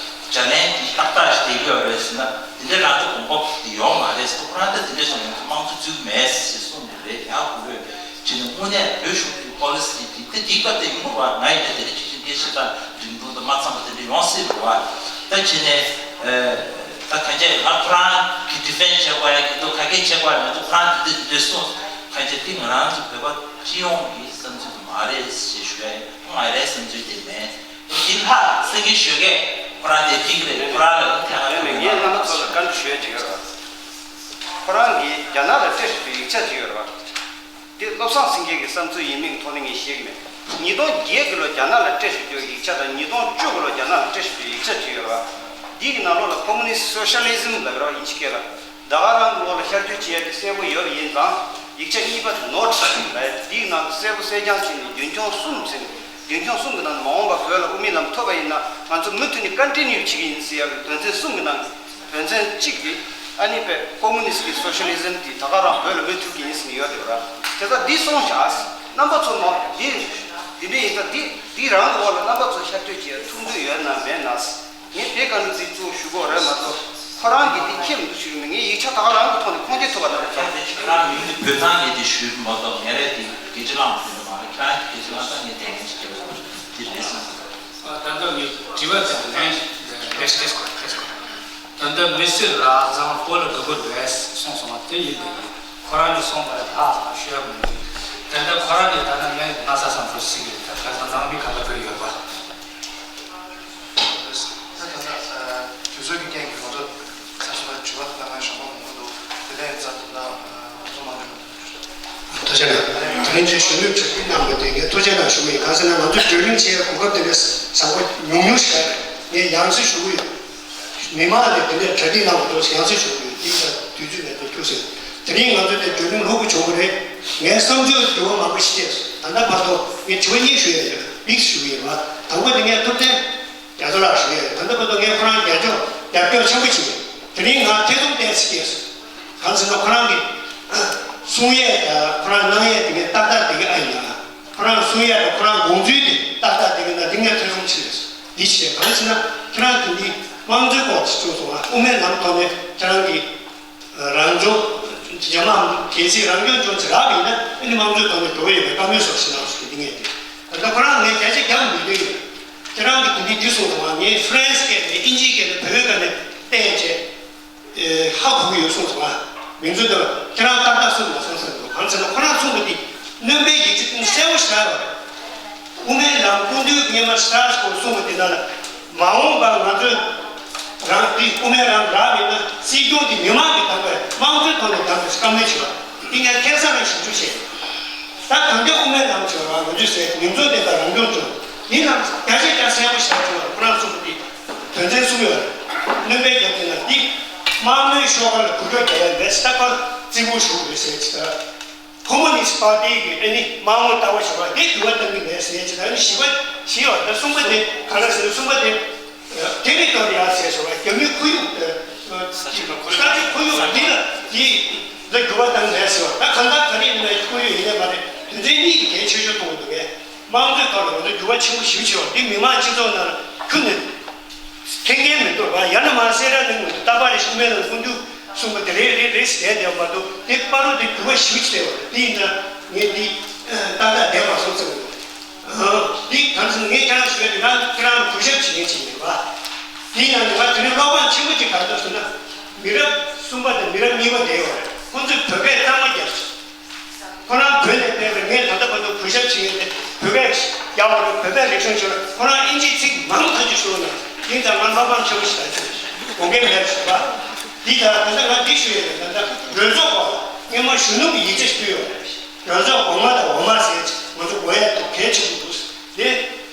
བརྗེ་ལན་དེ་ཏག་ཏག་ཞིག་སྟེར་གྱི་ཡོད་རེད་ཟེར་ན། དེ་འདྲ་རང་ཚོ་དགོངས་པ་དེ་ཡོད་མ་རེད་ཟེར། ཁོ་རང་ད་དེ་འདྲ་སོང་ཡོང་དུས་དམངས་གཙོ་བཙུགས་མེད་ཟེར་གསུངས་འདུག་རེད། ཡག་པོ་རེད། བྱས་ནས་དངོས་གནས་བོད་གཞུང་གི་པོ་ལི་སི་དེ་དེ་དེའི་སྐབས་དེ་ཡིན་པ་རེད་བ། ང་ཡིན་ན་དེ་འདྲ་ཅིག་ཅིག་སྐད་ཆ་དང་འགྲིག་མདོག་དང་མ་འཚམས་པ་དེ་འདྲ་ཡོང་སྲིད་རེད་བ། ད་བྱས་ནས་ད་གང་བྱས་ང་ཁོ་རང་གི་ཌི་ཕེན་ཌི་བྱེད་དགོས་ཡ་གི་འདུག་ག་གེ་བྱེད་དགོས་ཡ་མི་འདུག་ཁོ་རང་དེ་འདྲ་དེ་འདྲ་གསུངས། གང་བྱས་དེ་ང་རང་ཚོ་བོད་པ་སྤྱི་ཡོངས་ཀྱི་བསམ་ཚུལ་དེ་མ་རེད་ཞེས་ཞུ་ཡ་ཡིན། ང་རའི་བསམ་ཚུལ་དེ་མེད། འདི་ལྷག་སེང་གེ་ཞོལ་གས་ཁོ་རང་དེ་ཅིག་རེད། ཁོ་རང་ལ་ཐད་ཀར་མེད་མེད། ངས་རྣམ་པ་ཚོ་ལ་བཀའ་འདྲི་ཞུ་ཡ་ཅིག་ཡོད་རེད་བ། ཁོ་རང་གིས་རྒྱ་ནག་ལ་སྤྲད་ཞུ་རྒྱུའི་ཡིག་ཆ་ཅིག་ཡོད་རེད་བ། འདི་བློ་བཟང་སེང་གེ་གི་བསམ་ཚུལ་ཡིན་མིན་ཐོག་ནས་ངས་བཤད་ཀྱི་མེད། ཉིས་སྟོང་བརྒྱད་ཀྱི་ལོ་རྒྱ་ནག་ལ་སྤྲད་ཞུ་རྒྱུའི་ཡིག་ཆ་དང་ཉིས་སྟོང་བཅུ་གི་ལོ་རྒྱ་ནག་ལ་སྤྲད་ཞུ་རྒྱུའི་ཡིག་ཆ་ཅིག་ཡོད་རེད་བ། འདི་གི་ནང་ལོགས་ལ་ཁོ་མུ་ནི་སི་སོ་ཤ་ལི་ཟམ་ལབ་ཡོད་རེད་བ། དབྱིན་ཇི་སྐད་ལ། ད་ག་རང་གི་འོག་ལ་ཤར་བསྐྱོད་བྱེད་ཡ་དེ་གསལ་པོ་ཡོད་པ་ཡིན་ཙང་། ཡིག་ཆ་གཉིས་པ་ནོ་ཊི་ལབ་ཡ་འདིའི་ནང་དུ་གསལ་པོ་གསལ་རྐྱང་བྱས་ནས་རྒྱུན་འཁྱོངས་གསུམ་ཟེར་ནས། རྒྱུན་འཁྱོངས་གསུམ་གྱི་ནང་ནས་མ་འོངས་པར་བོད་ལ་དབུ་མའི་ལམ་ཐོབ་པ་ཡིན་ན་ང་ཚོ་མུ་མཐུད་ནས་ཀོན་ཊི་ནིའུ་བྱེད་ཀྱི་ཡིན་ཟེར་ཡ་གི་དོན་ཚན་གསུམ་གྱི་ནང་གི་དོན་ཚན་གཅིག་དེ་ཨ་ནི་པའི་ཀོ་མུ་ནི་སི་ཊི་གི་སོ་ཤ་ལི་ཟམ་དེ་ད་ག་རང་བོད་ལ་མུ་མཐུད་ཀྱི་ཡིན་ཟེར་ནས་ཡོད་རེད་བ། དེ་ཚོ་འདི་སོང་བཞག་རྣམ་པ་ཚོ་མ་འདི་འདི་འདྲ་ཡིན་ཙང་འདི་འདི་རང་གི་འོག་ལ་རྣམ་པ་ཚོ་ཤར་སྟོད་ཀྱི་ཐུགས་འདོད་ཡོད་ན་མེད་ན། ངས་དེ་བཀའ་འདྲི་འདི་གཙོ་བོ་ཞུ་དགོས་རེད་མ་གཏོགས་ཁོ་རང་གིས་འདི་ཁྱེད་མི་འདུག་ཞུ་གི་མིན། ངས་ཡིག་ཆ་ད་ག་རང་གི་ཐོག་ནས་ཁུངས་སྐྱེལ་ཐུབ་པ་དང་། ཁྱེད་རང་མིང་འདི་བོད་ཐང་ངས་འདི་ཞུས་མ་གཏོགས་ངས་རེད་འདི་སྐད་ཆ་བླངས་ཐུབ་ནི་མ་རེད། ཁྱེད་རང་གི་སྐད་ཆ་བླངས་ཙང་ངས་དེ་ངས་ཞིག་སྐྱེལ་བ་དང་འདི་རེད་བསམ་སོང་། ད་ལྟ་ངས་དྲི་བ་དེ་ལན་ལན་སྐྱེལ་དགོས་སྐྱེལ་དགོས། ད་ལྟ་མི་སེར་ར་ཛང་པོ་ལ་དགའ་པོ་རེད་གསུངས་སོང་བ་དེ་ཡིན་པ་ཡིན། ཁོ་རང་ནས་གསུངས་པ་ལ་ལྷག་ཙམ་ཤོད་མི་འདུག་ད་ལྟ་ཁོ་རང་ནས་ད་ནང་ངས་ང་ས་སང་བུ་སི་གི་ད་ཁ་སང་ནང་མི་ག་ལ་བོད་ཡོད་པ། ད་ད་ལྟ་དུས་ཚོད་ཀྱི་རྐྱེན་གྱིས་ང་ཚོ་ཚར་སོང་བ། དྲི་བ་ད་ལྟ་ང་ཞོགས་པ་མང་པོ་འདུག་དེ་ལས་ཚར་ད་ལྟ་ང་ཚོ་མང་པོ་འདུག་ཐུགས་རྗེ་གནང་། དེ་རིང་ཚོའི་གཞོན་ནུ་ཕྱིར་འབུད་གནང་བ་དེ་ངས་ཐུགས་རྗེ་གནང་ཞུ་གི་ཡིན། གང་ཟེར་ན་ང་ཚོའི་བགྲོ་གླེང་བྱེད་ཡའི་གོ་སྐབས་དེ་འདྲ་བཟང་པོ་ཉུང་ཉུང་ཞིག་རེད། ངས་ཡང་སེ་ཞུ་གི་ཡོད། མི་མང་ནས་དེ་འདྲའི་གྲ་སྒྲིག་གནང་བ་འདུག་ཡང་སེ་ཞུ་གི་ཡོད། དེ་ཡིན་ཙང་དུས་ཚོད་མེད་དུ་ཐུགས་སེམས། དེ་རིང་ང་ཚོ་དེ་བགྲོ་གླེང་ལྷུག་པོ་བྱུང་གི་རེད། ངའི་བསམ་ཚུལ་འགྱུར་བ་མང་པོ་ཞིག་སྐྱེས་སོང་། ད་ལྟ་བར་དུ་ངས་དྲི་བ་གཉིས་ཞུ་ཡ་ཡོད། མིག་ཞུ་གི་ཡོད་པ། དང་པོ་དེ་ངས་ཐུབ་བསྟན་རྒྱ་མཚོ་ལགས་ཞུ་ཡ་ཡོད། ད་ལྟ་བར་དུ་ངས་ཁོ་རང་རྒྱབ་སྐྱོར་རྒྱབ་སྐྱོར་ཆེན་པོ་བྱེད་ཀྱི་ཡོད། དེ་རིང་ང་ཐེ་ཚོམ་ཏོག་ཙམ་སྐྱེས་སོང་། གང་ཟེར་ན་ཁོ་རང་གི་གསུང་ཡས་དང་ཁོ་རང་གནང་ཡས་དེ་ངས་ཏག་ཏག་དེ་ག་ཨ་ཡིན་ན། ཁོ་རང་གསུང་ཡས་དང་ཁོ་རང་དགོངས་ཚུལ་དེ་ཏག་ཏག་དེ་ག་ན་དེ་ངས་ཐེ་ཚོམ་ཆེ་རེད། འདི་བྱས་གང་ཟེར་ན་ཁྱེད་རང་དེ་འདི་དམངས་གཙོའི་སྐོར་དེ་གསུངས་སོང་ང་། དབུ་མའི་ལམ་ཐོག་ནས་ཁྱེད་རང་གི་རང་སྐྱོང་། རྒྱ་དམར་གལ་སྲིད་རང་སྐྱོང་ལྗོངས་ཅིག་རག་པ་ཡིན་ན་ཨ་ནི་དམངས་གཙོའི་ཐོག་ནས་འགྲོ་གི་ཡོད་པའི་བཀའ་མོལ་སོགས་ཞིག་གནང་སོང་། དེ་འདི་ངས་དེ་ད་ལྟ་ཁོ་རང་ངས་བརྒྱ་ཆ་བརྒྱ་མི་འདོད་ཡོད། ཁྱེད་རང་གི་དེ་འདི་འདི་གསུངས་སོང་ང་། ངས་ཧྥ་རན་སི་སྐད་ནས་དབྱིན་ཇིའི་སྐད་ནས་བོད་པའི་སྐད་ནས་བལྟས་བྱས། ཨེ། ཧ་གོ་གི་ཡོད་གསུངས་སོང་ང་། མིང་ཚོ་འདི་ཁྱེད་རང་ཏག་ཏག་གསུངས་མ་སོང་ཟེར་འདུག་གང་ཟེར་ན་ཁོ་རང་གསུངས་པ་འདི་སྣོན་པའི་ཡིག་ཆ་གསལ་པོ་ཞིག་རག་པ་རེད། དབུ་མའི་ལམ་སྐུ་མདུན་སྔོན་མ་སི་ཊར་སི་སྐོར་གསུངས་པ་འདི་ནང་ལ་མ་འོངས་པར་ང་ཚོས་རང་འདི་དབུ་མའི་ལམ་རག་མེད་ན་སྲིད་སྐྱོང་འདི་མི་མང་གིས་བདམས་པའི་དམངས་གཙོའི་ཐོག་ནས་བདམས་པའི་བཀའ་མོལ་བྱས་པ་འདི་ངས་ཁེ་བཟང་ནས་ཞིབ་འཇུག་བྱས། ད་གང་ལྟར་དབུ་མའི་ལམ་བྱས་པ་ང་ཚོས་ཟེར་མིང་ཚོགས་ལྡན་པ་རང་སྐྱོང་ལྗོངས་འདི་ནང་བརྒྱ་ཆ་བརྒྱ་གསལ་པོ་ཞིག་བྱས་པ་ཁོ་རང་གསུངས་པ་འདི། དོན་ཚན་གསུམ་ཡོད་རེད། སྣོན་པའི་རྒྱབ་དེ་ན་འདི། དམངས་མོས་ཤོག་ཁ་ལ་འགུལ་སྐྱོད་རྒྱག་ཡ་མེད་ཟེར། ད་ཁོ་རྩིས་འབུལ་ཞུ་དགོས་ཟེར་ཅིག་ད། ཁོ་མོ་ནི་སི་པར་ཏི་གི་ཨ་ནི་དམངས་མོས་ལྟ་བ་ཞུ་བ་དེ་འགྱུར་བ་གཏང་གི་མེད་ཟེར་ཅིག་ད། ཨ་ནི་བཞི་པ་བཞི་ཡོད་རེད། ད་གསུམ་པ་དེ་ག་རེ་ཟེར། གསུམ་པ་དེ། དེ་ནི་ལྟོས་ཡ་ཟེར་ཞུ་བ་རྒྱ་མིའི་ཁོར་ཡུག་ས་ཆ་ཁོར་ཡུག་འདི་ལ་འདི་ལ་འགྱུར་བ་གཏང་མེད་ཟེར་བ། ད་གང་ལྟར་ག་རེ་ཡིན་ན་ཁོར་ཡུག་ཡིན་ནའི་མ་རེད། དོན་ཚན་གཉིས་ཀྱི་གལ་ཆེ་ཤོས་མཐོང་གི་འདུག་གས། དམངས་གཙོའི་ཐོག་ལ་ང་ཚོ་འགྱུར་བ་ཆེན་པོ་ཞེ་པོ་ཅིག་ཡོང་། འདི་མི་མང་སྤྱི་ཚོགས་ནང་ལ་ཁྱོན་ནས་མཁྱེན་མཁན་མི་འདུག་བ། ཡང་ན་མ་སེ་ར་ནས་ངོས་ནས་རྟག་པར་རེ་ཞིག་དབུ་མའི་ལམ་སྐུ་མདུན་གསུངས་པ་དེ་རེད་རེད་རེད་ཟེར་བསྡད་བསྡད་པ་འདུག་དེ་བར་དུ་དེ་འགྱུར་བ་ཞེ་པོ་ཅིག་སླེབས་པ་རེད། དེ་ཡིན་ཙང་ངས་འདི་ཏག་ཏག་བསྡད་མ་སོང་བསམ་གི་འདུག་འདི་གང་ཟེར་ན་ངས་ཁྱེད་རང་ཞུ་ཡ་དེ་ང་ཁྱེད་རང་ལ་གུས་ཞབས་བྱེད་མཁན་ཅིག་ཡིན་པ། དེ་ཡིན་ན་ང་དེ་རིང་བློ་ཕམ་ཆེན་པོ་ཅིག་ག་རེ་འདུག་ཟེར་ན། མི་རབས་གསུམ་པ་དང་མི་རབས་གཉིས་པ་བསྡད་ཡོད་རེད། ཁོང་ཚོས་བོད་སྐད་གཙང་མ་རྒྱབ་སོང་། ཁོ་རང་བོད་ནས་ཕེབས་པའི་ངས་ད་ལྟ་བར་དུ་གུས་ཞབས་བྱེད་ཡོད་དེ། བོད་སྐད་རྒྱབ་པ་རེད། བོད་པའི་རིག་གཞུང་ཆེད་ལ་ཁོ་རང་དབྱིན་ཇིའི་ཚིག་མང་ཐག་ཆོད་ཤོད་ན་ཡིན་ཙང་ང་བློ་ཕམ་ཆེན་པོ་ཞིག་ལ་ཐུག་དགོངས་འགལ་མེད་ཞུ་བ། འདི་ལྟར་ད་ལྟ་ང་འདི་ཞུ་ཡོད་རེད། ད་ལྟ་གྲོས་ཚོགས་སྐོར་ལ་སྔོན་མ་གཞོན་ནུ་གི་ཡིག་ཆ་ཞིག་ཕུལ་ཡོད་རེད། གྲོས་ཚོགས་འོག་མ་དང་འོག་མ་ཟེར་ང་ཚོ་དགོས་ཡ་འདུག་གལ་ཆེན་པོ་འདུག་དེ་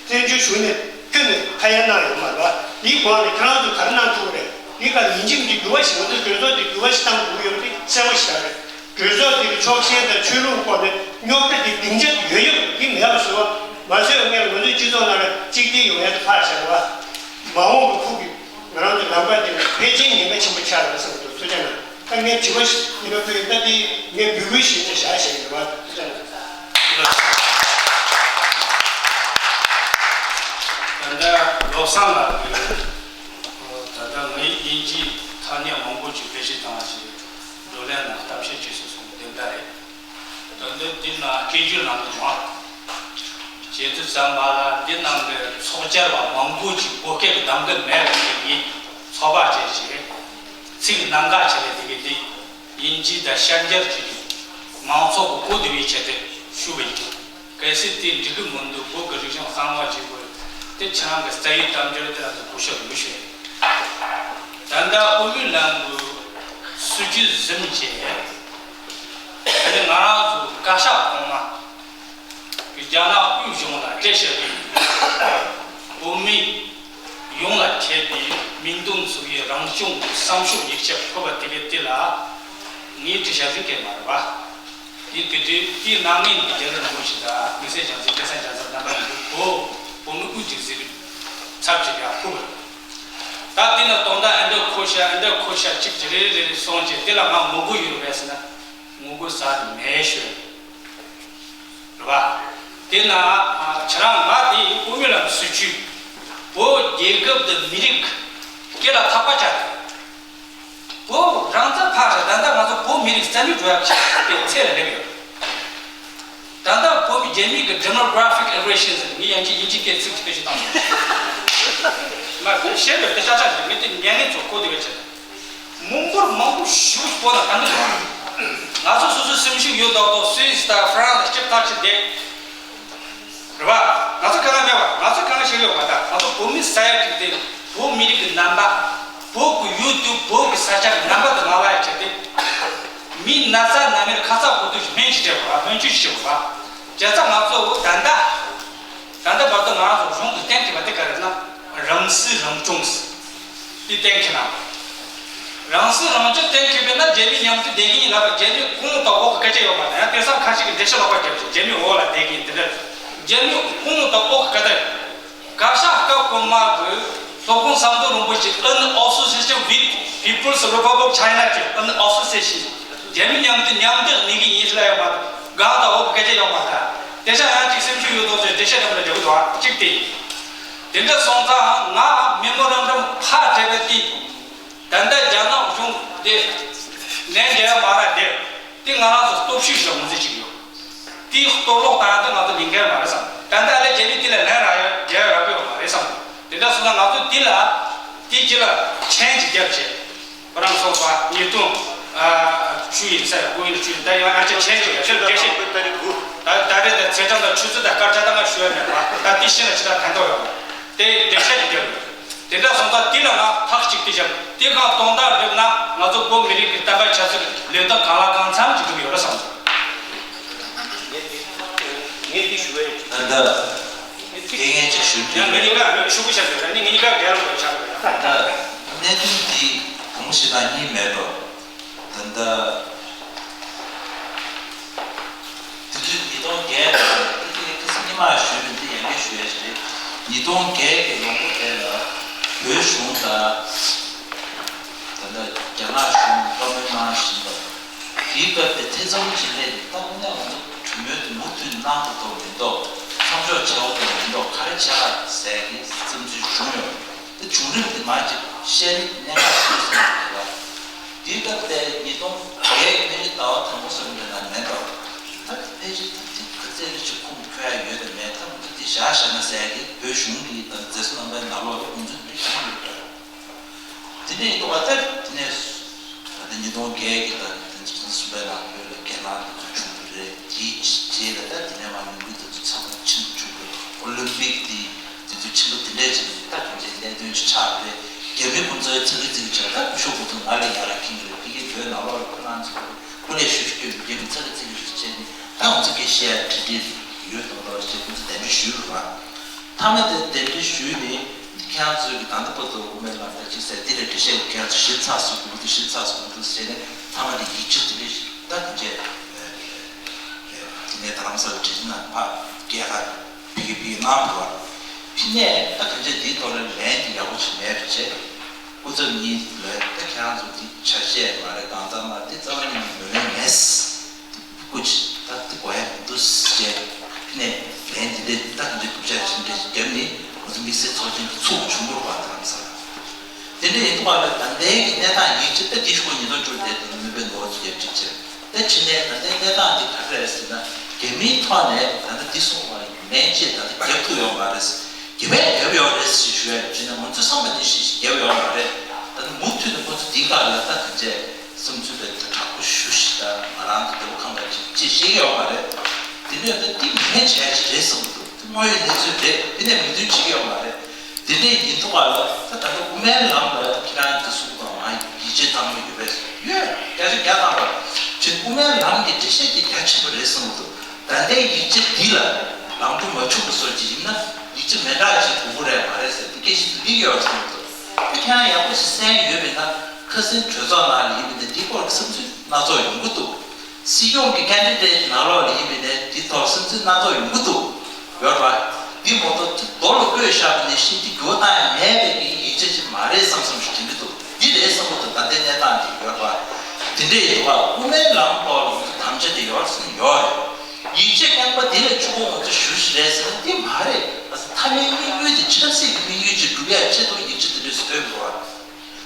བཙན་བྱོལ་གཞུང་ནས་ཁྱོན་ནས་ཁ་ཡ་གནང་ཡོད་མ་རེད་པ། དེའི་སྒང་ནས་ཁྱེད་རང་ཚོས་ག་རེ་གནང་ཐུབ་ཀྱི་རེད། དེའི་སྒང་ཡིན་གཅིག་མིན་གཅིག་འགྱུར་བ་ཞིག་ང་ཚོའི་གྲོས་ཚོགས་དེ་འགྱུར་བ་ཞིག་བཏང་དགོས་ཀྱི་ཡོད་པ་དེ་གསལ་པོ་ཞིག་རེད། གྲོས་ཚོགས་དེ་གི་ཕྱོགས་ཞེན་དང་ཆོས་ལུགས་སྐོར་ནས་རྙོག་དྲ་དེ་སྡིངས་ཆ་དེ་ཡོད་ཡོད་པ་དེ་མེད་པ་བཟོས་པ་མ་ཟད། ངས་ང་ཚོའི་སྤྱི་ཚོགས་ནང་ལ་གཅིག་སྒྲིལ་ཡོང་ཡ་དེ་ཕར་བཞག་པ། མ་འོངས་པའི་ཁུག་གི་ང་རང་ཚོའི་ལམ་ཁ་དེ་ནི་ཕལ་ཆེར་ཉེན་ཁ་ཆེན་པོ་ཆགས་ཡོད་བསམ་འདུག་ཐུགས་རྗེ་གནང་། ད་ངས་དྲི་བ་ཞིག་ཡིན་པ་ཁོས་ད་དེ་ངས་འབོད་སྐུལ་ཞུས་ཏེ་བཞག་བཞག་ཡིན་པ། ཐུགས་རྗེ་གནང་། ད་ལྟ་བློ་བཟང་ལགས་ཀྱིས་ད་ལྟ་ངའི་དབྱིན་ཇིའི་ཐ་སྙད་མང་པོ་ཅིག་བེད་སྤྱོད་བཏང་བ་ཞིག་བགྲོ་གླེང་ནང་གཏམ་བཤད་བྱས་སོང་གསུངས་པ་དེ་འདྲ་རེད། ད་ལྟ་འདི་ན་སྐད་སྒྱུར་གནང་གི་མ་བྱེད་དུས་ཙམ་པ་ལ་འདི་ནང་གི་ཚོགས་བཅར་བ་མང་པོ་ཅིག་བོད་སྐད་ཀྱི་གདམ་ག་མེད་པ་ཞིག་ཡིན། ཚོགས་པ་བཅས་ཀྱིས་ཚིག་གནད་འགག་ཆེ་བའི་དེ་གའི་དེ་དབྱིན་ཇི་དང་ཤར་འཇར་གྱི་མང་ཚོགས་ཀྱི་གོ་བདེ་བའི་ཆེད་དུ་ཞུ་བ་ཡིན། གལ་སྲིད་དེ་འགྲིག་གི་མི་འདུག་བོད་ཀྱི་རིག་གཞུང་གཙང་མ་བྱེད་དགོས། དེ་ཁྱེད་རང་གི་རྩ་བའི་གཏམ་རྒྱུད་དེ་ལ་གུས་ཞབས་ཡོད་ཞུ། ད་ལྟ་དབུ་མའི་ལམ་གྱི་སྲིད་ཇུས་ཟིན་བྱས། དེ་ནས་ང་རང་ཚོ་བཀའ་ཤག་གོང་མ་གི་རྒྱ་ནག་དབུས་གཞུང་ལ་སྤྲད་བཞག་པའི་བོད་མི་ཡོངས་ལ་ཁེལ་བའི་མིང་དོན་མཚུངས་པའི་རང་སྐྱོང་གི་བསམ་ཤོག་ཡིག་ཆ་ཕུལ་བ་དེ་གའི་དེ་ལ་ངས་འགྲེལ་བཤད་ཞུ་གི་མ་རེད་པ། དེ་དེ་དུས་དེའི་ནང་མི་འདི་རྒྱ་རི་རིན་པོ་ཆེ་དང་དམིགས་བསལ་བྱང་ཆུབ་སྐལ་བཟང་རྒྱ་མཚོ་རྣམ་པ་གཉིས་ཀྱིས་བོད་བོད་མི་དབུས་སྒྲིག་འཛུགས་ཀྱི་ཚབ་བྱེད་ཡག་ཕུལ་བ་རེད། ད་དེ་ནས་དོན་དག་ཨེ་འདྲ་ཁོ་ཤ་ཨེ་འདྲ་ཁོ་ཤ་གཅིག་གཅིག་རེ་རེ་རེ་སོང་རྗེས་དེ་ལ་ང་ངོ་རྒོལ་ཡོད་རེད་པས་ཟེར་ན་ངོ་རྒོལ་ཟ་མེད་ཞུ། རེད་བ། དེ་ན་ཁྱེད་རང་ང་དེ་དབུ་མའི་ལམ་སྲིད་བྱུས་བོད་རྒྱལ་ཁབ་དང་མི་རིགས་སྐད་ལ་ཐག་པ་ཆད། བོད་རང་བཙན་ཕར་བཞག་ད་ལྟ་ང་ཚོ་བོད་མི་རིགས་རྩ་མེད་འགྲོ་ཡག་ཆེད་དེ་ཚད་ལ་སླེབས་ཡོད། ད་ལྟ་བོད་མི་རྒྱ་མི་གི་demographic aberrations ངས་ཡང་ཅིག་དབྱིན་ཇི་སྐད་ཚིག་ཅིག་བེད་སྤྱོད་བཏང་ཡོད། མ་ཁོས་བཤད་པའི་དེ་ཆ་ཆ་ཞིག་མི་དེ་ཉན་ངེས་ཚོ་གོ་བདེ་བའི་ཆེད། མི་འབོར་མང་པོ་ཞེ་པོ་ཅིག་བོད་ནང་ག་འདྲ་ཡོད། ང་ཚོ་སོ་སོའི་སེམས་ཤུགས་ཡོད་མདོག་མདོག་སུད་སི་དང་ཧྥ་རན་སི་དང་སྐྱིད་ཐག་ཆོད་བསྡད། རེད་བ། ང་ཚོ་དཀའ་ངལ་མེད་བ། ང་ཚོ་དཀའ་ངལ་ཞིག་ཡོད་མ་ད། ང་ཚོ་བོད་མི་ས་ཡ་གཅིག་དེ་བོད་མི་རིགས་ཀྱི་རྣམ་པ། བོད་ཀྱི་ཡུལ་དུ་བོད་ཀྱི་ས་ཆ་གི་རྣམ་པ་དུ་མ་བརླག་ཡ་ཆེད་དེ། མི་ན་ཚ་ན་མཁན་ཁ་ཚ་དགོས་དུས་སྨན་ཞིག་སྤྲད་དགོས་བ། སྨན་བཅོས་ཞིག་བྱེད་དགོས་བ། བྱས་ཙང་ང་ཚོ་ད་ལྟ། ད་ལྟ་བར་དུ་ང་རང་ཚོ་གཞུང་གི་གཏན་འཁེལ་བ་དེ་ག་རེ་ཟེར་ན། རང་སྲིད་རང་སྐྱོང་ཟེར། དེ་གཏན་འཁེལ་ན། རང་སྲིད་རང་སྐྱོང་གཏན་འཁེལ་བས་ན་རྒྱ་མི་མཉམ་དུ་བསྡད་ཀྱི་ཡིན་ལབ་པ། རྒྱ་མི་གོང་དང་འོག་གི་སྐད་ཆ་ཡོད་མ་རེད། ཡང་དེང་སང་ཁ་ཅིག་གིས་འགྲེལ་བཤད་ལོག་པ་རྒྱབ་ཅིང་རྒྱ་མི་འོག་ལ་བསྡད་ཀྱི་ཡིན། དེ་འདྲ་རྒྱ་མི་གོང་དང་འོག་གི་སྐད་ཆ་ཡོད། བཀའ་ཤག་སྐབས་གོང་མ་གི་སློབ་དཔོན་ཟམ་གདོང་རིན་པོ་ཆེ་An Association with People's Republic of China གི་An Association རྒྱ་མི་མཉམ་དུ་མཉམ་འབྲེལ་གནང་གི་ཡིན་ལབ་ཡོད་མ་རེད། གང་དང་འོག་གི་སྐད་ཆ་ཡོད་མ་རེད། དེ་ཆ་ཡང་ཅིག་སེམས་ཤུགས་ཡོད་མདོག་ཅིག་འགྲེལ་བཤད་འདྲ་མི་འདྲ་རྒྱག་གི་འདུག་ཨ། གཅིག་དེ་ཡིན། དེ་འདྲ་སོང་ཙང་ང་མི་མོ་རམ་རམ་ཕར་བྲེས་པ་དེ། ད་ལྟ་རྒྱ་ནག་གཞུང་དེ་ལན་རྒྱག་ཡ་མ་རག་དེ། དེ་ང་རང་ཚོ་སྟོབས་ཤུགས་ཤིག་ངོས་འཛིན་བྱེད་ཀྱི་ཡོད། དེའི་གཏོར་བརླག་བཏང་ཡ་དེ་ང་ཚོ་ལས་འགན་མ་རེད་བསམ། ད་ལྟ་ལས་རྒྱ་མི་དེ་ལ་ལན་རག་ཡ་རྒྱག་ཡ་རག་གི་ཡོད་མ་རེད་བསམ། དེ་འདྲ་སོང་ཙང་ང་ཚོ་དེ་ལ་དེ་རྗེས་ལ་change རྒྱབ་བྱས། ཁོ་རང་སོང་ཙང་ཉིས་སྟོང་བཅུ་ཡིན་ས་ཡ་དགུ་ཡིན་བཅུ་ཡིན། ད་ཡང་ཨ་ཅག་change རྒྱབ་བྱས་འགྲེལ་བཤད། ད་ད་རེས་ད་ཚེས་གྲངས་དང་ཆུ་ཚོད་དང་སྐར་ཆ་ད་ང་ཞུ་ཡ་མེད་པ། ད་དེ་ཤེས་ན་ཅི་ལྟར་ཕན་ཐོགས་ཡོད། དེ་འགྲེལ་བཤད་དེ་རྒྱབ་ཡོད། དེ་འདྲ་སོང་ཙང་དེ་ལ་ང་ཐག་གཅིག་ཏུ་བཞག་དེ་གང་དོན་དག་སྒྲུབ་ན་ང་ཚོ་བོད་མི་རིགས་ཀྱི་བསྟན་པ་ཆབ་སྲིད་ལས་དོན་གང་ལ་གང་འཚམ་གྱིས་འགྲུབ་ཡོད་རེད་བསམ་སོང་། ངས་འདི་ཞུ་བའི། ད་ལྟ་དཀའ་ངལ་ཅིག་ཞུ་ཡང་ངེད་གཉིས་ཀ་ཤུ་གུ་ཆགས་ཡོད་རེད། ནི་ངེད་གཉིས་ཀ་འགལ་བ་ཆགས་ཡོད་རེད། ད་ལྟ་གནད་དོན་འདི་གང་ཞིག་དང་གཉིས་མེད་འགྲོ། ད་ལྟ། དེ་དུས་ཉིས་སྟོང་བརྒྱད་ལ་དེ་དུས་ཁ་སང་ཉི་མ་ཞུས་པའི་འདི་ཡང་བསྐྱར་ཞུ་ཡ་ཞིག་རེད། ཉིས་སྟོང་བརྒྱད་ཀྱི་ལོ་འགོ་དེ་ལ་བོད་གཞུང་དང་ད་ལྟ་རྒྱ་ནག་གཞུང་བཀའ་མོལ་གནང་བཞིན་པ། དེའི་སྐབས་དེ་ཐེ་ཚོམ་གྱི་ལས་ད་དངོས་གནས་ང་ཚོ་གྲོས་མོལ་དེ་མུ་མཐུད་གནང་དགོས་དོན་མི་འདུག་མཚམས་འཇོག་བྱེད་དགོས་དོན་མི་འདུག་ག་རེ་བྱེད་ཨ་ཟེར་གྱི་བསམ་ཚུལ་བྱུང་ཡོད། ད་བྱུང་རིམ་དེ་མར་ཅིག་བཤད་ནི་གནད་འགག་ཆེན་པོ་ཞིག་རེད་བ། དེའི་སྐབས་དེ་ཉིས་སྟོང་བརྒྱད་ཀྱི་ཕལ་ཆེར་ཟླ་བ་དང་པོ་གསུམ་རེ་ན་མེད་དོ། ད་ཕལ་ཆེར་ད་དེ་ག་ཚད་རེ་ཅིག་ཁུངས་འཁྱོལ་ཡ་ཡོད་དམ་མེད་ད་མུ་མཐུད་དེ་བཞག་བཞག་ན་ཟེར་གི་བོད་གཞུང་གི་ད་མཛད་སྒོ་གནང་པའི་ནང་ལོགས་ལ་ཁོང་ཚོས་དེ་ཤེས་ཡོད་པ། དེ་ནས་ཡིན་དུས་ད་དེ་ནས་ད་ལྟ་ཉིས་སྟོང་བརྒྱད་ཀྱི་ད་དེ་ཚོ་གསུམ་པའི་ནང་ལོགས་ལ་རྒྱ་ནག་དེ་ཚོ་བྱུང་གི་རེད། དེའི་རྗེས་ལ་ད་དེ་ནས་མར་ཡོང་གི་དེ་ཚོ་ཚང་མ་ཕྱིན་བྱུང་གི་ཨོ་ལིམ་པིག་དེ། དེ་ཚོ་ཆེན་པོ་དེ་འདྲས་ཅིག་ད་ཁོང་ཚོའི་གནད་དོན་ཅིག་ཆགས་རེད། རྒྱ་མི་ཁོང་ཚོའི་ཚ་གི་ཚིག་བྱས་ད་སྐུ་ཞབས་ཁོང་ཚོ་ང་ལས་ཡག་ག་མཁྱེན་གི་རེད། ཕ་གིའི་བོད་ནང་ལོགས་ལ་ཁོ་རང་ཚོ་སྐུ་ལས་ཞུ་ཞུ་རྒྱ་མི་ཚ་གི་ཚིག་རེད་བྱས་ནས་ད་ཁོང་ཚོ་སྐད་བཤད་ཡ་གྲ་སྒྲིག་ཡོད་མདོག་མདོག་བྱས་ཁོང་ཚོ་གདན་འདྲེན་ཞུས་རེད་བ། མཐའ་མ་དེ་གདན་འདྲེན་ཞུས་ནས་ཁྱེད་རང་ཚོས་ཀྱི་ད་ལྟ་བར་དུ་དབུ་མའི་ལམ་ད་ཅིག་ཟེར་དེ་ལས་འགྲེལ་བཤད་ཁྱེད་རང་ཚོ་ཞིབ་ཚགས་སུ་དགོས་འདུག་ཞིབ་ཚགས་སུ་དགོས་འདུག་ཟེར་ནས་མཐའ་མ་དེ་ཡིག་ཆ་དེ་འདྲས་ད་ཁོང་ཚོས་དེ་ནས་རྡ་རམ་ས་ལ་བྲིས་ནས་ཕར་རྒྱལ་ཁ། ཕི་གི་ཕི་གི་གནང་འདུག་བ། ཕི་ནས་ད་གང་ཅི་དེའི་ཐོག་ལ་ལན་དེ་ཡག་པོ་ཞིག་མེད་པ་བྱས། སྐུ་ཚབ་གཉིས་ལ་ད་ཁྱེད་རང་ཚོ་དེ་ཆ་ཤས་མ་རེད། གང་ཚང་མ་དེ་རྩ་བ་ཉིད་ནས་མི་ལོན་མེད། སྐུ་ཅི་ད་དེ་གོ་ཡ་མི་འདུག་ཅེས་ཕི་ནས་ལན་དེ་འདྲས་ད་གང་ཅི་སྡུག་ཅག་ཅིག་འདྲས་བརྒྱབ་ནས་ང་ཚོ་དམིགས་བསལ་ཚོགས་ཆེན་དེ་ཚུགས་བྱུང་བོར་བ་ད་རང་ས། དེ་འདྲ་ཡིན་དུས་ང་ལ་ད་ལྟའི་གི་གནས་སྟངས་ཡིག་ཆ་ད་འདི་ཤོག་ཉིས་སྟོང་བཅུ་དེ་དང་མི་བའི་ནོར་བུ་ཚོ་རྒྱབ་ཅིག་བྱས། ད་ཕྱི་ནས་ད་ལྟའི་གནས་སྟངས་འདི་ག་རེ་རེད་ཟེར་ན་རྒྱ་མིའི་ཐོག་ནས་ད་ལྟ་འདི་སོང་བ་ལན་ཅིག་ད་ལྟ་རྒྱབ་ཐུབ་ཡོད་མ་རེད། རྒྱ་བལ་རྒྱབ་ཡོད་རེད་ཟེར་ཞུ་ཡ་ཡིན་ན་ང་ཚོས་བསམ་པ་ནང་བཞིན་ཞིག་རྒྱབ་ཡོད་མ་རེད། ད་ལྟ་མུ་མཐུད་ནས་ཁོ་ཚོ་འདི་ག་ལ་ད་ག་འཇས་བསམ་ཚུལ་དཔེ་ད་དྲག་པོ་ཞུ་ཞིག་ད་ང་རང་ཚོ་བདེ་པོ་ཁམས་པ་ཅིག་ཅེས་བཤད་ཀྱི་ཡོད་མ་རེད། དེ་ནས་ད་འདི་མི་ལན་བྱས་ཅིག་རེད་བསམ་གི་འདུག་དངོས་ཡོད་གནས་ཚུལ་རེད། དེ་ནས་མི་མཐུན་བྱེད་ཀྱི་ཡོད་མ་རེད། དེ་འདྲའི་ཡིན་དུས་ག་ལ་ད་ད་ལྟ་དབུ་མའི་ལམ་ལ་ཁྱེད་རང་གི་གསུང་དང་ང་ཡིད་ཆེས་བཏང་མི་ཡོད་པས་ཡོད། བརྒྱ་ཆ་བརྒྱ་བཏང་བ་ཅིག་དབུ་མའི་ལམ་གྱི་འགྲེལ་བཤད་དེ་རྒྱ་ཆེན་པོ་རེད་བསམ་གི་འདུག་ད་ལྟའི་ཡིག་ཆ་འདི་ལ་ལམ་འགྲོ་མ་བྱུང་བ་སོགས་ཅིག་ཡིན་ན་ཡིག་ཆ་མི་འདྲ་ཅིག་དགོས་ཀྱི་རེད་མ་རེད་ཟེར་དེ་སྐད་ཆ་དེ་འདི་ཡོད་བསམ་གི་འདུག་དེ་ཁྱེད་རང་ཡག་པོ་ཞིག་གསན་ཡོད་པས་ན་ཁ་སང་གྲོས་ཚོགས་ནང་ལ་ཡིན་པས་ན་འདིའི་སྐོར་གྱི་བསམ་ཚུལ་སྣ་ཚོགས་ཡོང་གི་འདུག་སྲིད་སྐྱོང་གི་ཀན་ཌི་ཌེ་ཊི་ནང་ལོགས་ལ་ཡིན་པའི་ནས་འདི་ཐོག་སེམས་ཚུལ་སྣ་ཚོགས་ཡོང་གི་འདུག་ཡོད་རེད་བ། འདི་མ་གཏོགས་འདི་རྡོ་ལ་བརྐོས་བཞག་པ་ནང་བཞིན་འདི་འགྱུར་བ་བཏང་ཡ་མེད་པའི་གི་ཡིག་ཆ་ཅིག་མ་རེད་བསམ་བསམ་ཞིག་དྲན་གི་འདུག་འདི་རེད་བསམ་གི་འདུག་ད་ལྟའི་གནས་སྟངས་འདི་ཡོད་རེད་བ། དེ་འདྲ་ཡིན་དུས་བ་དབུ་མའི་ལམ་ཐོག་ལ་ང་ཚོ་དམ་བཅའ་དེ་ཡོད་རེད་ཟེར་ན་ཡོད་རེད། ཡིག་ཆ་རྐྱང་པ་དེ་ལས་གཅིག་པོ་ང་ཚོ་ཞུ་ཞིག་རེད་ཟེར་ན་དེ་མ་རེད། ང་ཚོ་མཐའ་མའི་དམིགས་ཡུལ་དེ་ཆབ་སྲིད་ཀྱི་དམིགས་ཡུལ་ཅིག་སྒྲུབ་ཡ་ཆེད་དུ་ཡིག་ཆ་དེ་འདྲས་བཏོན་དགོས་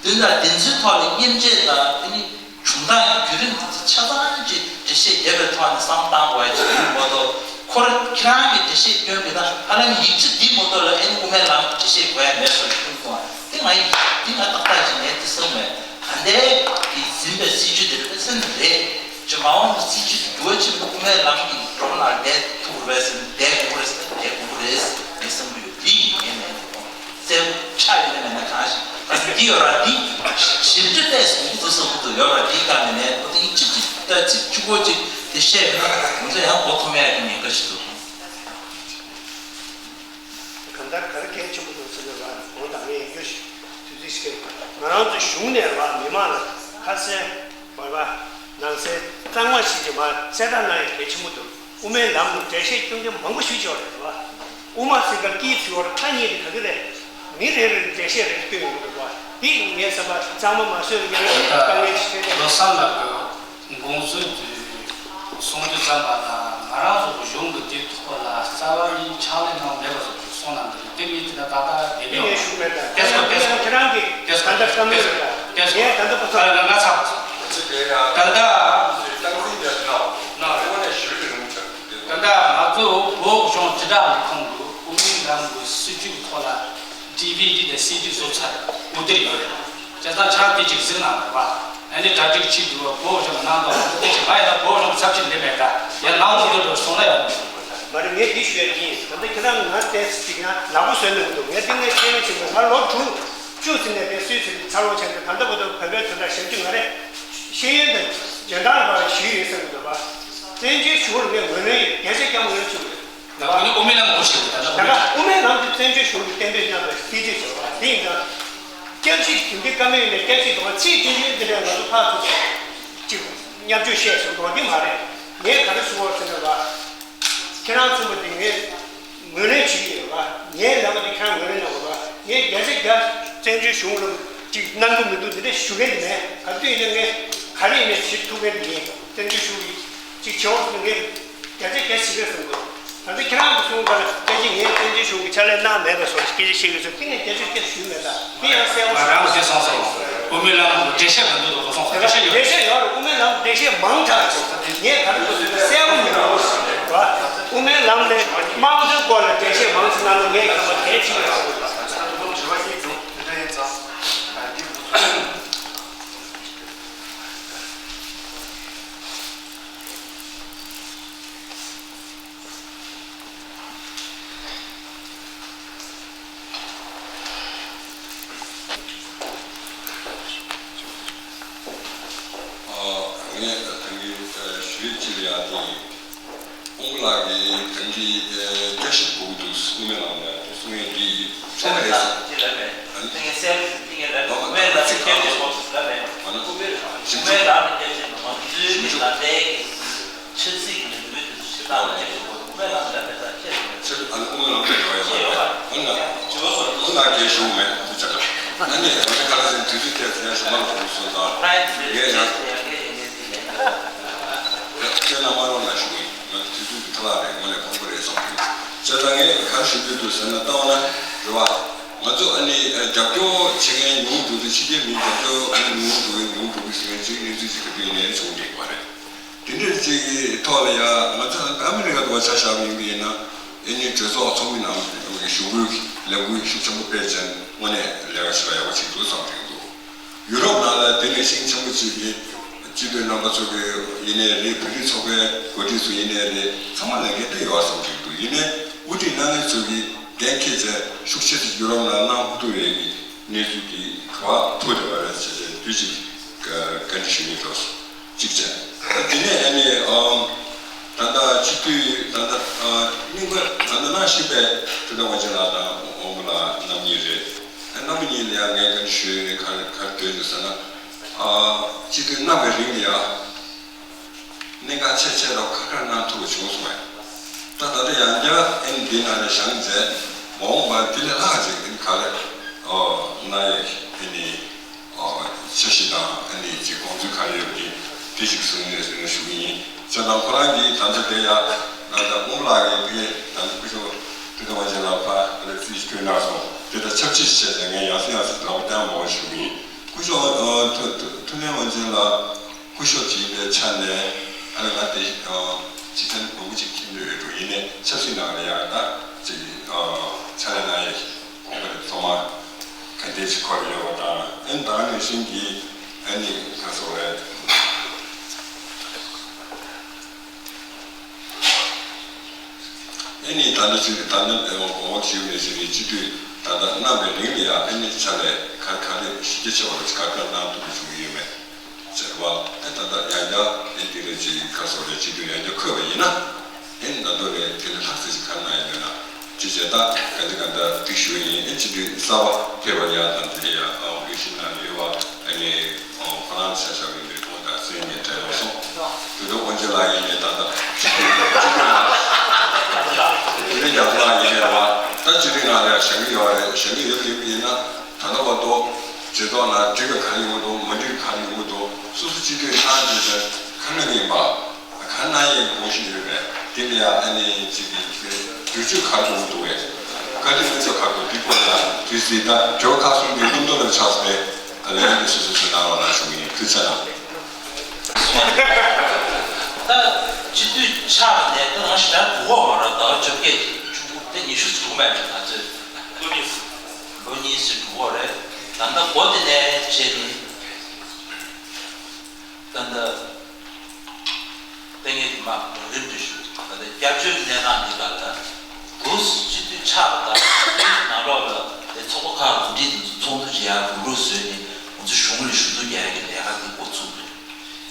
པ། དེ་འདྲ་དེ་ཚོའི་ཐོག་ལ་མཉམ་འབྲེལ་དང་དེ་ནི་བྱུང་སྟངས་ཀྱི་བརྒྱུད་རིམ་དེ་ཚོ་ཆ་ཚང་ཅིག་འགྲེལ་བཤད་རྒྱབ་པའི་ཐོག་ནས་བསམ་བློ་བཏང་དགོས་ཡ་ཅིག་ཡིན་མ་གཏོགས། ཁོ་རང་ཁྱེད་རང་གིས་འགྲེལ་བཤད་སྐྱོན་པ་ཡིན་ན་ཧ་ལམ་ཡིག་ཆ་འདི་མ་གཏོགས་ལ་ཨེ་ནི་དབུ་མའི་ལམ་འགྲེལ་བཤད་དགོས་ཡ་མེད་ཟེར་གསུངས་སོང་། དེ་ང་ཡིས་འདི་ང་ཏག་ཏག་ཅིག་ངས་དེ་གསུངས་མེད། ད་ལྟའི་གི་འཛིན་པའི་སྲིད་བྱུས་དེ་དཔེ་མཚོན་རེད། ཅེས་མ་འོངས་པའི་སྲིད་བྱུས་དེ་འགྱུར་བ་ཕྱིན་པ་དབུ་མའི་ལམ་གྱི་འགྲོ་ལ་བསྡད་ཐུབ་རེད་ཟེར་བསྡད་དགོས་རེད་ཟེར་བསྡད་དགོས་རེད་ངས་བསམ་གྱི་ཡོད། འདི་ཡིན་ངས་མེད་དོ། གསལ་པོ་ཆགས་ཡོད་ན་མེད་ན་གང་ཞིག་ད་འདི་ཡོད་ར། འདི་ཞིབ་ཕྲ་བལྟས་སོང་གི་འདུག་བསམ་གྱི་འདུག་ཡོད་ར། འདིའི་སྒང་ནས་ནས་ཁོ་འདི་གཅིག་གཅིག་ལྟ་ཚིག་གཅིག་པོ་གཅིག་དེ་བཤད་ཡོད་ན་ང་ཚོ་ཡང་མགོ་འཐོམ་ཡག་གི་ཉེན་ཁ་ཞིག་འདུག་གང་ལྟར་ག་རེ་གལ་ཆེན་པོ་འདུག་ཟེར་ན་ར་གོང་དང་ངས་ཡོད་ཤིག་དུས་ཚོད་ཤིག་ང་རང་ཚོ་གཞུང་ནས་ར་མི་མང་ལ་ཁ་གསལ་བར་པ་ནང་གསལ་གཙང་མ་ཞིག་གི་མ་གསལ་བསྒྲགས་གནང་ཡག་གལ་ཆེན་པོ་འདུག་དབུ་མའི་ལམ་དུ་འགྲེལ་བཤད་སྐྱོན་མཁན་མང་པོ་ཞིག་ཡོད་རེད་བ། དབུ་མ་ཟེར་སྐབས་དཀྱིལ་ཚུལ་བར་ཐ་སྙད་དེ་ག་གི་རེད། མི་རེ་རེར་འགྲེལ་བཤད་རེ་སྟོན་ཡོང་གི་འདུག་བ། འདི་ངས་བསམ་པ་གཙང་མ་མ་བཟོས་པའི་ཉེན་ཁ་དཀའ་ངལ་ཞིག་འཕྲད། ལོ་གསར་ལ་དགོས། དགོངས་ཚུལ་དུ་གསུང་རྒྱུ་ཙམ་པ་ལ་ང་རང་ཚོ་གཞུང་གི་དེ་ཐོག་ལ་རྩ་བ་ནས་ཕྱག་ལས་གནང་མེད་པ་སོགས་ཀྱི་གསུང་གནང་འདུག་དེ་ངས་དེ་ན་ད་ལྟ་བདེ་མོ་ངས་ཞུ་མེད་ད། དེ་ཡང་ཁྱེད་རང་གི་ད་ལྟ་བཀའ་མོལ་རེད་ད། ངས་ད་ལྟ་པ་ཚོ་ད་ལྟ་ང་ཚ་པ་སོང་། ད་ལྟ་སྟངས་འཛིན་དེ་གནང་གནང་རེད། དངོས་གནས་ཞུ་རྒྱུ་རུང་ཆ། ད་ལྟ་ང་ཚོ་བོད་གཞུང་དྲིལ་བསྒྲགས་ལས་ཁུངས་ཀྱི་དབུ་མའི་ལམ་གྱི་སྲིད་བྱུས་ཐོག་ལ་ཌི་ཝི་ཌི་དང་སི་ཌི་བཟོ་ཚར་འོ་དེར་ཡོད་རེད། བྱས་ཙང་ཕྱག་དེ་ཅིག་གཟིགས་གནང་རོགས་པ། ཨ་ནི་གྲ་སྒྲིག་བྱེད་དགོས་པ་བོད་གཞུང་ནང་དུ་དེ་ཅིག་ང་ཡིན་ན་བོད་གཞུང་ཚབ་ཆེན་འདི་མེད་ད་ཡང་ནང་དུ་འགྲོ་སོང་ན་ཡང་མི་འགྲོ་དགོས་ད། མ་རེད། ངས་འདི་ཞུ་ཡ་ཡིན། ད་ལྟ་ཁྱེད་རང་ང་ཏོག་ཙམ་ཅིག་ཡང་ནག་པོ་བཟོས་གནང་གི་འདུག་ངས་འདི་ངས་ཁས་ལེན་བྱེད་དགོས། ང་ལོ་དྲུག་བཅུ་ཙམ་ནས་དེ་སུད་སི་ཚར་ལོངས་བྱས་ཏེ་ད་ལྟ་བར་དུ་བོད་པའི་དོན་དག་ཞབས་ཕྱི་ང་རེད། ཤེས་ཡོན་དང་འཇོན་ཐང་ལ་ཞུས་ཡོད་བསམ་གྱི་འདུག་བ། བཙན་བྱོལ་གཞུང་ལ་ངས་ངོས་ལེན་ཡོད། སྐད་ཆ་རྐྱང་ངོས་ལེན་བྱུང་ཡོད། ད་དབུ་མའི་ལམ་སྐོར་ཞིག་རེད། ད་ལྟ་དབུ་མའི་ལམ་དེ་བཙན་བྱོལ་གཞུང་གི་གཏན་འབེབས་གནང་བའི་སྲིད་བྱུས་ཤིག་རེད་བ། དེ་ཡིན་ཙང་། སྐྱབས་ཞིག་དེ་འདྲའི་བཀའ་མོལ་ཡིན་ནའི་སྐྱབས་ཞིག་དང་ཚིག་སྐྱོན་ཡོད་དེ་འདྲ་ང་ཚོ་ཕར་ཚུར་ཅིག་བརྙས་བཅོས་བཤད་སོང་འགྲོ་གི་མ་རེད། ངས་ག་རེ་གསུང་བ་ཟེར་ན་བ། ཁྱེད་རང་གསུངས་པ་དེ་ངས་ངོས་ལེན་བྱེད་ཀྱི་ཡོད་བ། ངའི་ལབ་པ་དེ་ཁྱེད་རང་ངོས་ལེན་གནང་དགོས་བ། ངས་བརྒྱ་ཆ་བརྒྱ་བཙན་བྱོལ་གཞུང་ལ་ཅིག་གནང་གི་མི་འདུག་དེ་འདྲ་ཞུ་མཁན་དེ་མེད། ག་དུས་ཡིན་ན་ངས་ག་རེ་ཡིན་ནའི་བྱེད་ཐུབ་མཁན་དེ་ཡིན། བཙན་བྱོལ་གཞུང་གི་ཅིག་བྱེད་འོག་ཏུ་ངས་བརྒྱ་ཆ་བརྒྱ་བྱེད་ཀྱི་ཡོད་བསམ་གྱི་འདུག་ད་ལྟ་ཁྱེད་རང་གི་གསུང་སྒང་ལ་སྐད་ཆ་ངས་བཙན་བྱོལ་གཞུང་གི་ཕྱག་ལས་གནང་མེད་པ་སོགས་སྐད་ཆ་བཤད་ཀྱི་ཡོད་ཚུལ་དེ་ངས་བརྒྱ་ཆ་བརྒྱ་ཞུས་མེད་ད། དེ་ཡང་གསལ་པོ་ང་རང་གིས་གསུངས་སོང་། དབུ་མའི་ལམ་འགྲེལ་བཤད་མི་འདུག་དོ་གོ་སོང་། འགྲེལ་བཤད་ཡོད། འགྲེལ་བཤད་ཡོད་རེད། དབུ་མའི་ལམ་འགྲེལ་བཤད་མང་དྲགས་ཡོད། ངས་ག་རེ་གསུངས་ཟེར་ན་གསལ་པོ་མི་འདུག་བ། དབུ་མའི་ལམ་ནས་དམངས་གཙོའི་སྐོར་ལ་འགྲེལ་བཤད་མང་ཙམ་གནང་ན་ངས་ཁ་པ་གལ་ཆེ་ཡོད། ངས་ད་གིན་ཞུས་ཅི་ལ་ཡ་དེ་ཡིན། ཨོང་ལགས་ཀྱིས་ད་གིན་བསྐྱར་ཞིབ་དགོས་འདུག་དབུ་མའི་ལམ་ལ་གསུང་ཡས་འདི་ཚོགས་རེད། ཅི་ལབ་མེད། ཨ་ནི་ཏིང་ངེ་གསལ་ཏིང་ངེ་ལབ་མེད། དབུ་མའི་ལམ་ལ་བསྐྱར་ཞིབ་དགོས་ལབ་མེད། དབུ་མའི་ལམ་ལ་བསྐྱར་ཞིབ་དགོས་མ་གཙོས་ཀྱི་ད་ལྟའི་གི་ཆབ་སྲིད་ཀྱི་ལས་འགུལ་དེ་ཚོ་ཞིབ་ཕྲ་ལ་བསྐྱར་ཞིབ་དགོས། དབུ་མའི་ལམ་ལ་མེད་ད་ཁྱེད་ཚོ་མེད། ཨ་ནི་དབུ་མའི་ལམ་ལ་ཡོད་ཡོད་པ། ཨ་ནི་དབུ་མ་གལ་ཞུ་མེད་དུ་ཆགས། ཨ་ནི་ང་ཚོ་ག་ལ་ཟེར་དུས་ཚོད་ཐད་ཚད་ཞུ་མ་ལ་ཕོག་སོང་ད། ངས་ཡང་ཁྱེད་རྣམ་པ་རང་ལ་ཞུ་གི་ཡིན། ང་ཚོ་དུས་ཚོད་ཀྱི་ཐ་ལག་རེད། ངོས་ནས་ཕངས་པོ་རེད་བསམ་གྱི་ཡོད། བྱས་ཙང་ངས་ག་རེ་ཞུ་འདོད་འདུག་ཟེར་ན་ལྟ་བ་ན་རེད་བ། ང་ཚོ་ཨ་ནི་རྒྱབ་སྐྱོར་བྱེད་མཁན་ཉུང་འགྲོ་དུས་ཕྱི་རྒྱལ་མིའི་རྒྱབ་སྐྱོར་ཨ་ནི་ཉུང་འགྲོ་གི་ཉུང་འགྲོ་གི་ཟེར་མཁན་ཅིག་གནས་ཚུལ་ཅིག་ག་དུས་ནས་བྱུང་བསྡད་པ་རེད། དེ་འདྲ་ཅིག་གི་ཐོག་ལ་ཡང་ང་ཚོ་ཨ་མི་རི་ཀ་དུ་བ་ཆ་བཞག་པ་ཡིན་པ་ཡིན་ན་ཨ་ནི་གྲོས་ཚོགས་ཚོགས་མི་རྣམས་ཀྱི་གཞུང་གི་ལས་འགུལ་ཤུགས་ཆེན་པོ་སྤེལ་ཙང་དངོས་གནས་ལས་ཀ་བྱེད་པ་ཡག་པོ་ཅིག་འདུག་བསམ་གྱི་འདུག་ཡུ་རོབ་ནང་ལ་དེ་ནས་ཤུགས་ཆེན་པོ་ཅིག་གིས་སྤྱི་འཐུས་རྣམ་པ་ཚོ་གི་ཡིན་ནའི་རེད། བོད་རིགས་ཚོགས་པའི་འགོ་ཁྲིད་ཚོ་ཡིན་ནའི་རེད། ཚང་མ་ལས་འགན་དེ་ཡོད་བསམ་གྱི་འདུག་ཡིན་ནའི་དབུ་ཁྲིད་གནང་མཁན་ཚོ་གིས་འགན་འཁྱེར་ཚེ་ཤུགས་ཆེ་ཚོ་ཡུ་རོབ་ནང་གནང་ཧུར་ཐུག་ཡོད་ཀྱི་གནས་ཚུལ་གྱི་བ་ཐུག་བསྡད་པ་རེད་ཟེར་ཏེ་དུས་ཅིག་བཀའ་འདྲི་ཞུ་སྙིང་འདོད་སོང་། གཅིག་བྱས། དེ་ནས་ཨ་ནི་ཨམ། ད་ལྟ་སྤྱི་འཐུས་ད་ལྟ་ཨ་སྙིང་པོ་ད་ལྟ་གནང་བཞིན་པའི་ཀྲུའུ་ཏ་ཝང་ཅན་ལགས་དང་ཨོ་མོ་ལགས་རྣམ་གཉིས་རེད། ཨ་རྣམ་པ་གཉིས་ལ་ཡང་ངས་བཀའ་འདྲི་ཞུ་ཡས་ག་རེ་ག་རེ་འདོད་འདུག་ཟེར་ན། ཨ་སྤྱི་འཐུས་གནང་བའི་རིང་ལ་ཡང་གནད་འགག་ཆེ་ཆེ་རབ་ཁག་ཁག་གནང་ཐུབ་པ་བྱུང་སོང་བས། ད་ད་ལྟ་ཡང་བསྐྱར་ཨ་ནི་འདི་ནང་ནས་བཞེངས་མཛད་མ་འོངས་པར་དེ་ལས་ལྷག་ཅིག་ཨ་ནི་ག་རེ་ཨོ་གནང་ཡས་ཨ་ནི། འཆར་གཞི་དང་ཨ་ནི་ཅིག་དགོངས་ཚུལ་ག་རེ་ཡོད་པ་དེ་དེ་ཅིག་གསུང་ངེས་ཟེར་ནས་ཞུ་གི་ཡིན། བྱས་ཙང་ཁོ་རང་གིས་ད་ལྟ་དེ་ཡ་ ད་ལྟ་ཨོཾ་ལགས་ཀྱིས་དེ་ད་ནི་སྐུ་ཞབས་ཐུབ་བསྟན་དབང་ཆེན་ལགས་ཕར་ཨ་ནི་རྩིས་ཞིག་བསྐྲུན་གནང་སོང་། དེ་དང་ཆབས་ཅིག་བྱས་ཏེ་ངས་ཡང་སེ་ཡང་སེ་ལོག་བཏང་མ་འོང་ཞུ་གི་ཡིན། སྐུ་ཞབས་ཨ་ཐུབ་ཐུབ་ཐུབ་བསྟན་དབང་ཆེན་ལགས་སྐུ་ཞབས་ཅིག་ཡིན་པའི་ཆ་ནས་ཨ་ནི་ང་དེ་ཨ་ཅིག་ཚན་མང་པོ་ཅིག་མཁྱེན་འདོད་ཡོད་འགྲོ། ཡིན་ནའི་ཆབ་སྲིད་ནང་ལ་ཡང་ད་ཅིག་ཨ་ཕྱག་ལས་གནང་ཡས་དགོངས་པ་དེ་ཚང་མ་ག་འདྲས་ཅིག་འཁོར་ཡོད་པ་དང་། ཨ་ནི་ད་ག་ནང་བཞིན་གྱི་ཨ་ནི་ག་སོགས་རེད། ཨ་ནི་ད་ལྟ་ཚུལ་ད་ལྟ་འབད་བ་གོང་འོག་ཞུ་མེད་ཞུ་རེད། སྤྱི་འཐུས་ད་ལྟ་གནང་བའི་རིང་ལ་ཡང་ཨ་ནི་ཕྱག་ལས་ག་ག་ལེར་གཞི་རྒྱ་ཆེ་བ་ལ་དགའ་སྐྱོང་གནང་ཐུབ་པ་བྱུང་ཡོད་མེད་ཟེར་བ། ཨ་ད་ལྟ་ཡང་བསྐྱར་ཨ་འདི་རེད་ཅིག་ག་སོགས་རེད། སྤྱི་འཐུས་ཡང་བསྐྱར་འཁོད་པ་ཡིན་ན་ཨ་ནི་ད་དུང་ནས་དེ་ལས་ལྷག་ཙམ་ཞིག་ག་གནང་ཡོད་ན་ཅི་བྱས་ད་ག་འདི་ག་འདྲ་འགྲིག་ཞུ་ཡིན། ཨ་སྤྱི་འཐུས་གསར་པ་ཕེབས་པ་ཡང་དང་དེ་ལས་ཡང་ཨ་འོས་ཤིང་གནང་ཡོད་པ་ཨ་ནི། ཁོ་རང་ཆ་བཞག་པའི་མི་ཁོང་དང་སེམས་ཉིད་བྲལ་བ་སོང་། དུས་དྲུག་དབང་ཆེན་ལགས་ཡིན་ནའི་ད་ལྟ་སྤྱི་འཐུས་སྤྱི་འཐུས་ལགས་དེ་ནས་རྒྱ་མཚོ་ལགས་ཡིན་ནའི་རེད་བ། ད་སྤྱི་འཐུས་ནང་ལ་ཡང་བཞེངས་ཀྱི་ཡོད་རེད། བཞེངས་ཀྱི་ཡོད་ཡོད་ཡིན་ན་ད་ལྟ་བར་དུ་རྗེས་ཐོག་ལ་འགྲིག་པའི་ག་རེ་ཡོང་གི་འདུག་མ་འགྲིག་ག་རེ་ཡོང་གི་འདུག་སོ་སོ་སྤྱི་འཐུས་གནང་བྱས་ཏེ་ག་ནང་ཡིན་པ། ག་ན་ཡིན་དགོངས་བཞིན་ཡོད་པས། དེ་ལ་ཡང་ཨ་ནི་ཅིག་གི་བསྒྱུར་བཅོས་ག་རེ་དགོས་འདུག་བས། བཀའ་དྲིན་དངོས་ཚབ་ག་རེ་དགོས་འདི་སྐོར་ལ་དུས་ཚོད་ད་དྲི་བ་ཁག་གསུམ་གྱི་གླེང་སྟེགས་ལ་ཆགས་པས། ཨ་ནི་ཨ་ནི་སོ་སོ་སོ་གནང་རོགས་གནང་ཞུ་གི་ཡིན། ཐུགས་རྗེ་གནང་། ད་སྤྱི་འཐུས་ཆགས་ནས་ད་རང་ཞེ་དྲག་འགྲོ་གི་ཡོད་མ་རེད། ཟླ་བ་བཅོ་བརྒྱད་ཀྱི་ཆུང་ཀུ་དེ་ཉི་ཤུ་ཟིན་གྱི་མེད་རེད། ང་ཚོས་ལོ་གཉིས་ལོ་གཉིས་ཙམ་འགྲོ་གི་ཡོད་རེད། ད་ལྟ་འགོ་དེ་ནས་བྱས་ནས་ད་ལྟ། ལྟས་ངན་དེ་མ་རིམ་གྱིས་ཞུ། ད་ལྟ་སྐྱབས་བཅོལ་གནས་སྟངས་འདི་ག་ལ་འདུག་སྤྱི་འཐུས་ཆགས་པ་དང་སྤྱི་འཐུས་ནང་ལོགས་ལ་དེ་ཚོགས་པ་ཁག་གོ་སྒྲིག་དེ་ཚོ་ཚོགས་འདུ་བྱེད་ཡག་རུག་རུག་བཟོས་ནས་ང་ཚོ་གཞུང་ལ་ཞུ་གཏུག་རྒྱག་ཡག་གི་ལས་ཀ་དེ་འགོ་ཚུགས་རེད།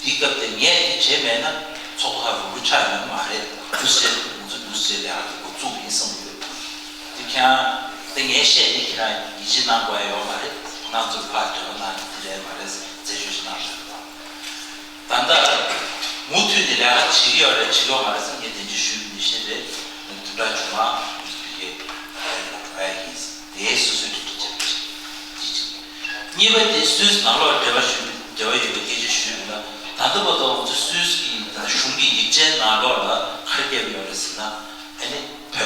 དེའི་སྐབས་དེ་ངས་དེ་བྱས་མེད་ན་ཚོགས་པ་ཁག་རུག་རུག་ཆགས་ཡོང་གི་མ་རེད། འདུག་སེ་ང་ཚོ་འདུག་སེ་ལས་ཀ་དེ་འགོ་ཚུགས་ཡིན་བསམ་གྱི་ཡོད། དེ་ཁྱེད་རང་དེ་ངས་བཤད་ནས་ཁྱེད་རང་ཡིད་ཆེས་གནང་དགོས་ཡ་ཡོད་མ་རེད། ང་ཚོར་ཕར་འབྲེལ་བ་གནང་ནས་དེ་རེད་མ་རེད་རྩད་གཅོད་ཞིག་གནང་ཤོག་དང་། ད་ལྟ་མུ་མཐུད་ནས་ལས་ཀ་བྱེད་ཀྱི་ཡོད་རེད་བྱེད་ཀྱི་ཡོད་མ་རེད་ཟེར་ངས་དེ་འདྲ་ཞུ་མི་ཤེས་རེད། དུམ་གྲ་བྱུང་ན་ཕ་གིའི་ལ་འགྲོ་ཡ་ཡིན། དེའི་སོ་སོའི་གྲ་སྒྲིག་བྱེད་པ་ཞིག་གཅིག་གཉིས་པ་དེ་སུད་སི་ནང་ལོགས་འབྲེལ་བ་ཞུ་འབྲེལ་བ་ཡོད་པའི་སྐད་ཆ་ཞུས་ཡོད་ན། ད་ལྟ་བར་དུ་ང་ཚོ་སུད་སི་གི་ད་གཞུང་གི་ཡིག་ཆའི་ནང་ལོགས་ལ་ག་རེ་བརྒྱབ་ཡོད་རེད་ཟེར་ན། ཨ་ནི་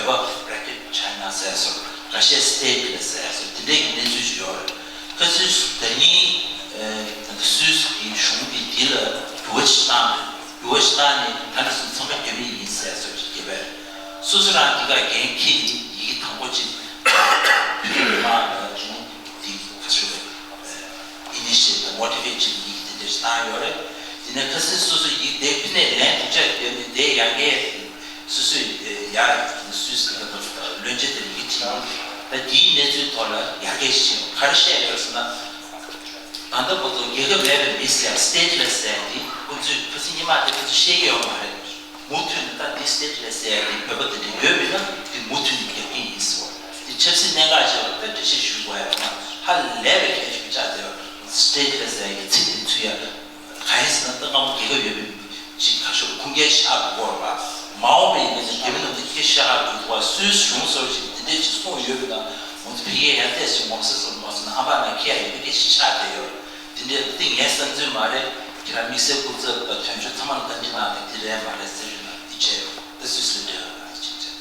བོད་པ་bracket China ཟེར་སོང་། Russia state ལ་ཟེར་སོང་། དེ་འདྲའི་གི་གནས་ཚུལ་ཞིག་ཡོད་རེད། ཁ་སང་ཟླ་ཉིན་ཨ་ད་ལྟ་སུད་སི་གི་གཞུང་གིས་འདི་ལ་འགྱུར་བ་ཞིག་བཏང་རེད། འགྱུར་བ་ཞིག་བཏང་ནས་ད་ནས་བཟུང་ཚང་མ་རྒྱ་མི་ཡིན་ཟེར་སོང་ཅིག་རྒྱབ་པ་རེད། སོ་སོ་རང་འདི་ག་འགན་འཁྱེར་ནས་ཡི་གེ་དང་པོ་ཅིག་བོད་མི་མང་ལ་ཨ་ནི་འདི་ག་ཚོད་རེད། initiate དང་motivate བྱེད་ཀྱི་ཡིག་དེ་འདྲ་ཞིག་བཏང་ཡོད་རེད། དེ་ནས་ཁ་སང་སོ་སོ་ཡིག་དེ་ཕི་ནས་ལན་དེ་འདྲ་བརྒྱབ་ནས་དེ་ཡང་སྐད་སོ་སོས་ཡར་སུད་སི་གི་བློན་ཆེན་དེ་མི་ཁྲིད་ཡོང་། ད་དེའི་གནས་ཚུལ་ཐོག་ལ་ཡར་རྒྱས་ཤིག་བྱས་ཡོང་། ག་རེ་བཤད་ཡོད་ཟེར་ན། ད་ལྟ་བར་དུ་རྒྱལ་ཁབ་མེད་པའི་མི་ཟེར་ཡ་state ལ་ཟེར་ཡ་དེ་ཁོ་ཚོས་ཁ་སང་ཉི་མ་དེ་ཁོ་ཚོས་ཤེས་ཀྱི་ཡོད་མ་རེད། མུ་མཐུད་ནས་ད་འདི་state ལ་ཟེར་ཡ་དེ་བོད་པ་དེ་འདྲ་ཡོད་མེད་ན་དེ་མུ་མཐུད་ནས་རྒྱབ་ཀྱི་ཡིན་ཟེར་བ། དེ་ཆབ་སྲིད་གནད་འགག་ཆེ་བ་ད་འགྲེལ་བཤད་ཞུ་དགོས་ཡ་མ་ཧ་ལས་པའི་གལ་ཆེན་པོ་ཆགས་བསྡད་པ། state ལ་ཟེར་ཡ་གི་ཚིག་དེ་ཚུད་ཡ་གང་ཡིན་ཟེར་ན། ད་སྔ་མོ་རྒྱལ་ཁབ་ཡོད་པའི་ཅིག་ཁ་ཤོར་ཁུངས་སྐྱེལ་ཤག་དགོས་ར་བ། མ་འོངས་པའི་ཡིན་ན་ཅིག་རྒྱ་མི་རྣམས་ཚོ་སྐད་ཆ་བཤད་ག་འགྲོ་ཐུབ་པ། སུད་སི་གཞུང་སོགས་ཅིག་འདི་འདྲས་ཅིག་གསུངས་ཡོད་པ་ན་ང་ཚོ་ཕ་གིར་ཡར་ཏོག་ཙམ་ངོམ་ས་སོགས་ངོམ་ས་ན་ཧམ་པ་ན་ཁྱེད་ཡ་ཡོད་པའི་སྐད་ཆ་ཆགས་བསྡད་ཡོད། དེ་འདྲའི་ཏིང་ངའི་བསམ་ཚུལ་མ་རེད། ཁྱེད་རང་དམིགས་བསལ་སྐུ་ཚབ་དང་དོན་གཅོད་ཚང་མ་ལ་བཀའ་འདྲི་གནང་སྟེ་འདི་རེད་མ་རེད་ཟེར་ཞུ་ན་འདི་བྱས་ཡོད། ད་སུད་སི་ལ་འབྲེལ་བ་གནང་ཅིག་བྱས།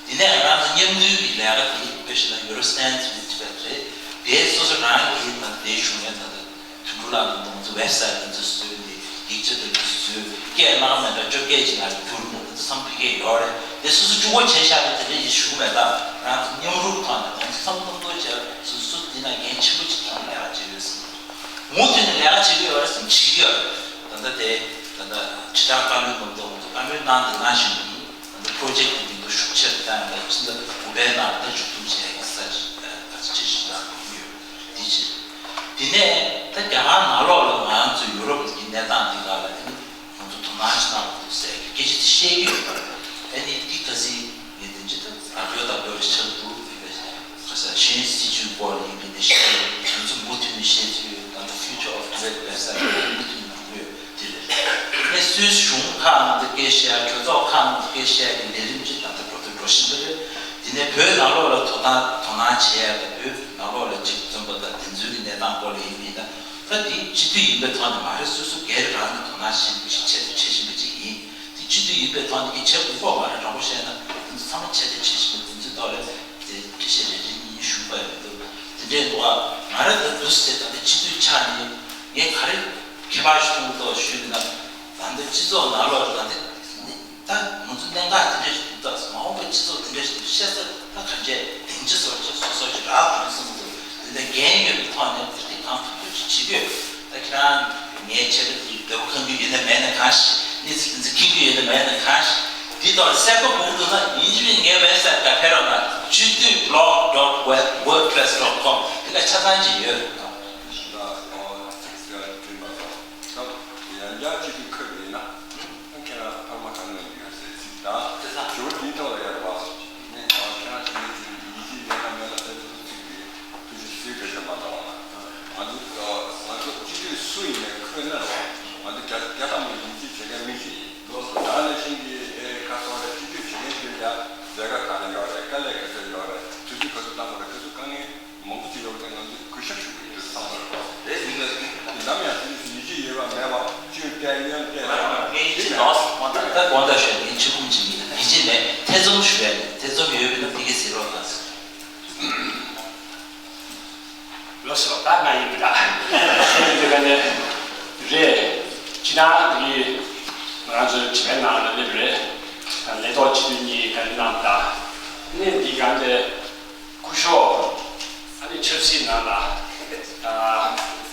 དེ་ནས་ང་རང་ཚོ་མཉམ་འདུས་ཀྱི་ལས་ཀ་དེ་དཔེ་བཞག་ན་Euro Stand with Tibet རེད། དེ་སོ་སོ་རང་གིས་ད་དེའི་གཞུང་ནས་ད་དུང་འགྲོ་ལ་ད་ང་ཚོ་website དེ་ཚོ་བཟོས་ནས་ཡིག་ཆ་དེ་ཚོ་བཟོས། སྐད་སྣང་མེད་ན་བཅོ་སྐད་ཅིག་ལ་བསྒྱུར་ནས་ད་ཚང་མ་ཕ་གིར་ཡོད་རེད། དེ་སོ་སོ་གཅིག་པོ་བྱས་བཞག་པ་དེ་འདྲ་ཡིན་ཞུ་གི་མེད། ད་ང་རང་ཚོ་མཉམ་རུབ་ཐོག་ནས་ང་ཚོ་ཚང་མ་མཉམ་དུ་བྱས་སོ་སོ་འདི་ན་འགན་ཆེན་པོ་ཅིག་ཐོག་ནས་ལས་ཀ་བྱེད་ཡོད་ཟེར། མུ་མཐུད་ནས་ལས་ཀ་བྱེད་ཀྱི་ཡོད་རེད་ཟེར་ན་བྱེད་ཀྱི་ཡོད་རེད། ད་ལྟ་དེ་ད་ལྟ་ཕྱི་དྲག་བཀའ་བློན་རྣམ་རྟོག་ང་ཚོ་བཀའ་མོལ་གནང་དེ་གནང་བཞིན་པ་ཡིན། ང་ཚོ་པྲོ་ཇེཀ་དེ་འདི་ཚོ་ཤུགས་ཆེར་བཏང་ཡོད། ད་ཕྱི་ཟླ་དགུ་པའི་ནང་ད་མཇུག་བསྡོམས་བྱེད་ཡག་གི་ས་ཆ་ག་ཚོད་ཅིག་ཞིག་ལ་ཡོད་དེ་བྱེད། དེ་ནས་ད་རྒྱ་གར་ནང་ལོགས་ལ་ང་ཚོ་ཡུ་རོབ་ཀྱི་གནས་སྟངས་འདི་ག་ལ་ཨ་ནི་ང་ཚོ་དོ་སྣང་ཅིག་གནང་དགོས་འདུག་ཟེར་གྱི་སྐད་ཆ་དེ་བཤད་ཀྱི་ཡོད་པ་རེད། ཨ་ནི་འདི་ག་ཟིག་ངས་དེ་འདྲ་ད་བར་བརྒལ་དང་བརྒལ་ཆགས་འདུག་ཁ་ས་གཞན་སྲིད་ཇུས་སྐོར་ལ་ཡིན་པའི་ནས་བཤད་ཡོད། ང་ཚོ་མུ་མཐུད་ནས་བཤད་ཚུལ་ཡོད། ད་ལྟ་Future of Tibet website ལ་མུ་མཐུད་ནས་ཡོང་གི་ཡོད། དེ་རེད། དེ་ནས་སུད་སི་གཞུང་ཁག་ནང་དུ་སྐད་བཤད་ཡ། གྲོས་ཚོགས་ཁག་ནང་དུ་སྐད་བཤད་ཡ་གི་ལས་རིམ་ཅིག་ད་ལྟ་འགྲོ་དང་འགྲོ་བཞིན་པ་རེད། དེ་ནས་བོད་ནང་ལོགས་ལ་དོ་སྣང་དོ་སྣང་བྱེད་ཡ་དང་། བོད་ནང་ལོགས་ལ་ཅིག་བཙོན་པ་དང་དེ་ཚོའི་གི་གནས་སྟངས་སྐོར་ལ་ཡིན་པ་ཡིན་ན། ད་དེ་སྤྱི་འཐུས་ཡིན་པའི་ཐོག་ནས་མ་རེད། སོ་སོ་སྒེར་རང་གི་དོ་སྣང་ཞིག་ཅིག་ཆེད་དུ་བྱེད་བཞིན་པ་ཅིག་ཡིན། དེ་སྤྱི་འཐུས་ཡིན་པའི་ ཐོག་ནས་ཀྱི་བྱེད་དགོས་པ་མ་རེད། དྲང་པོ་བཤད་ན་དེ་ཚོ་ཚང་མ་ཆེད་དུ་བྱེད་བཞིན་པའི་འདུ་འཛི་ཐོག་ལ་དེ་འགྲེལ་བཤད་རེ་རེ་གཉིས་ཞུ་པ་ཡོད་འདུག་དེ་འདྲའི་འདུག་ཨ། ང་རང་ད་འདུག་སེ་ད་ལྟ་སྤྱི་འཐུས་ཆགས་ནས་ངས་ག་རེ་ཁྱད་པར་ཞིག་མཐོང་འདུག་ཞུས་ན། ད་ལྟ་སྤྱི་ཚོགས་ནང་ལོགས་ད་ལྟ་ད་ང་ཚོ་གནད་འགག་དེ་འདྲ་ཞིག་འདུག་ད་མ་འོངས་པའི་སྤྱི་ཚོགས་དེ་འདྲ་ཞིག་འདུག་བཤད་ས་ད་ག་འདྲས་སྡིངས་ཆ་བཟོ་རྒྱུ་སོ་སོ་ཞིག་རག་དགོས་བསམ་འདུག་དེ་འདྲ་འགན་ཡོད་པའི་ཐོག་ནས་དེ་འདྲ་གང་ཐུབ་ཐུབ་ཅིག་བྱེད་དགོས། ད་ཁྱེད་རང་ངའི་ཆེད་དུ་དེ་འདོད་པ་ཁེངས་རྒྱུ་ཡོད་ན་མེད་ན་གང་ཞིག་གནས་ཚུལ་དེ་ཚོ་ཁེངས་རྒྱུ་ཡོད་ན་མེད་ན་གང་ཞིག་དེ་དག་གསལ་པོ་དགོས་འདུག་ན་ཡིན་གཅིག་མིན་ངའི་ཝེབ་སའིཊ་ལ་ཕེབས་རོགས་གནང་། སྤྱི་འཐུས་blog dot wordpress dot com དེ་ལ་ཆ་ཚང་ཅིག་ཡོད། ཡང་བསྐྱར་སྤྱི་འཐུས་ཁག་ཡིན་ན། ཁྱེད་རང་ཐོག་མ་གང་ནས་ཡོད་ཟེར་ཚིག་དང་། དེ་ཚ། ཞུ་བ་དེའི་ཐོག་ལ་ཡར་བ། ནས་ཁྱེད་རང་ཞུ་ཡིན་ཟེར་ཡིད་ཆེས་མེད་ན་མེད་ན་ཟེར་ཚིག་དེ་ཐུགས་རྗེ་གཟིགས་པའི་ཞབས་མ་གཏོགས་པ། ང་ཚོ་ང་ཚོ་སྤྱི་འཐུས་སུ་ཡིན་ནའི་ཁོས་གནང་བ། ང་ཚོ་རྒྱ་རྒྱ་ཐག་མོ་ཡིད་ཆེས་བྱེད་མཁན་མི་ཞིག་ཡིན། ད་ནས་ཤིང་གི་ཨེ་ཁ་སོགས་རེད། སྤྱི་འཐུས་བྱེད་མཁན་ཚོས་ཀྱང་མཛད་དཀའ་ག་རེ་ཡོད་རེད། དཀའ་ལས་ག་ཚོད་ཡོད་རེད། དུས་ཚོད་ག་ཚོད་བཏང་དགོས་རེད། དེ་ཚོ་དཀའ་ངལ་མང་པོ་ཅིག་ཡོད་པ་དེ་ང་ཚོས་གུས་ཞབས་ཞུ་དགོས་ཡོད་དུས་ཚང་མར། རེད། འདི་ནི་ནམ་ཡང་དེ་ནི་ཡིད་ཆེས་ཡོད་པ་མེད་པ་ཅུང་བལྟས་གཡོན་བལྟས་ལ་ངས་ཡིད་ཆེས་ནོར་སོང་། ད་དགོངས་དག་ཞུ་ཡ་ཡིད་ཆེས་ཁུངས་ཅིག་མེད། ཡིད་ཆེས་མེད། ཐེ་ཚོམ་ཞུ་ཡ་ཡིན། ཐེ་ཚོམ་ཡོད་པ་ཡིན་ན་ཕ་གི་ཟེར་རོགས་གནང་། ལགས་སོ། ད་ང་ཡིན་པ་འདྲ། ཡིན་པའི་ཀ་ནས་རེད། སྤྱི་བཏང་འདི་ང་རང་ཚོའི་དྲི་བའི་ནང་ལ་སླེབས་རེད། ལས་ཐོག་སྤྱི་འཐུས་གཉིས་ག་རེ་གནང་པ་འདྲ། ནས་འདི་ག་འདྲ། སྐུ་ཞབས་ཨ་ནི་ཆབ་སྲིད་ནང་ལ་ཨ་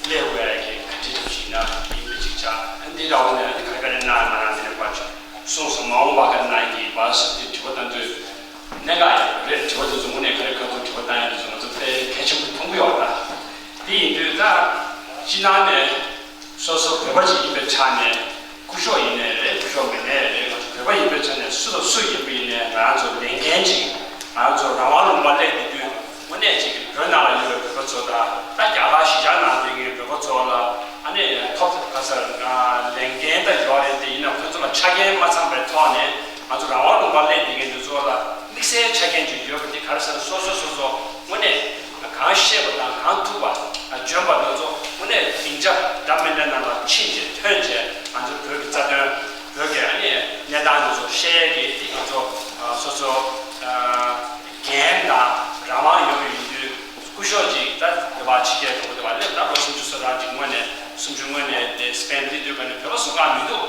སླེབས་དགོས་ཡ་གི་ག་འདྲ་ཞིག་ན་ཡིན་པའི་ཅིག་ཆ། ཨ་འདི་འདྲ་བོ་ནས་ཨ་ནི་ག་རེ་ག་རེ་གནང་ཡ་མ་གནང་དེ་ནས་ཕར་ཚུར་གསུངས་སོང་། མ་འོངས་པ་ག་རེ་གནང་ཡ་གི་བར་སོ་དེ་དྲི་བ་བཏང་དུས། གནད་འགག་ཡོད་རེད། དྲི་བ་དེ་ཚོ་དངོས་གནས་ག་རེ་ག་ཚོད་དྲི་བ་བཏང་ཡ་དེ་ཚོ་ང་ཚོ་དཔེ་གལ་ཆེན་པོ་མཐོང་གི་ཡོད་རེད། དེ་ཡིན་དུས་ད་སྤྱི་ནང་ནས་སོ་སོ་བོད་པ་ཅིག་ཡིན་པའི་ཆ་ནས་སྐུ་ཞབས་ཡིན་ནའི་རེད། སྐུ་ཞབས་མིན་ནའི་རེད། ང་ཚོ་བོད་པ་ཡིན་པའི་ཆ་ནས་སུ་དང་སུ་ཡིན་པ་ཡིན་ནའི་ང་རང་ཚོ་ལས་འགན་ཅིག་ང་རང་ཚོ་རང་དབང་ལུང་པ་སླེབས་ཡོང་དུས་དངོས་གནས་ཅིག་བོད་ནང་ལ་ཡོད་པའི་བོད་པ་ཚོ་དང་ད་རྒྱ་གར་གཞིས་ཆགས་ནང་བསྡད་མཁན་བོད་པ་ཚོ་ལ་ཨ་ནི་ཐོབ་ག་ས་ལས་འགན་ད་ཡོད་རེད། དེ་ཡིན་ན་ཁོ་ཚོ་ལ་ཆ་རྐྱེན་མ་ཚང་པའི་ཐོག་ནས། ང་ཚོ་རང་དབང་ལུང་པར་སླེབས་བསྡད་མཁན་དེ་ཚོ་ལ་དམིགས་བསལ་ཆ་རྐྱེན་ཅིག་ཡོད་པ་དེ་ག་རེ་ཟེར་ན། སོ་སོ་སོ་སོ་དངོས་གནས་གང་ཤེས་པ་དང་གང་ཐུབ་པ་འཇོན་པ་དེ་ཚོ་དངོས་གནས་སྡིངས་ཆ་འདྲ་མི་འདྲ་ནང་ལ་ཕྱིན་བྱས་ཐོན་བྱས་ང་ཚོ་བོད་ཀྱི་རྩ་དོན། བོད་ཀྱི་ཨ་ནི་གནས་སྟངས་དེ་ཚོ་བཤད་ཡས་ཀྱི་དེ་ང་ཚོ་སོ་སོ་འགན་དང་རང་དབང་ཡོད་པ་ཡིན་དུས། སྐུ་ཞབས་ཅིག་ད་འདི་བ་ཕྱི་རྒྱལ་དུ་འདི་བ་སླེབས་ད་ལོ་སུམ་ཅུ་སོ་གྲངས་ཅིག་སྔོན་ནས་སུམ་ཅུ་སྔོན་ནས་དེ་སྤེན་པ་དེ་དུས་ག་ནས་བོད་པ་སུ་གང་མི་འདུག་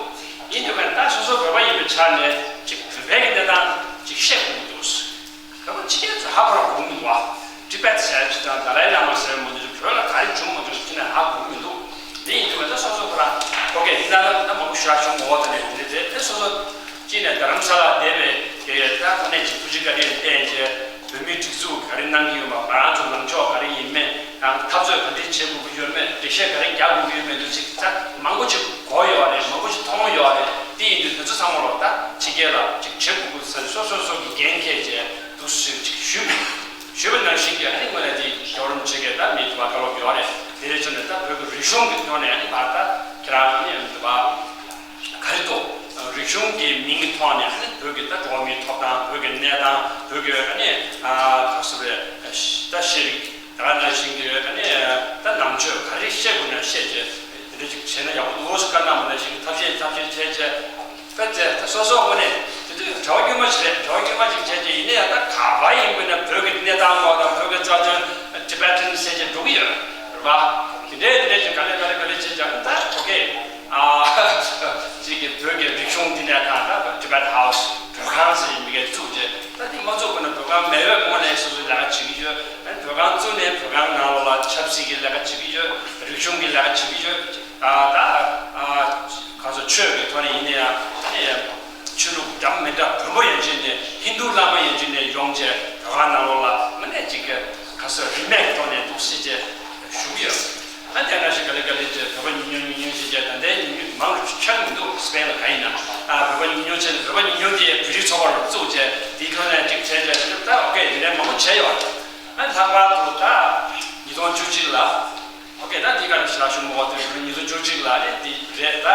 ཡིན་དུས་ག་ནས་ད་སོ་སོ་བོད་པ་ཡིན་པའི་ཆ་ནས་ཅིག་བོད་པའི་གི་གནས་སྟངས་ཅིག་ཤེས་དགོས་ཀྱི་འདུག་བོད་པ་ཕྱི་རྒྱལ་ཚོས་ཧ་གོ་ར་གོ་གི་མི་འདུག་བ། ཊི་བེཊ་ཟེར་ཅིག་དང་དཱ་ལའི་བླ་མ་ཟེར་མི་འདུག་བོད་ལ་ག་རེ་བྱུང་མ་བྱུང་ཅི་ནས་ཧ་གོ་གི་མི་འདུག་དེ་ཡིན་དུས་ག་ད་སོ་སོ་ཁོ་རང་ཁོ་གས་འདི་ལྟར་ད་མང་པོ་ཞུ་ཡ་བྱུང་མ་འོ་ད་ནས་དེ་དེ་དེ་སོ་སོ་ཅི་ནས་རྡ་རམ་ས་ལ་བསྡད་པའི་དེ་ད་ཁོ་ནས་ཅིག་ཐུགས་རྗེ་བཀའ་དྲིན་བརྟེན་བྱས། བོད་མིའི་སྒྲིག་འཛུགས་ག་རེ་གནང་གི་ཡོད་མ། ང་རང་ཚོ་ལངས་ཕྱོགས་ག་རེ་ཡིན་མིན་དང་འཐབ་རྩོད་ག་འདྲས་བྱེད་དགོས་ཀྱི་ཡོད་མེད། འགྲེལ་བཤད་ག་རེ་རྒྱག་དགོས་ཀྱི་ཡོད་མེད་འདུག་ཅིག་ད་མང་པོ་ཅིག་གོ་ཡོད་རེད། མང་པོ་ཅིག་མཐོང་ཡོད་རེད། དེ་ཡིན་དུས་དེ་ཚོ་ཚང་མ་ལོ་ད་ཕྱི་རྒྱལ་ལ་ཅིག་བྱེད་དགོས་ཀྱི་ས་ནས་སོ་སོ་སོ་གི་འགན་འཁྱེར་བྱས་འདུག་ཟེར་ཅིག་ཞུས་ཞུས་པ་ནང་བཞིན་གྱི་ཨ་ནི་དངོས་གནས་དེ་རྒྱལ་བ་རིན་པོ་ཆེ་གིས་ད་མི་དུ་བ་བཀའ་སློབ་ཡོད་རེད། དེ་རེད་བྱས་ནས་ད་བོད་ཀྱི་རིག་གཞུང་གི་ཐོག་ནས་ཨ་ནི་བར་ད་ཁྱེད་རང་ཨ་ནི་དུ་བ། ག་རེ་འདུག་རིག་གཞུང་གི་མིང་གི་ཐོག་ནས་ཨ་ནི་བོད་ཀྱི་ད་འགྲོ་བ་མིའི་ཐོབ་ཐང་། བོད་ཀྱི་གནས་སྟངས། བོད་ཀྱི་ཨ་ནི་ཨ་ག་ཟེར་རེད། ད་ཤེས་རིག་ད་ག་ནང་བཞིན་གྱི་ཨ་ནི་ད་ནང་ཆོས་ག་རེ་བཤད་དགོས་ན་བཤད་བྱས་དེ་འདྲ་ཅིག་བྱས་ན་ཡག་པོ་འདུག་ཟེར་བཀའ་གནང་བ་ནང་བཞིན་གྱི་ཐབས་ཤེས་ཐབས་ཤེས་བྱས་བྱས་ཕེབས་ཚེ་ད་སོ་སོ་དངོས་གནས་དེ་དུས་གྲྭ་པ་དཀྱུས་མ་ཞིག་རེད། གྲྭ་པ་དཀྱུས་མ་ཅིག་བྱས་བྱས་ཡིན་ན་ཡང་ད་ག་པར་ཡིན་དགོས་ན་བོད་ཀྱི་གནས་སྟངས་སྐོར་དང་བོད་ཀྱི་རྩ་དོན་Tibetan་ཟེར་བྱས་འགྲོ་གི་ཡོད་རེད་པ། དེ་འདྲའི་དེ་འདྲའི་ཅིག་ག་ལེ་ག་ལེ་ག་ལེ་བྱས་ཀྱང་ད་ཨོ་ཁེ། ཨ་ཅིག་གི་བོད་ཀྱི་རིག་གཞུང་འདི་ནས་ད་ད་Tibet House་བོད་ཁང་ཟེར་མི་གས་བཙུགས་རྗེས་ད་འདི་མ་བཙུགས་གོང་ན་བོད་ཁང་མེད་པའི་གོང་ནས་སོ་སོའི་ལས་ཀ་བྱེད་ཀྱི་ཡོད། ཨ་ནི་བོད་ཁང་བཙུགས་ནས་བོད་ཁང་ནང་ལོགས་ལ་ཆབ་སྲིད་ཀྱི་ལས་ཀ་བྱེད་ཀྱི་ཡོད། རིག་གཞུང་གི་ལས་ཀ་བྱེད་ཀྱི་ཡོད། ཨ་ད་ཨ་གང་ཟེར་ཆོས་ཀྱི་ཐོག་ནས་ཡིན་ན་ཡང་ཨ་ནི་ཆོས་ལུགས་འདྲ་མི་འདྲ་བོན་པོ་ཡན་ཆད་ནས་ཧིན་རྡུ་བླ་མ་ཡན་ཆད་ནས་ཡོང་བྱས་བོད་ཁང་ནང་ལོགས་ལ་མི་ནས་ཅིག་གི་གང་ཟེར་རིས་མེད་ཀྱི་ཐོག་ནས་འདུག་སེ་བྱས་བཞུགས་ཀྱི་ཡོད། ཨ་དེ་ནང་བཞིན་ག་ལེ་ག་ལེ་བྱས་བོད་པ་ཉུང་ཉུང་ཉུང་ཉུང་བྱས་བྱས་ད་ལྟའི་ཉུང་ཉུང་མང་རུ་ཆགས་མི་འདུག་སི་པེན་ལ་ག་ཡིན་ན་ཨ་བོད་པ་ཉུང་ཉུང་བྱས་ནས་བོད་པ་ཉུང་ཉུང་དེ་བོད་རིགས་ཚོགས་པ་རུ་བཙུགས་བྱས་དེའི་ཁ་ནས་ཅིག་བྱས་བྱས་ད་ཨོ་ཁེ་དེ་འདྲའི་མང་པོ་བྱས་ཡོད། ཨ་ལྷག་པར་དུ་ད་ཉིས་སྟོང་བཅུ་གཅིག་ལ་ཨོ་ཁེ་ད་དེའི་ཁ་ནས་ཞལ་ཞུ་མོ་བ་དེ་ཉིས་སྟོང་བཅུ་གཅིག་ལ་རེད། དེ་རེད་ད་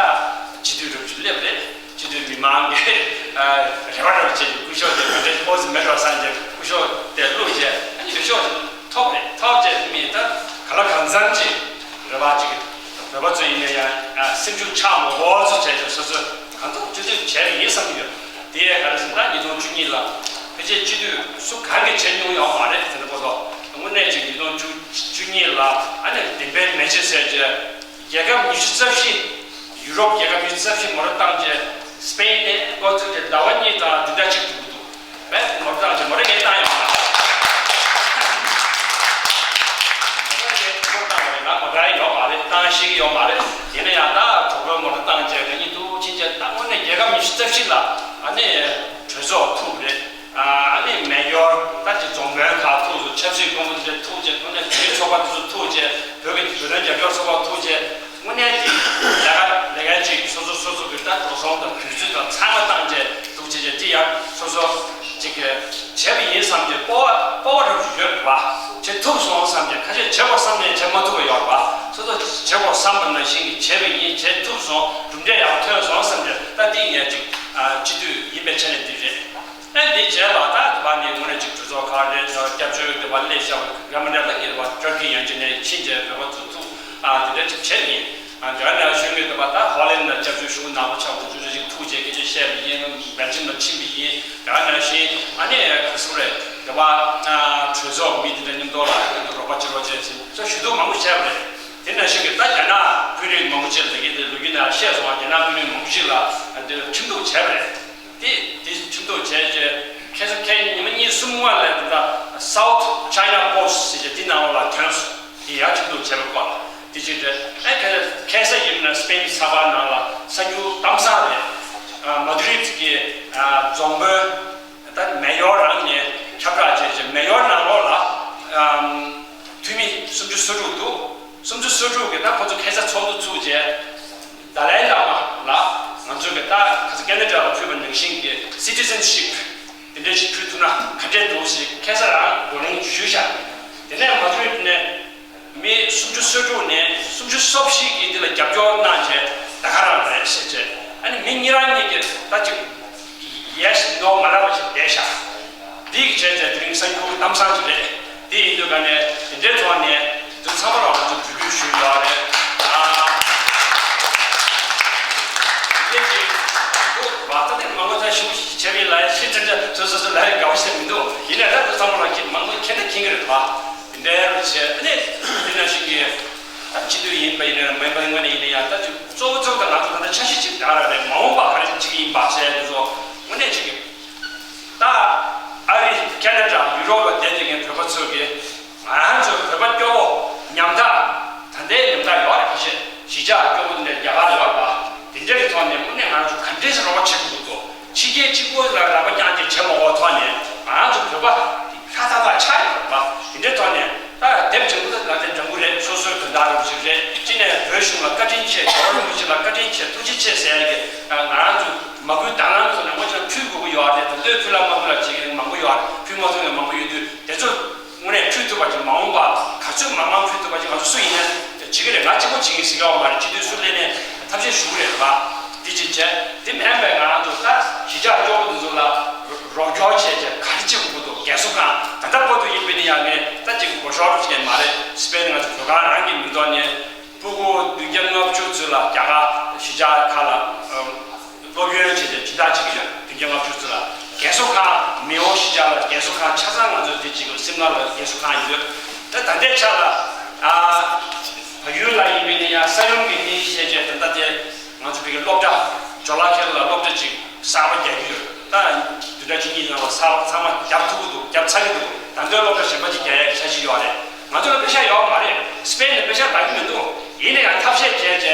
སྤྱི་འཐུས་རབ་ཅིག་སླེབས་རེད། སྤྱི་འཐུས་མི་མང་གི་རེ་བ་རེ་བ་བྱས་ཀྱི་སྐུ་ཞབས་དེ་ག་འདྲའི་ཨོ་ཙི་མེད་འགྲོ་བསམ་གྱི་སྐུ་ཞབས་དེ་བླུགས་བྱས་ཨ་ནི་སྐུ་ཞབས་ཐོབ་རེད། ཐོབ་བྱས་མི་ད་ག་ལ་གང་འཚམ་ཅིག་རེ་བ་ཅིག་བོད་པ་ཚོ་ཡིན་ན་ཡང་སེམས་ཤུགས་ཆག་མ་དགོས་ཚུལ་བྱས་ཀྱི་སོ་སོ་གང་ཐུབ་ཅི་ཐུབ་བྱས་པ་ཡིན་བསམ་གྱི་ཡོད། དེ་ག་རེ་ཟེར་ན་ཉིས་སྟོང་བཅུ་གཉིས་ལ་ཕལ་ཆེར་སྤྱི་འཐུས་སུ་གང་གིས་བྱེད་མྱོང་ཡོད་མ་རེད་ཟེར་ན་གོ་ཐོག་དངོས་གནས་ཅིག་ཉིས་སྟོང་བཅུ་གཉིས་ལ་ཨ་ནི་བདེན་པའི་མེ་ལྕེ་ཟེར་གྱི་རྒྱལ་ཁབ་ཉི་ཤུ་རྩ་བཞི། ཡུ་རོབ་རྒྱལ་ཁབ་ཉི་ཤུ་རྩ་བཞི་མོ་ར་བཏང་རྗེས་སི་པེན་ནས་འགོ་བཙུགས་ཏེ་ཟླ་བ་གཉིས་དང་བདུན་ཕྲག་གཅིག་འགྲོ་གི་འདུག་བས་མོ་ར་བཏང་རྗེས་མོ་ར་ངས་བཏང་ཡོང་ང་། མོ་ར་ངས་གྲོས་འགོ་བཏང་བ་རེད་ང་མོ་ར་ཡོད་མ་རེད་བཏང་ཤེས་ཀྱི་ཡོད་མ་རེད། ཡིན་ན་ཡང་ད་གྲོས་འགོ་མོ་ར་བཏང་རྗེས་ང་གཉིས་ཐུག་ཕྱིན་རྗེས་ད་དངོས་གནས་རྒྱལ་ཁབ་ཉི་ཤུ་རྩ་བཞི་ལ་ཨ་ནི་གྲོས་ཚོགས་ཐུག་རེད། ཨ་ནི་མེ་ཡོར་ད་ཅི་རྫོང་དཔོན་ཁག་ཐུག་སུ་ཆབ་སྲིད་སྐུ་ངོ་དེ་ཚོ་ཐུག་རྗེས་དངོས་གནས་བོད་རིགས་ཚོགས་པ་དེ་ཚོ་ཐུག་རྗེས་བོད་ཀྱི་བོད་དོན་རྒྱབ་སྐྱོར་ཚོགས་པ་ཐུག་རྗེས་དངོས་གནས་ཀྱི་ལས་ཀ་ལས་ཀ་ཅིག་སོ་སོ་སོ་སོ་གི་ད་འགྲོ་སོང་དང་དུས་ཚོད་དང་ཚང་མ་བཏང་རྗེས་འདུག་བྱས་རྗེས་དེ་ཡང་སོ་སོ་ཅིག་གི་བྱས་པ་ཡིན་བསམ་རྗེས་སྤོབས་པ་སྤོབས་པ་རབ་ཏུ་ཡོད་པ་བྱེད་ཐུབ་སོང་བསམ་རྗེས་ཁ་ཤས་བྱེད་དགོས་བསམ་ནས་བྱེད་མ་ཐུབ་པ་ཡོད་པ་སོ་སོ་བྱེད་དགོས་བསམ་པ་ནང་བཞིན་གྱི་བྱས་པ་ཡིན་བྱེད་ཐུབ་སོང་གྲུབ་འབྲས་ཡག་ཐོན་སོང་བསམ་རྗེས་ད་དེ་ངས་ཅིག་སྤྱི་འཐུས་ཡིན་པའི་ཆ་ནས་འདི་རེད། ཨ་འདི་བྱས་ལ་ད་དེ་བ་ནི་དངོས་གནས་ཅིག་གྲོས་ཚོགས་ཁག་རེད་ཤག་སྐྱབས་བཅོལ་དེ་བ་སླེབས་ཤག་རྒན་མ་འདྲ་ལ་ངེས་པ་ཊར་ཀི་ཡན་ཆད་ནས་ཕྱིན་བྱས་བོད་པ་ཚོ་ཐུག་ཨ་དེ་འདྲ་ཅིག་བྱས་ཡིན། ཨ་དེ་ག་ནང་བཞིན་གྱི་དེ་བ་ད་ཧོ་ལན་ལ་སྐྱབས་བཅོལ་ཞུ་ནག་པོ་ཆགས་འདུག་ཅུ་ཅུ་ཅིག་ཐུག་བྱས་སྐད་ཆ་བཤད་པ་ཡིན། སྦེལ་ཇམ་ལ་ཕྱིན་པ་ཡིན། དེ་ག་ནང་བཞིན་ཨ་ནི་ག་སུ་རེད་དེ་བ་གྲོས་ཚོགས་མི་དེ་འདྲ་མཉམ་དུ་ལ་མཉམ་དུ་རོགས་པ་བྱེད་རོགས་བྱེད་ཟེར་ཚོ་ཞུ་གཏུག་མང་པོ་བྱས་པ་རེད། དེ་ནང་བཞིན་གྱི་ད་རྒྱ་ནག་དཔོན་རིགས་མང་པོ་ཅིག་ལ་དེ་གའི་དེ་ལོ་རྒྱུས་ནང་བཤད་སོང་བ་རྒྱ་ནག་དཔོན་རིགས་མང་པོ་ཅིག་ལ་དེ་ཁྲིམས་གཏུག་བྱས་པ་རེད། དེ་དེ་ཁྲིམས་གཏུག་བྱས་རྗེས་ཁ་སང་ཁ་ཉིན་ཉི་མ་གཉིས་གསུམ་སྔོན་ལ་ད་South China Post་ཟེར་གྱི་དེ་ནང་ལོགས་ལ་ཐོན་སོང་། དེ་ཡང་ཁྲིམས་གཏུག་བྱས་པའི་སྐོར་ལ་དེ་ཅིག་རེད། ཨེ་ཁ་ཁ་སང་ཡིན་ན་སི་པེན་གྱི་ས་ཕག་ནང་ལ་གསར་འགྱུར་གཏམ་བཟང་རེད། ཨ་མ་དུ་རིད་ཀྱི་ཨ་རྫོང་དཔོན་ད་མེ་ཡོར་རང་ནས་ཁྱབ་བསྒྲགས་བྱས་རྗེས་མེ་ཡོར་ནང་ལོགས་ལ་ཨམ་འཐུས་མི་སུམ་ཅུ་སོ་དྲུག་འདུག་སུམ་ཅུ་སོ་དྲུག་གིས་ད་ཁོ་ཚོ་ཁ་སང་ཚོགས་འདུ་ཚུགས་རྗེས། ཏཱ་ལའི་བླ་མ་ལ་ང་ཚོ་གི་ད་ཁ་ས་ཁེ་ན་ཌ་ལ་ཕུལ་བ་ནང་བཞིན་གྱི་སི་ཊི་ཟན་ཤིབ་དེ་འདྲ་ཞིག་ཕུལ་ཐུབ་ན་ག་འདྲས་འདུག་ཟེར་ཁ་སང་རང་བགྲོ་གླེང་ཞུས་ཤག་དེ་ནས་མ་དུ་རིད་ནས་མི་སུམ་ཅུ་སོ་དྲུག་ནས་སུམ་ཅུ་སོ་བཞི་གིས་འདི་ལ་རྒྱབ་སྐྱོར་གནང་བྱས་ད་ག་རང་རེད་ཟེར་བྱས་ཨ་ནི་མི་གཉིས་རང་གཉིས་ཀྱིས་ད་ཅིག Yes, no མ་ལབ་པ་ཞིག་བསྡད་ཤག་འདི་གི་བྱས་རྗེས་དེ་རིང་གསར་འགྱུར་གཏམ་བཟང་ཞིག་རེད། དེ་ཡིན་དུས་ག་ནས་དེ་འདྲའི་ཐོག་ནས་དུ་ཚང་མ་ལ་ང་ཚོ་འབོད་སྐུལ་ཞུས་ཡོད་རེད། ཨ་དེ་ཅིག་ཁོ་བ་ད་དེ་མང་པོ་ཚ་ཞིབ་ཞིབ་བྱས་པའི་ལ་ཡ་ཤི་ཁྲིམས་ཆ་སོ་སོ་སོ་ལ་ཡ་དགའ་བོ་ཞིག་མི་འདུག་ཡིན་ནའི་ད་དུ་ཚང་མ་ལ་ཁྱེད་མང་པོ་ཁྱེད་ནས་མཁྱེན་གི་རེད་བ། དེ་འདྲའི་རུ་བྱས་ཨ་ནི་དེ་ནང་བཞིན་གྱི་ད་སྤྱི་འཐུས་ཡིན་པ་ཡིན་ན་མིན་པ་ཡིན་ན་ཡིན་ན་ཡང་ད་ཅིག་གཙོ་བོ་གཙོ་བོ་ད་ང་ཚོ་ད་ལྟ་འཆར་གཞི་གཅིག་ད་ར་རེད། མ་འོངས་པ་ག་རེ་བྱེད་ཀྱི་ཡིན་པ་ཟེར་ཡ་དེ་ཚོ་དངོས་གནས་བྱེད་ཀྱི། ད་ཨ་རི་ཁེ་ན་ཌ་ཡུ་རོབ་ལ་བསྡད་བསྡད་མཁན་བོད་པ་ཚོ་གིས་ང་རང་ཚོའི་བོད་པ་སྐྱོ་བོ་ཉམ་ཐག་ད་ལྟའི་ཉམ་ཐག་ཡོད་རེད། ཁ་ཤས་གཞིས་ཆགས་སྐྱོ་བོ་འདི་འདྲ་རྒྱ་གར་ལ་ཡོད་པ་དེ་འདྲ་གི་ཐོག་ནས་དངོས་གནས་ང་རང་ཚོ་ག་འདྲས་སེ་རོགས་པ་བྱེད་དགོས་ཀྱི་འདུག་ཕྱི་རྒྱལ་གཅིག་པོ་ལ་རག་པ་རྐྱང་རྐྱང་བྱེད་མ་དགོས་ཐོག་ནས་ང་རང་ཚོ་བོད་པ་ལྷ་ཐག་ཐག་ཆགས་ཡོད་པ་དེ་འདྲའི་ཐོག་ནས་ད་དེབ་ཅིག་པོ་ད་ལ་དེབ་འགྲོ་གི་རེད། སོ་སོའི་དོན་དག་རེད་ཅིག་རེད། གཅིག་ནས་བོད་གཞུང་ལ་བཀའ་དྲིན་ཆེ། རྒྱལ་བ་རིན་པོ་ཆེ་ལ་བཀའ་དྲིན་ཆེ་ཐུགས་རྗེ་ཆེ་ཟེར་ཡ་གི་ང་རང་ཚོ་མ་བསྐུལ་དང་བླངས་ཐོག་ནས་ངོ་ཅག་ཕུལ་དགོས་ཀྱི་ཡོད་རེད། ད་ལྟོས་ཕུལ་ལ་མ་ཕུལ་ལ་བྱེད་མཁན་མང་པོ་ཡོད་རེད། ཕུལ་མ་ཐུབ་མཁན་མང་པོ་ཡོད་དུས་དེ་ཚོ་དངོས་གནས་ཕུལ་ཐུབ་པ་ཅིག་མ་འོངས་པ་ག་ཚོད་མང་མང་ཕུལ་ཐུབ་པ་ཅིག་ང་ཚོ་སུ་ཡིན་ན་བྱེད་ཀྱི་རེད། ང་གཅིག་པོ་བྱེད་ཀྱི་ཟེར་གྱི་ཡོད་མ་རེད། སྤྱི་འཐུས་སུ་སླེབས་ནས་ཐབས་ཤེས་ཞུ་གི་རེད་པ། དེ་ཅིག་བྱས་དེ་མིན་པའི་ང་རང་ཚོ་ད་གཞིས་ཆགས་སྐྱོ་བོ་འདི་ཚོ་ལ་རོགས་སྐྱོར་བྱས་བྱས་ག་རེ་བྱེད་དགོས་ཀྱི་འདུག་རྒས་གསོ་ཁང་ད་ལྟ་བར་དུ་ཡིན་པ་ཡིན་ན་ཡང་ངས་ད་ཅིག་གོ་ཤོར་ཅིག་མ་རེད། སྤེར་ན་ང་ཚོ་བོད་ཁང་རང་གི་མིང་ཐོག་ནས་སྤུ་གུ་བདུན་བརྒྱ་ལྔ་བཅུ་ཙམ་ལ་རྒྱ་གར་གཞིས་ཆགས་ཁག་ལ་སློབ་ཡོན་བྱས་ཏེ་སྦྱིན་བདག་བྱེད་ཀྱི་ཡོད། བདུན་བརྒྱ་ལྔ་བཅུ་ཙམ་ལ་རྒས་གསོ་ཁང་། མེའོ་གཞིས་ཆགས་ལ་རྒས་གསོ་ཁང་ཆ་ཚང་ང་ཚོ་འདི་གཅིག་སིམ་ལ་ལ་རྒས་གསོ་ཁང་ཡོད། ད་ད་ལྟའི་ཆ་ལ་ཨ་བལ་ཡུལ་ལ་ཡིན་པ་ཡིན་ན་ཡང་ས་ཡོམ་གྱི་རྙིང་ཞེས་བྱས་ད་ལྟ་དེ་ང་ཚོ་བོད་ཀྱི་སློབ་གྲྭ་ཇོ་ལ་ཁེལ་ལ་སློབ་གྲྭ་གཅིག་གསར་པ་རྒྱག་གི་ཡོད། ད་བདུན་ཕྲག་གཅིག་གཉིས་ནང་ལ་གསར་པ་ཚང་མ་རྒྱབ་ཐུབ་ཀྱི་འདུག་རྒྱབ་ཚར་གྱི་འདུག་ད་ལྟའི་སློབ་གྲྭ་གཞན་པ་ཅིག་རྒྱག་ཡག་འཆར་གཞི་ཡོད་རེད། ང་ཚོ་ལ་པེ་ཤ་ཡོད་མ་རེད། སྤེན་ནས་པེ་ཤ་རག་གི་མི་འདུག་ཡིན་ན་ཡང་ཐབས་ཤེས་བྱས་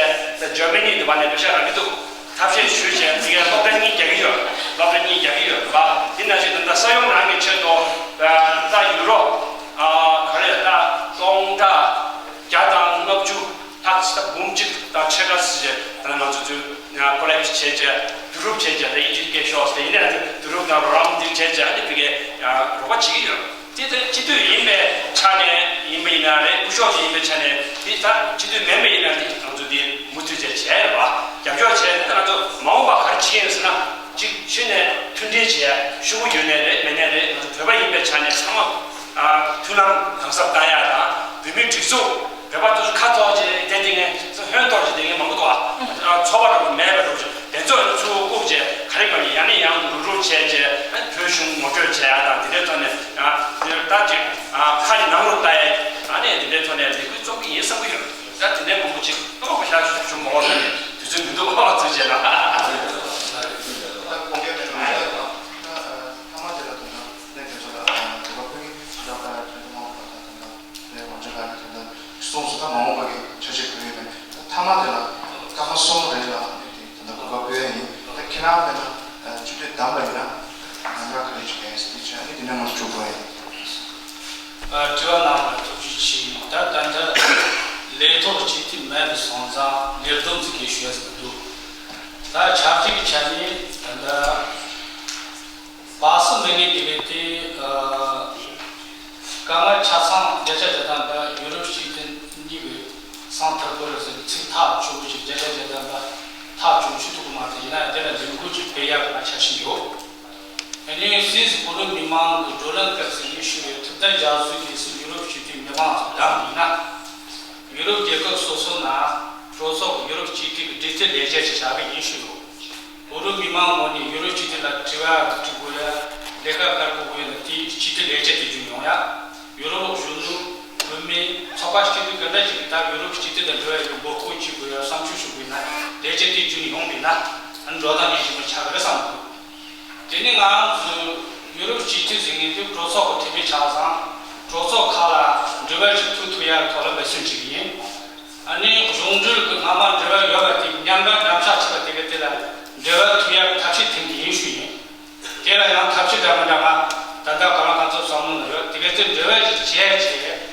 བྱས་ད་ཇར་མ་ནི་དུ་བ་ནས་པེ་ཤ་རག་གི་འདུག་ཐབས་ཤེས་ཞུས་བྱས་དེ་གའི་སློབ་གྲྭ་གཉིས་རྒྱག་གི་ཡོད། སློབ་གྲྭ་གཉིས་རྒྱག་གི་ཡོད་རེད་པ། དེ་ནང་བཞིན་ད་ལྟ་ས་ཡོམ་རང་གི་ཆེད་དུ་ད་ཡུ་རོབ་ག་རེ་ད་སྟོང་ཕྲག་བརྒྱ་དང་ལྔ་བཅུ་ལྷག་ས་འབུམ་གཅིག་དང་ཕྱེད་ཀ་ཙམ་ཞིག་ད་ང་ཚོ་ཚོས་ཀོ་ལེག་བྱས་བྱས་བསྡུ་རུབ་བྱས་བྱས་ད་ཡིན་གཅིག་སྐད་ཤོག་ཟེར་ཡིན་ནའི་བསྡུ་རུབ་དང་རོགས་རམ་འདི་བྱས་བྱས་ཨ་ནི་བི་གའི་རོགས་པ་བྱེད་ཀྱི་ཡོད། དེ་ལྟར་སྤྱི་འཐུས་ཡིན་པའི་ཆ་ནས་ཡིན་པ་ཡིན་ན་རེད། སྐུ་ཞབས་ཡིན་པའི་ཆ་ནས་འདི་ད་སྤྱི་འཐུས་མིན་པ་ཡིན་ན་འདི་ང་ཚོ་འདི་མུ་མཐུད་བྱས་བྱས་རེད་བ། རྒྱབ་སྐྱོར་བྱས་ད་ང་ཚོ་མ་འོངས་པ་ག་རེ་བྱེད་ཀྱི་ཡིན་ཟེར་ན་གཅིག་ཕྱི་ནས་མཐུན་སྒྲིལ་བྱས་ཤུགས་ཡོད་ནའི་རེད་མེད་ནའི་རེད། ང་ཚོ་བོད་པ་ཡིན་པའི་ཆ་ནས་ཚང་མ་མཐུན་ལམ་དམ་ཟབ་བཏང་ཡག་དང་བོད་མིའི་སྒྲིག་འཛུགས་བོད་པ་དེ་ཚོ་ཁ་ཐོར་བྱས་བསྡད་དེ་ངས་ཧོན་ཐོར་བྱས་བསྡད་མཁན་མང་པོ་འདུག་ཨ། ཚོགས་པ་རུ་མེད་པ་རུ་དེ་ཚོ་ཚུར་བཀུག་བྱས་ག་རེ་ག་རེ་ཡང་ནས་ཡང་དུ་ ཁྱེད་རང་དཔེར་ན་ཨ་སྤྱི་འཐུས་བདམས་པ་ཡིན་ན་ལམ་ཁ་ག་རེ་ཞིག་ཡིན་ཟེར་དེ་བྱས་ཨ་ནི་དེ་ནས་མར་འཇུག་དགོས་ཡིན། ཨ་དྲི་བ་གནང་བར་ཐུགས་རྗེ་ཆེ། ད་ད་ལྟ་ལས་ཐོག་སྤྱི་འཐུས་མེད་པ་སོང་ཙང་ལས་བསྡོམས་ཙམ་གྱིས་ཞུ་ཡ་ཟེར་གྱི་འདུག་ད་ཆབ་སྲིད་ཀྱི་ཆ་ནས་ད་ལྟ་བར་སྲིད་མི་སྣའི་དེ་གའི་དེ་ཨ། དཀའ་ངལ་ཆ་ཚང་བརྒྱ་ཆ་བརྒྱ་ཐམ་པ་ཡུ་རོབ་སྤྱི་མཐུན་གཉིས་ཀྱི་སང་ཐག་གོ་རེད་ཟེར་ཚིག་ཐག་ཆོད་པོ་ཞིག་བརྒྱ་ཆ་བརྒྱ་ཐམ་པ་ཐག་ཆོད་ཞུ་ཐུབ་ཀྱི་མ་རེད། ཡིན་ན་ཡང་དེ་ལ་ལས་འགུལ་ཅིག་སྤེལ་ཡག་ང་འཆར་གཞི་ཡོད། ཨ་ནི་སུད་སི་བོད་རིགས་མི་མང་གི་བགྲོ་གླེང་སྐབས་སུ་ངས་ཞུས་པའི་ཐུབ་བསྟན་རྒྱ་མཚོ་གིས་སུ་ཡུ་རོབ་སྤྱི་མཐུན་མི་མང་ཚོ་བདམས་ཡིན་ན། ཡུ་རོབ་རྒྱལ་ཁབ་སོ་སོ་ནང་གྲོས་ཚོགས་ཀྱི་ཡུ་རོབ་སྤྱི་འཐུས་ཀྱི་གྲོས་ཚོགས་ལས་བྱེད་ཅིག་བཞག་གི་ཡིན་ཞུས་ཡོད། བོད་རིགས་མི་མང་ངོས་ནས་ཡུ་རོབ་སྤྱི་འཐུས་ལ་དྲི་བ་དྲི་དགོས་ཡ། ལས་ཀ་བཀར་དགོས་ཡོད་ན་དེའི་སྤྱི་འཐུས་ལས་བྱེད་དེ་བརྒྱུད་ཡོང་ཡ། ཡུ་རོབ་གཞོན་ནུ་བུད་མེད་ཚོགས་པ་སྤྱི་འཐུས་ག་འདྲ་ཞིག་གིས་ད་ཡུ་རོབ་སྤྱི་འཐུས་དང་འབྲེལ་བ་ཡོད་འབོད་སྐུལ་བྱེད་དགོས་ཡ་བསམ་ཚུལ་ཞུ་དགོས་ན་ལས་བྱེད་དེ་བརྒྱུད་ཡོང་བས་ན་ཨ་ནི་འགྲོ་སྟངས་ཉིན་གཅིག་མ་ཆགས་ཀྱི་རེད་བསམ་འདུག་དེ་ནི་ང་རང་ཚོ་ཡུ་རོབ་སྤྱི་འཐུས་ཟེར་མཁན་དེ་གྲོས་ཚོགས་ཀྱི་འཐུས་མི་ཆགས་ཙང་གྲོས་ཚོགས་ཁག་ལ་འབྲེལ་བ་ཞིག་མཐུད་ཐུབ་ཡ་ཐོག་ལ་འབད་བརྩོན་བྱེད་ཀྱི་ཡིན། ཨ་ནི་གཞུང་འབྲེལ་གྱི་སྔ་མ་འབྲེལ་བ་ཡོད་པ་དེ་མཉམ་འབྲེལ་མཉམ་བཞག་བྱེད་པ་དེ་ག་དེ་ལ་འབྲེལ་བ་མཐུད་ཡ་ཐབས་ཤེས་འཐེན་གྱི་ཡིན་ཞུས་ཡིན། དེ་ལ་ཡང་ཐབས་ཤེས་འདྲ་མི་འདྲ་ང་ད་ལྟ་གང་ལ་གང་འཚམ་བསམ་བློ་ནང་ཡོད། དེ་ག་ཚོད་འབྲེལ་བ་ཞིག་བྱས་བྱས།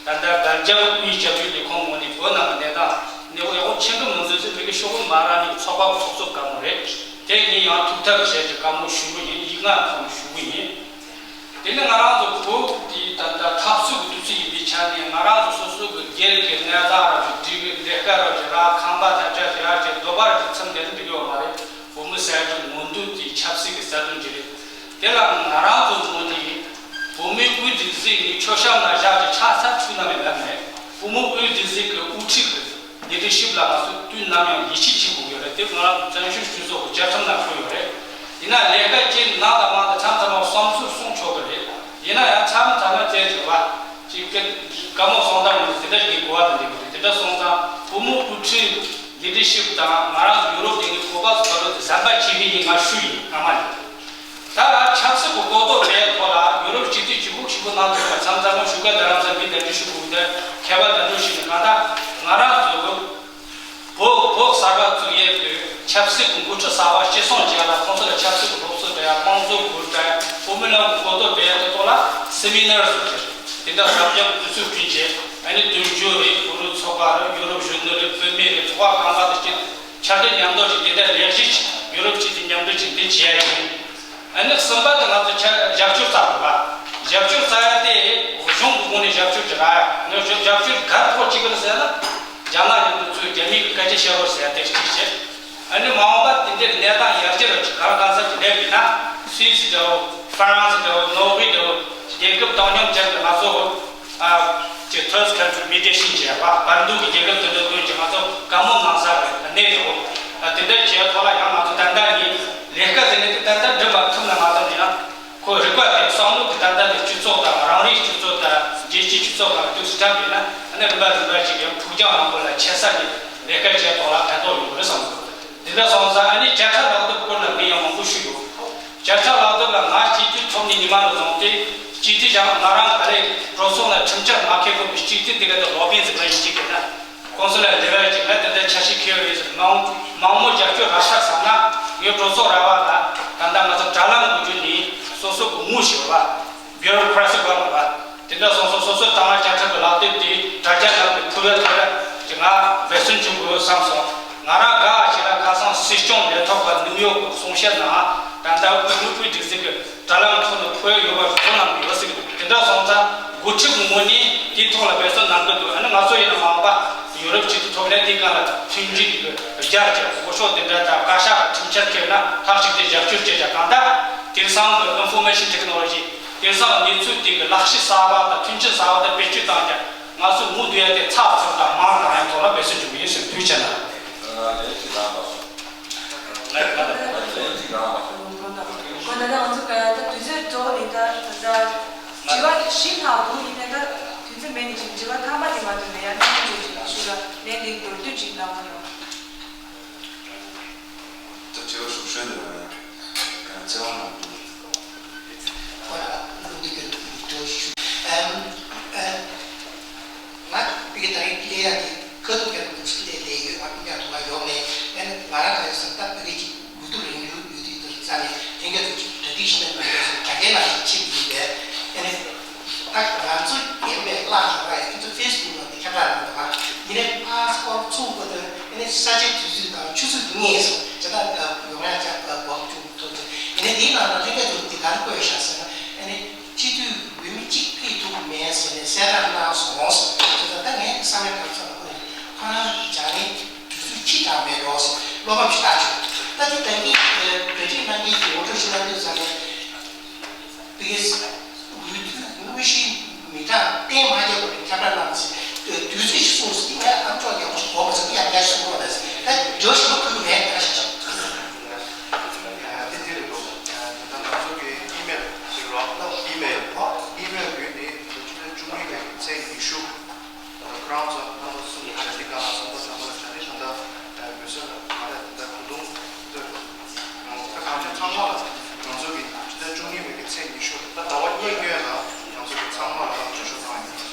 ད་ལྟ་སྒར་རྒྱབ་དབུས་སྐྱབས་བཅོལ་ལས་ཁུངས་ངོས་ནས་བོད་ནང་གི་གནས་སྟངས་གནས་བབ་ཡག་པོ་ཕྱིན་གི་མི་འདུག་ཟེར་བོད་ཀྱི་ཤོག་བུ་མ་རག་ནས་ཚོགས་པ་ཚོགས་གཙོ་བཀའ་མོལ་རེད། དེ་ངས་ཡང་ཐུགས་ཐག་བཅད་ཀྱི་བཀའ་མོལ་ཞུ་གི་ཡིན། ཡིག་ངག་ཐོག་ནས་ཞུ་གི་ཡིན། དེ་ནི་ང་རང་ཚོ་བོད་དེ་ད་ལྟ་འཐབ་རྩོད་ཀྱི་དུས་ཚོད་ཡིན་པའི་ཆ་ནས་ང་རང་ཚོ་སོ་སོ་གི་སྒེར་གྱི་གནས་སྟངས་རབ་ཅིག་སྒྲིག་གི་ལས་ཀ་རབ་ཅིག་རག་ཁང་པ་ཐབས་ཆག་ཅིག་ཡར་ཅིག་འདོད་པ་རབ་ཅིག་ཚིམ་བསྡད་ན་འགྲིག་གི་ཡོད་མ་རེད། བོད་མི་གསར་འགྱུར་ངོ་འདུག་དེ་ཆབ་སྲིད་ཀྱི་རྩ་དོན་ཅིག་རེད། དེ་ལ་ང་རང་ཚོ་ངོས་ནས་བོད་མིའི་དབུས་སྒྲིག་འཛུགས་ནས་མཆོད་བཤམས་ནང་བཞག་ཅིག་ཆགས་ཚར་ཚུལ་ནམ་ཡང་ལབ་མེད། བོད་མིའི་དབུས་སྒྲིག་འཛུགས་ཀྱི་དབུ་ཁྲིད་ཀྱི་ལི་ཌར་ཤིབ་ལ་ང་ཚོས་དུས་ནམ་ཡང་ཡིད་ཆེས་བྱེད་དགོས་ཀྱི་རེད། དེ་ང་རང་ཚོ་བཙན་བྱོལ་སྤྱི་ཚོགས་ཀྱི་རྒྱལ་ཁྲིམས་ནང་འཁོད་ཡོད་རེད། ཡིན་ན་ལས་ཀ་བྱེད་ནང་དང་མང་དུ་མཚམས་མཚམས་མ་བསམ་ཚུལ་གསུང་ཆོག་གི་རེད། ཡིན་ན་ཡང་མཚམས་མཚམས་མ་བཙལ་བྱེད་པ་ཅིག་གི་བཀའ་མོལ་གསུང་སྟངས་མི་འདུག་དེ་འདྲ་ཞིག་གི་གོ་བ་དང་འདྲ་གི་རེད། དེ་འདྲ་སོང་ཙང་བུ་མོ་དབུ་ཁྲིད་ལི་ཌར་ཤིབ་དང་ང་རང་ཚོ་ཡུ་རོབ་སྡིངས་ཀྱི་གོ་སྐབས་སུ་བབས་རོགས་དེ་གཟན་པ་བྱེད་ཀྱི་ཡིན་ང་ཞུ་ཡིན་སྔ་མ་ནས། ད་ལ་ཆབ་སྲིད་ཀྱི་གོ་རྟོགས་སྤེལ་ཐོག་ལ་ཡུ་རོབ་སྤྱི་འཐུས་ཆེན་པོ་ཆེན་པོ་གནང་ཐུབ་པ་མཚམས་མཚམས་མ་བཞུགས་སྒར་རྡ་རམ་ས་ལ་མི་གདན་འདྲེན་ཞུ་དགོས་དེ་མཁས་པ་གདན་འདྲེན་ཞུས་ནས་གང་ལྟར་ང་རང་ཚོ་བོད་བོད་གསར་པ་བཙུགས་ཡས་ཀྱི་ཆབ་སྲིད་ཀྱི་འགོ་ཁྲིད་གསར་པ་སྐྱེད་སྲིང་བྱེད་ཡ་ལ་ཁོང་ཚོ་ལ་ཆབ་སྲིད་ཀྱི་སློབ་གསོ་སྤྲད་ཡ་དམངས་གཙོ་གུར་སྤྲད་ཡ་བོད་མི་རྣམས་ཀྱི་གོ་རྟོགས་སྤེལ་ཡ་དེ་ཐོག་ལ་སེ་མི་ནར་བཟོ་རྒྱུ་དེ་འདྲ་ཟབ་རྒྱབ་དུས་ཚོད་བསྐྲུན་བྱས་ཨ་ནི་དོན་གཅོད་རེད། བོད་རིགས་ཚོགས་པ་རེད། ཡུ་རོབ་གཞོན་ནུ་རེད། བུད་མེད་རེད། ཚོགས་པ་གང་ག་དང་ཕྱར་གྲུ་མཉམ་འདོགས་ཀྱིས་དེ་འདྲ་ལས་གཞི་ཡུ་རོབ་སྤྱི་འཐུས་མཉམ་འབྲེལ་གྱིས་འདི་བྱས་ཡིན། ཨ་ནི་གསུམ་པ་དེ་ང་ཚོ་ཆ་རྒྱབ་སྐྱོར་རྩ་དགོས་པ། རྒྱབ་སྐྱོར་རྩ་ཡ་དེ་གཞུང་གི་སྒོ་ནས་རྒྱབ་སྐྱོར་གྱི་ར་ཡ་ངས་རྒྱབ་སྐྱོར་གར་ཐོག་གཅིག་གི་ཟེར་ན་རྒྱ་ནག་མཉམ་དུ་ཚུར་རྒྱ་མི་གི་སྐད་ཆ་བཤད་རོགས་ཟེར་ཡ་དེ་གཅིག་བྱས། ཨ་ནི་མ་འོངས་པ་དེ་འདྲའི་གནས་སྟངས་ཡར་རྒྱས་ལ་ཅིག་གར་གང་ས་ཅིག་སླེབས་ཡིན་ན་སུད་སི་འདྲ་བོ་ཧྥ་རན་སི་འདྲ་བོ་ནོར་ཝེ་འདྲ་བོ་རྒྱལ་ཁབ་བཏང་སྙོམས་ཅན་གྱི་ང་ཚོ་ཨ་ཅིག་third country mediation བྱས་པ་བར་འདུམ་གྱི་རྒྱལ་ཁབ་དེ་འདྲ་བཏོན་ཅིག་ང་ཚོ་བཀའ་མོལ་གནང་ས་རེད། གནས་འདྲ་བོ་ཨ་དེ་འདྲ་བྱས་ཐོག་ལ་ཡང་ང་ཚོ་ད་ལྟ་ནི་ལས་ཀ་ཟེར་ནས་དེ་ད་ལྟ་འགྲུབ་མ་ཐུབ་ན་ང་ཚོ་ནི་ཡང་ཁོ་རིག་པ་དེ་བསམ་བློ་དེ་ད་ལྟ་ནི་སྤྱི་ཚོགས་དང་རང་རེའི་སྤྱི་ཚོགས་དང་རྒྱལ་སྤྱིའི་སྤྱི་ཚོགས་ཁག་ཏུ་སི་ཁྲམ་ཡིན་ན་ཨ་ནི་རིམ་པ་རིམ་པ་ཅིག་ཡང་ཕུགས་རྒྱང་རིང་པོ་ལ་ཆེ་ས་ནི་ལས་ཀ་བྱས་ཐོག་ལ་ཕན་ཐོགས་ཡོང་གི་རེད་བསམ་གི་འདུག་དེ་འདྲ་སོང་ཙང་ཨ་ནི་བརྒྱ་ཕྲག་ལག་དེབ་སྐོར་ལ་ངས་ཡང་མང་པོ་ཞུས་ཡོད། བརྒྱ་ཕྲག་ལག་དེབ་ལ་ང་སྤྱི་འཐུས་ཐོབ་ནས་ཉི་མ་ལ་བཟུང་སྟེ་སྤྱི་འཐུས་ཀྱང་ང་རང་ག་ལེ་གྲོས་ཚོགས་ལ་ཁྲིམས་འཆར་མ་འཁྱེར་གོང་གི་སྤྱི་འཐུས་དེ་ག་དེ་ལོ་པིང་ཟེར་བ་ཡིན་གཅིག་གི་ན་ཁོང་ཚོ་ལ་འབྲེལ་བ་ཅིག་ལ་དེ་འདྲ་འཆར་གཞི་འཁྱེར་ཡོད་ཟེར་མང་མང་མོ་རྒྱབ་སྐྱོར་རག་ས་བསམ་ན་ངའི་གྲོས་ཚོགས་ར་བ་ལ་ད་ལྟ་ང་ཚོ་དྲ་ལམ་གི་བརྒྱུད་ནས་སོ་སོ་གི་ངོ་ཤེས་པ། བྷིའུ་རོ་ཀེ་རེ་སི་དགོས་མ་རེད། དེ་འདྲ་སོང་ཙང་སོ་སོའི་དང་བླངས་བཅའ་ཁྲིམས་ཀྱི་ལག་དེབ་དེ་དྲ་རྒྱ་ནང་དུ་ཕུལ་བའི་ཐོག་ལ་ཅིག་ང་འབད་བརྩོན་བྱེད་དགོས་བསམ་སོང་། ང་རང་དགའ་ཞིག་ལ་ཁ་སང་སྲིད་སྐྱོང་ལས་ཐོག་པ་ནིའུ་ཡོག་གི་གསུང་བཤད་ནང་ད་ལྟ་དབུས་མི་དབུས་སྒྲིག་འཛུགས་ཀྱི་དྲ་ལམ་ཐོག་ནས་ཕུལ་ཡོད་པ་གོ་གནང་གི་ཡོད་ཟེར་གི་འདུག་དེ་འདྲ་སོང་ཙང་འགོ་ཁྲིད་ཀྱི་ངོས་ནས་དེའི་ཐོག་ལ་འབད་བརྩོན་གནང་གི་འདུག་ཨ་ནི་ང་ཚོ་ཡིན་ན་མ་འོངས་པ་ཡུ་རོབ་སྤྱི་འཐུས་ཐོབ་ནས་དེའི་སྒང་ལ་མཐུན་སྒྲིལ་གྱི་རྒྱ་ཆེ་འོས་ཤོག་དེ་འདྲ་དང་བཀའ་ཤག་གི་ཁྲིམས་འཆར་འཁྱེར་ན་ཐག་གཅིག་དེ་རྒྱབ་སྐྱོར་བྱེད་ཀྱང་གང་ལྟར་དེང་སང་གི་ཨིན་ཕོར་མེ་ཤིན་ཊེག་ནོ་ལོ་ཇི། དེང་སང་གནས་ཚུལ་དེ་གི་ལག་ཤེས་གསར་པ་དང་མཐུན་རྐྱེན་གསར་པ་དང་བེད་སྤྱོད་བཏང་ཀྱང་ང་ཚོས་མུ་མཐུད་ཡ་དེ་ཚགས་ཚུད་དང་མང་དང་ཡང་ཐོག་ལ་འབད་བརྩོན་བྱེད་དགོས་ཡིན་ཟེར་དུས་ཆེ་ན། ལན་གཅིག་གནང་དང་། ལན་གཅིག་གནང་དང་། ཁོ་ད་ལྟ་ང་ཚོ་ག་ད་དུས་ཚོད་འགྲོ་ནི་ད་ད་དྲི་བ་བཞི་དང་དགུ་ཡིན་ནའི་ད་དུས་ཚོད་མེད་ནི་ཅིག་དྲི་བ་ཐ་མ་དེ་མ་གཏོགས་མེད་ཡ་ནི་ཅིག་ཞུ་ལ་ལན་དེ་མདོར་བསྡུས་ཅིག་གནང་དང་། ད་དྲི་བ་རུ་ཤོད་འདུག་ཚེ་དབང་ལགས། ཁོ་ལ་ལུང་གི་འགྲོ་ཞུ། ཨམ་ཨ་ང་བི་གི་ད་རེས་ལས་ཡ་དེ་ཁ་ཐུག་རྒྱ་ཐུག་ཅིག་ལས་ལས་ཡོད་ཨ་ཁུ་རྒྱ་ཐུག་ལ་ཡོག་ལས་ཨ་ནི་ང་རང་ག་ཡོད་སམ་ད་བི་གི་ཅིག་དགུ་ཐུག་རིང་ལུགས་ ཤི་ནས་མི་འདུག་ཟེར། རྒྱ་སྐད་ནང་བཞིན་ཕྱིན་ཡོད་པས། ཨ་ནི་ད་ང་ཚོ་རྒན་པའི་བླ་ལྷག་པ་ཡང་ཁྱེད་ཚོ་ཕེ་སི་བུག་ནང་དེ་ཁྱབ་བསྒྲགས་གནང་འདུག་ག་ཡིན་ནའི་ཕ་སི་ཀོར་ཚུགས་དགོས་དོན་ཨ་ནི་ས་ཆའི་དུས་ཚོད་དང་ཆུ་ཚོད་དེ་ངེས་སོང་། བྱས་ཙང་ཡོང་ཡ་ཅག་གོ་བ་བཅུག་ཐུབ་ཚེ། ཡིན་ནའི་དེའི་ནང་ལ་ལྷན་རྒྱས་ཚོ་འདི་ག་རེ་བཀོད་བཞག་ཟེར་ན། ཨ་ནི་སྤྱི་འཐུས་འོས་མི་གཅིག་ཕེབས་ཐུབ་མེད་ཟེར་ནས་གསལ་བསྒྲགས་གནང་སོང་། བྱས་ཙང་ད་ངས་བསམ་ཡ་ག་རེ་བསམ་ན། ཁོ་རང་སྦྱང་ནས་དུས་ཚོད་ཕྱི་དྲགས་མེད་འགྲོ་ཟེར་བློ་ཕམ་ཞིག་བཏང་བྱུང་། ད་དེ་ད་གིན་གྲ་སྒྲིག་གནང་མཁན་གྱི་ངོ་སྤྲོད་ཞིག་གནང་དུས་ཙམ་ནས། དེ་གིས་འོས་བསྡུ་དངོས་གཞིའི་མི་གྲངས་གཏན་མ་འཁེལ་བར་ཁྱབ་བསྒྲགས་གནང་ཟེར། དུས་ཚོད་ཞིག་གསུངས་ཟེར། ངས་ཨ་མཆོག་ཡག་པོ་ཞིག་གོ་མ་སོང་། ཡང་བསྐྱར་གསུང་རོགས་གནང་ཟེར། ད་འགྱོད་བཤད་ཕོག་གི་མེད། ད་ཤ་ཤ། དེ་དེ་རེད་འདུག་ད་ལྟ་ང་ཚོ་གི་ཨི་མེལ་ཞིག་རོགས། ཨི་མེལ་ཨི་མེལ་བརྒྱུད་དེ་ཕྱི་ཟླ་བཅུ་གཉིས་པའི་ཚེས་ཉི་ཤུ། ཁོ་རང་ཚོ་རྣམ་པ་གསུམ་གྱི་གྲ་སྒྲིག་ག་ལ་སོང་ཙང་ཚང་མ་ལ་གྲ་སྒྲིག་ད་ལྟ་བོད་ས་ལ་མ་རེད། ད་ལྟ་ད་དུང་ད་གང་ཅི་ཚང་མ་ལ་ང་ཚོ་གི་ཕྱི་ཟླ་བཅུ་གཉིས་པའི་གི་ཚེས་ཉི་ཤུ་ད་ཟླ་བ་གཉིས་སྔོན་ལ་ང་ཚོ་གི་ཚང་མ་ལ་བརྗོད་ཞུ་གནང་ཡོད།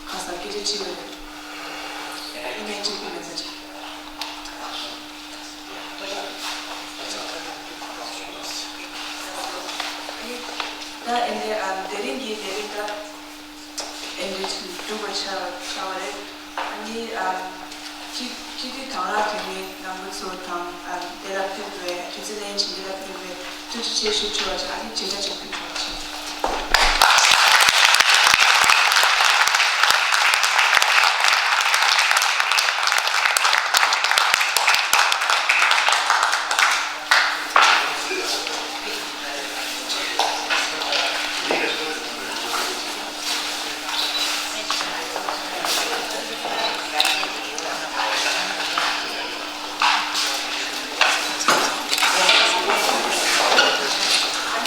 ཁ་སང་སྐད་ཆ་དྲིས་པ་རེད། ཨི་མེལ་དྲིས་པ་མེད་ས་ཆ། ད་ཨེ་འདྲའི་ཨ་དེ་རིང་གི་ལས་རིམ་ད། ཨེ་འདྲ་ཞིག་འགྲུབ་པར་བྱ་བ་བྱ་བ་རེད། ཨ་ནི་ཨ་སྤྱི་སྤྱི་འཐུས་དང་བླངས་འཐུས་མི་རྣམ་པ་ཚོ་དང་ཨ་འདི་ལ་ཕེབས་པའི་དུས་ཚོད་ལེན་བྱས་འདི་ལ་ཕེབས་པའི་ཐུགས་རྗེ་ཆེ་ཞུ་ཞུ་བ་བྱས། ཨ་ནི་བྱེ་བྲག་ཅིག་ཕེབས་ཞུ་བ་བྱས།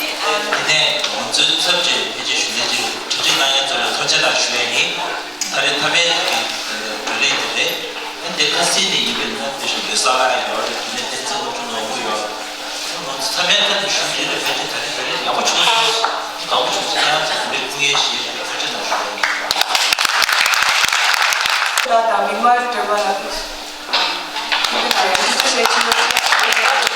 དེ་ནས་ང་ཚོའི་ཚབ་བྱས་ཕལ་ཆེར་ཞུ་ལས་ཀྱི་གྲ་སྒྲིག་གནང་མཁན་ཚོ་ལ་ཐུགས་རྗེ་གནང་ཞུ་ཡ་ཡིན། ད་རེས་མཐའ་མའི་གི་བགྲོ་གླེང་དེ་རེད། ཨ་ནི་དེ་ཁ་སང་ནས་ཡིན་པས་ན་དེ་བཞིན་དུ་ས་ལ་ཡོད་རེད། དེ་ནས་དེ་ཚེ་ལོ་ཆུང་ནོར་བུ་ཡོད། ང་ཚོ་མཐའ་མའི་ཁ་ནས་ཞུ་ཡ་རེད། ཕལ་ཆེར་ད་རེས་བགྲོ་གླེང་ཡག་པོ་བྱུང་སོང་། དགའ་པོ་བྱུང་སོང་། ཁྱེད་རང་ཚོ་དེ་འདྲའི་སྐུ་ངལ་ཞིག་ཐུགས་རྗེ་གནང་ཞུ་ཡ་ཡིན། ད་ད་མི་མང་གྲོས་པ་ལ་ཐུགས་རྗེ་གནང་ཡ། ཐུགས་རྗེ་ཆེ།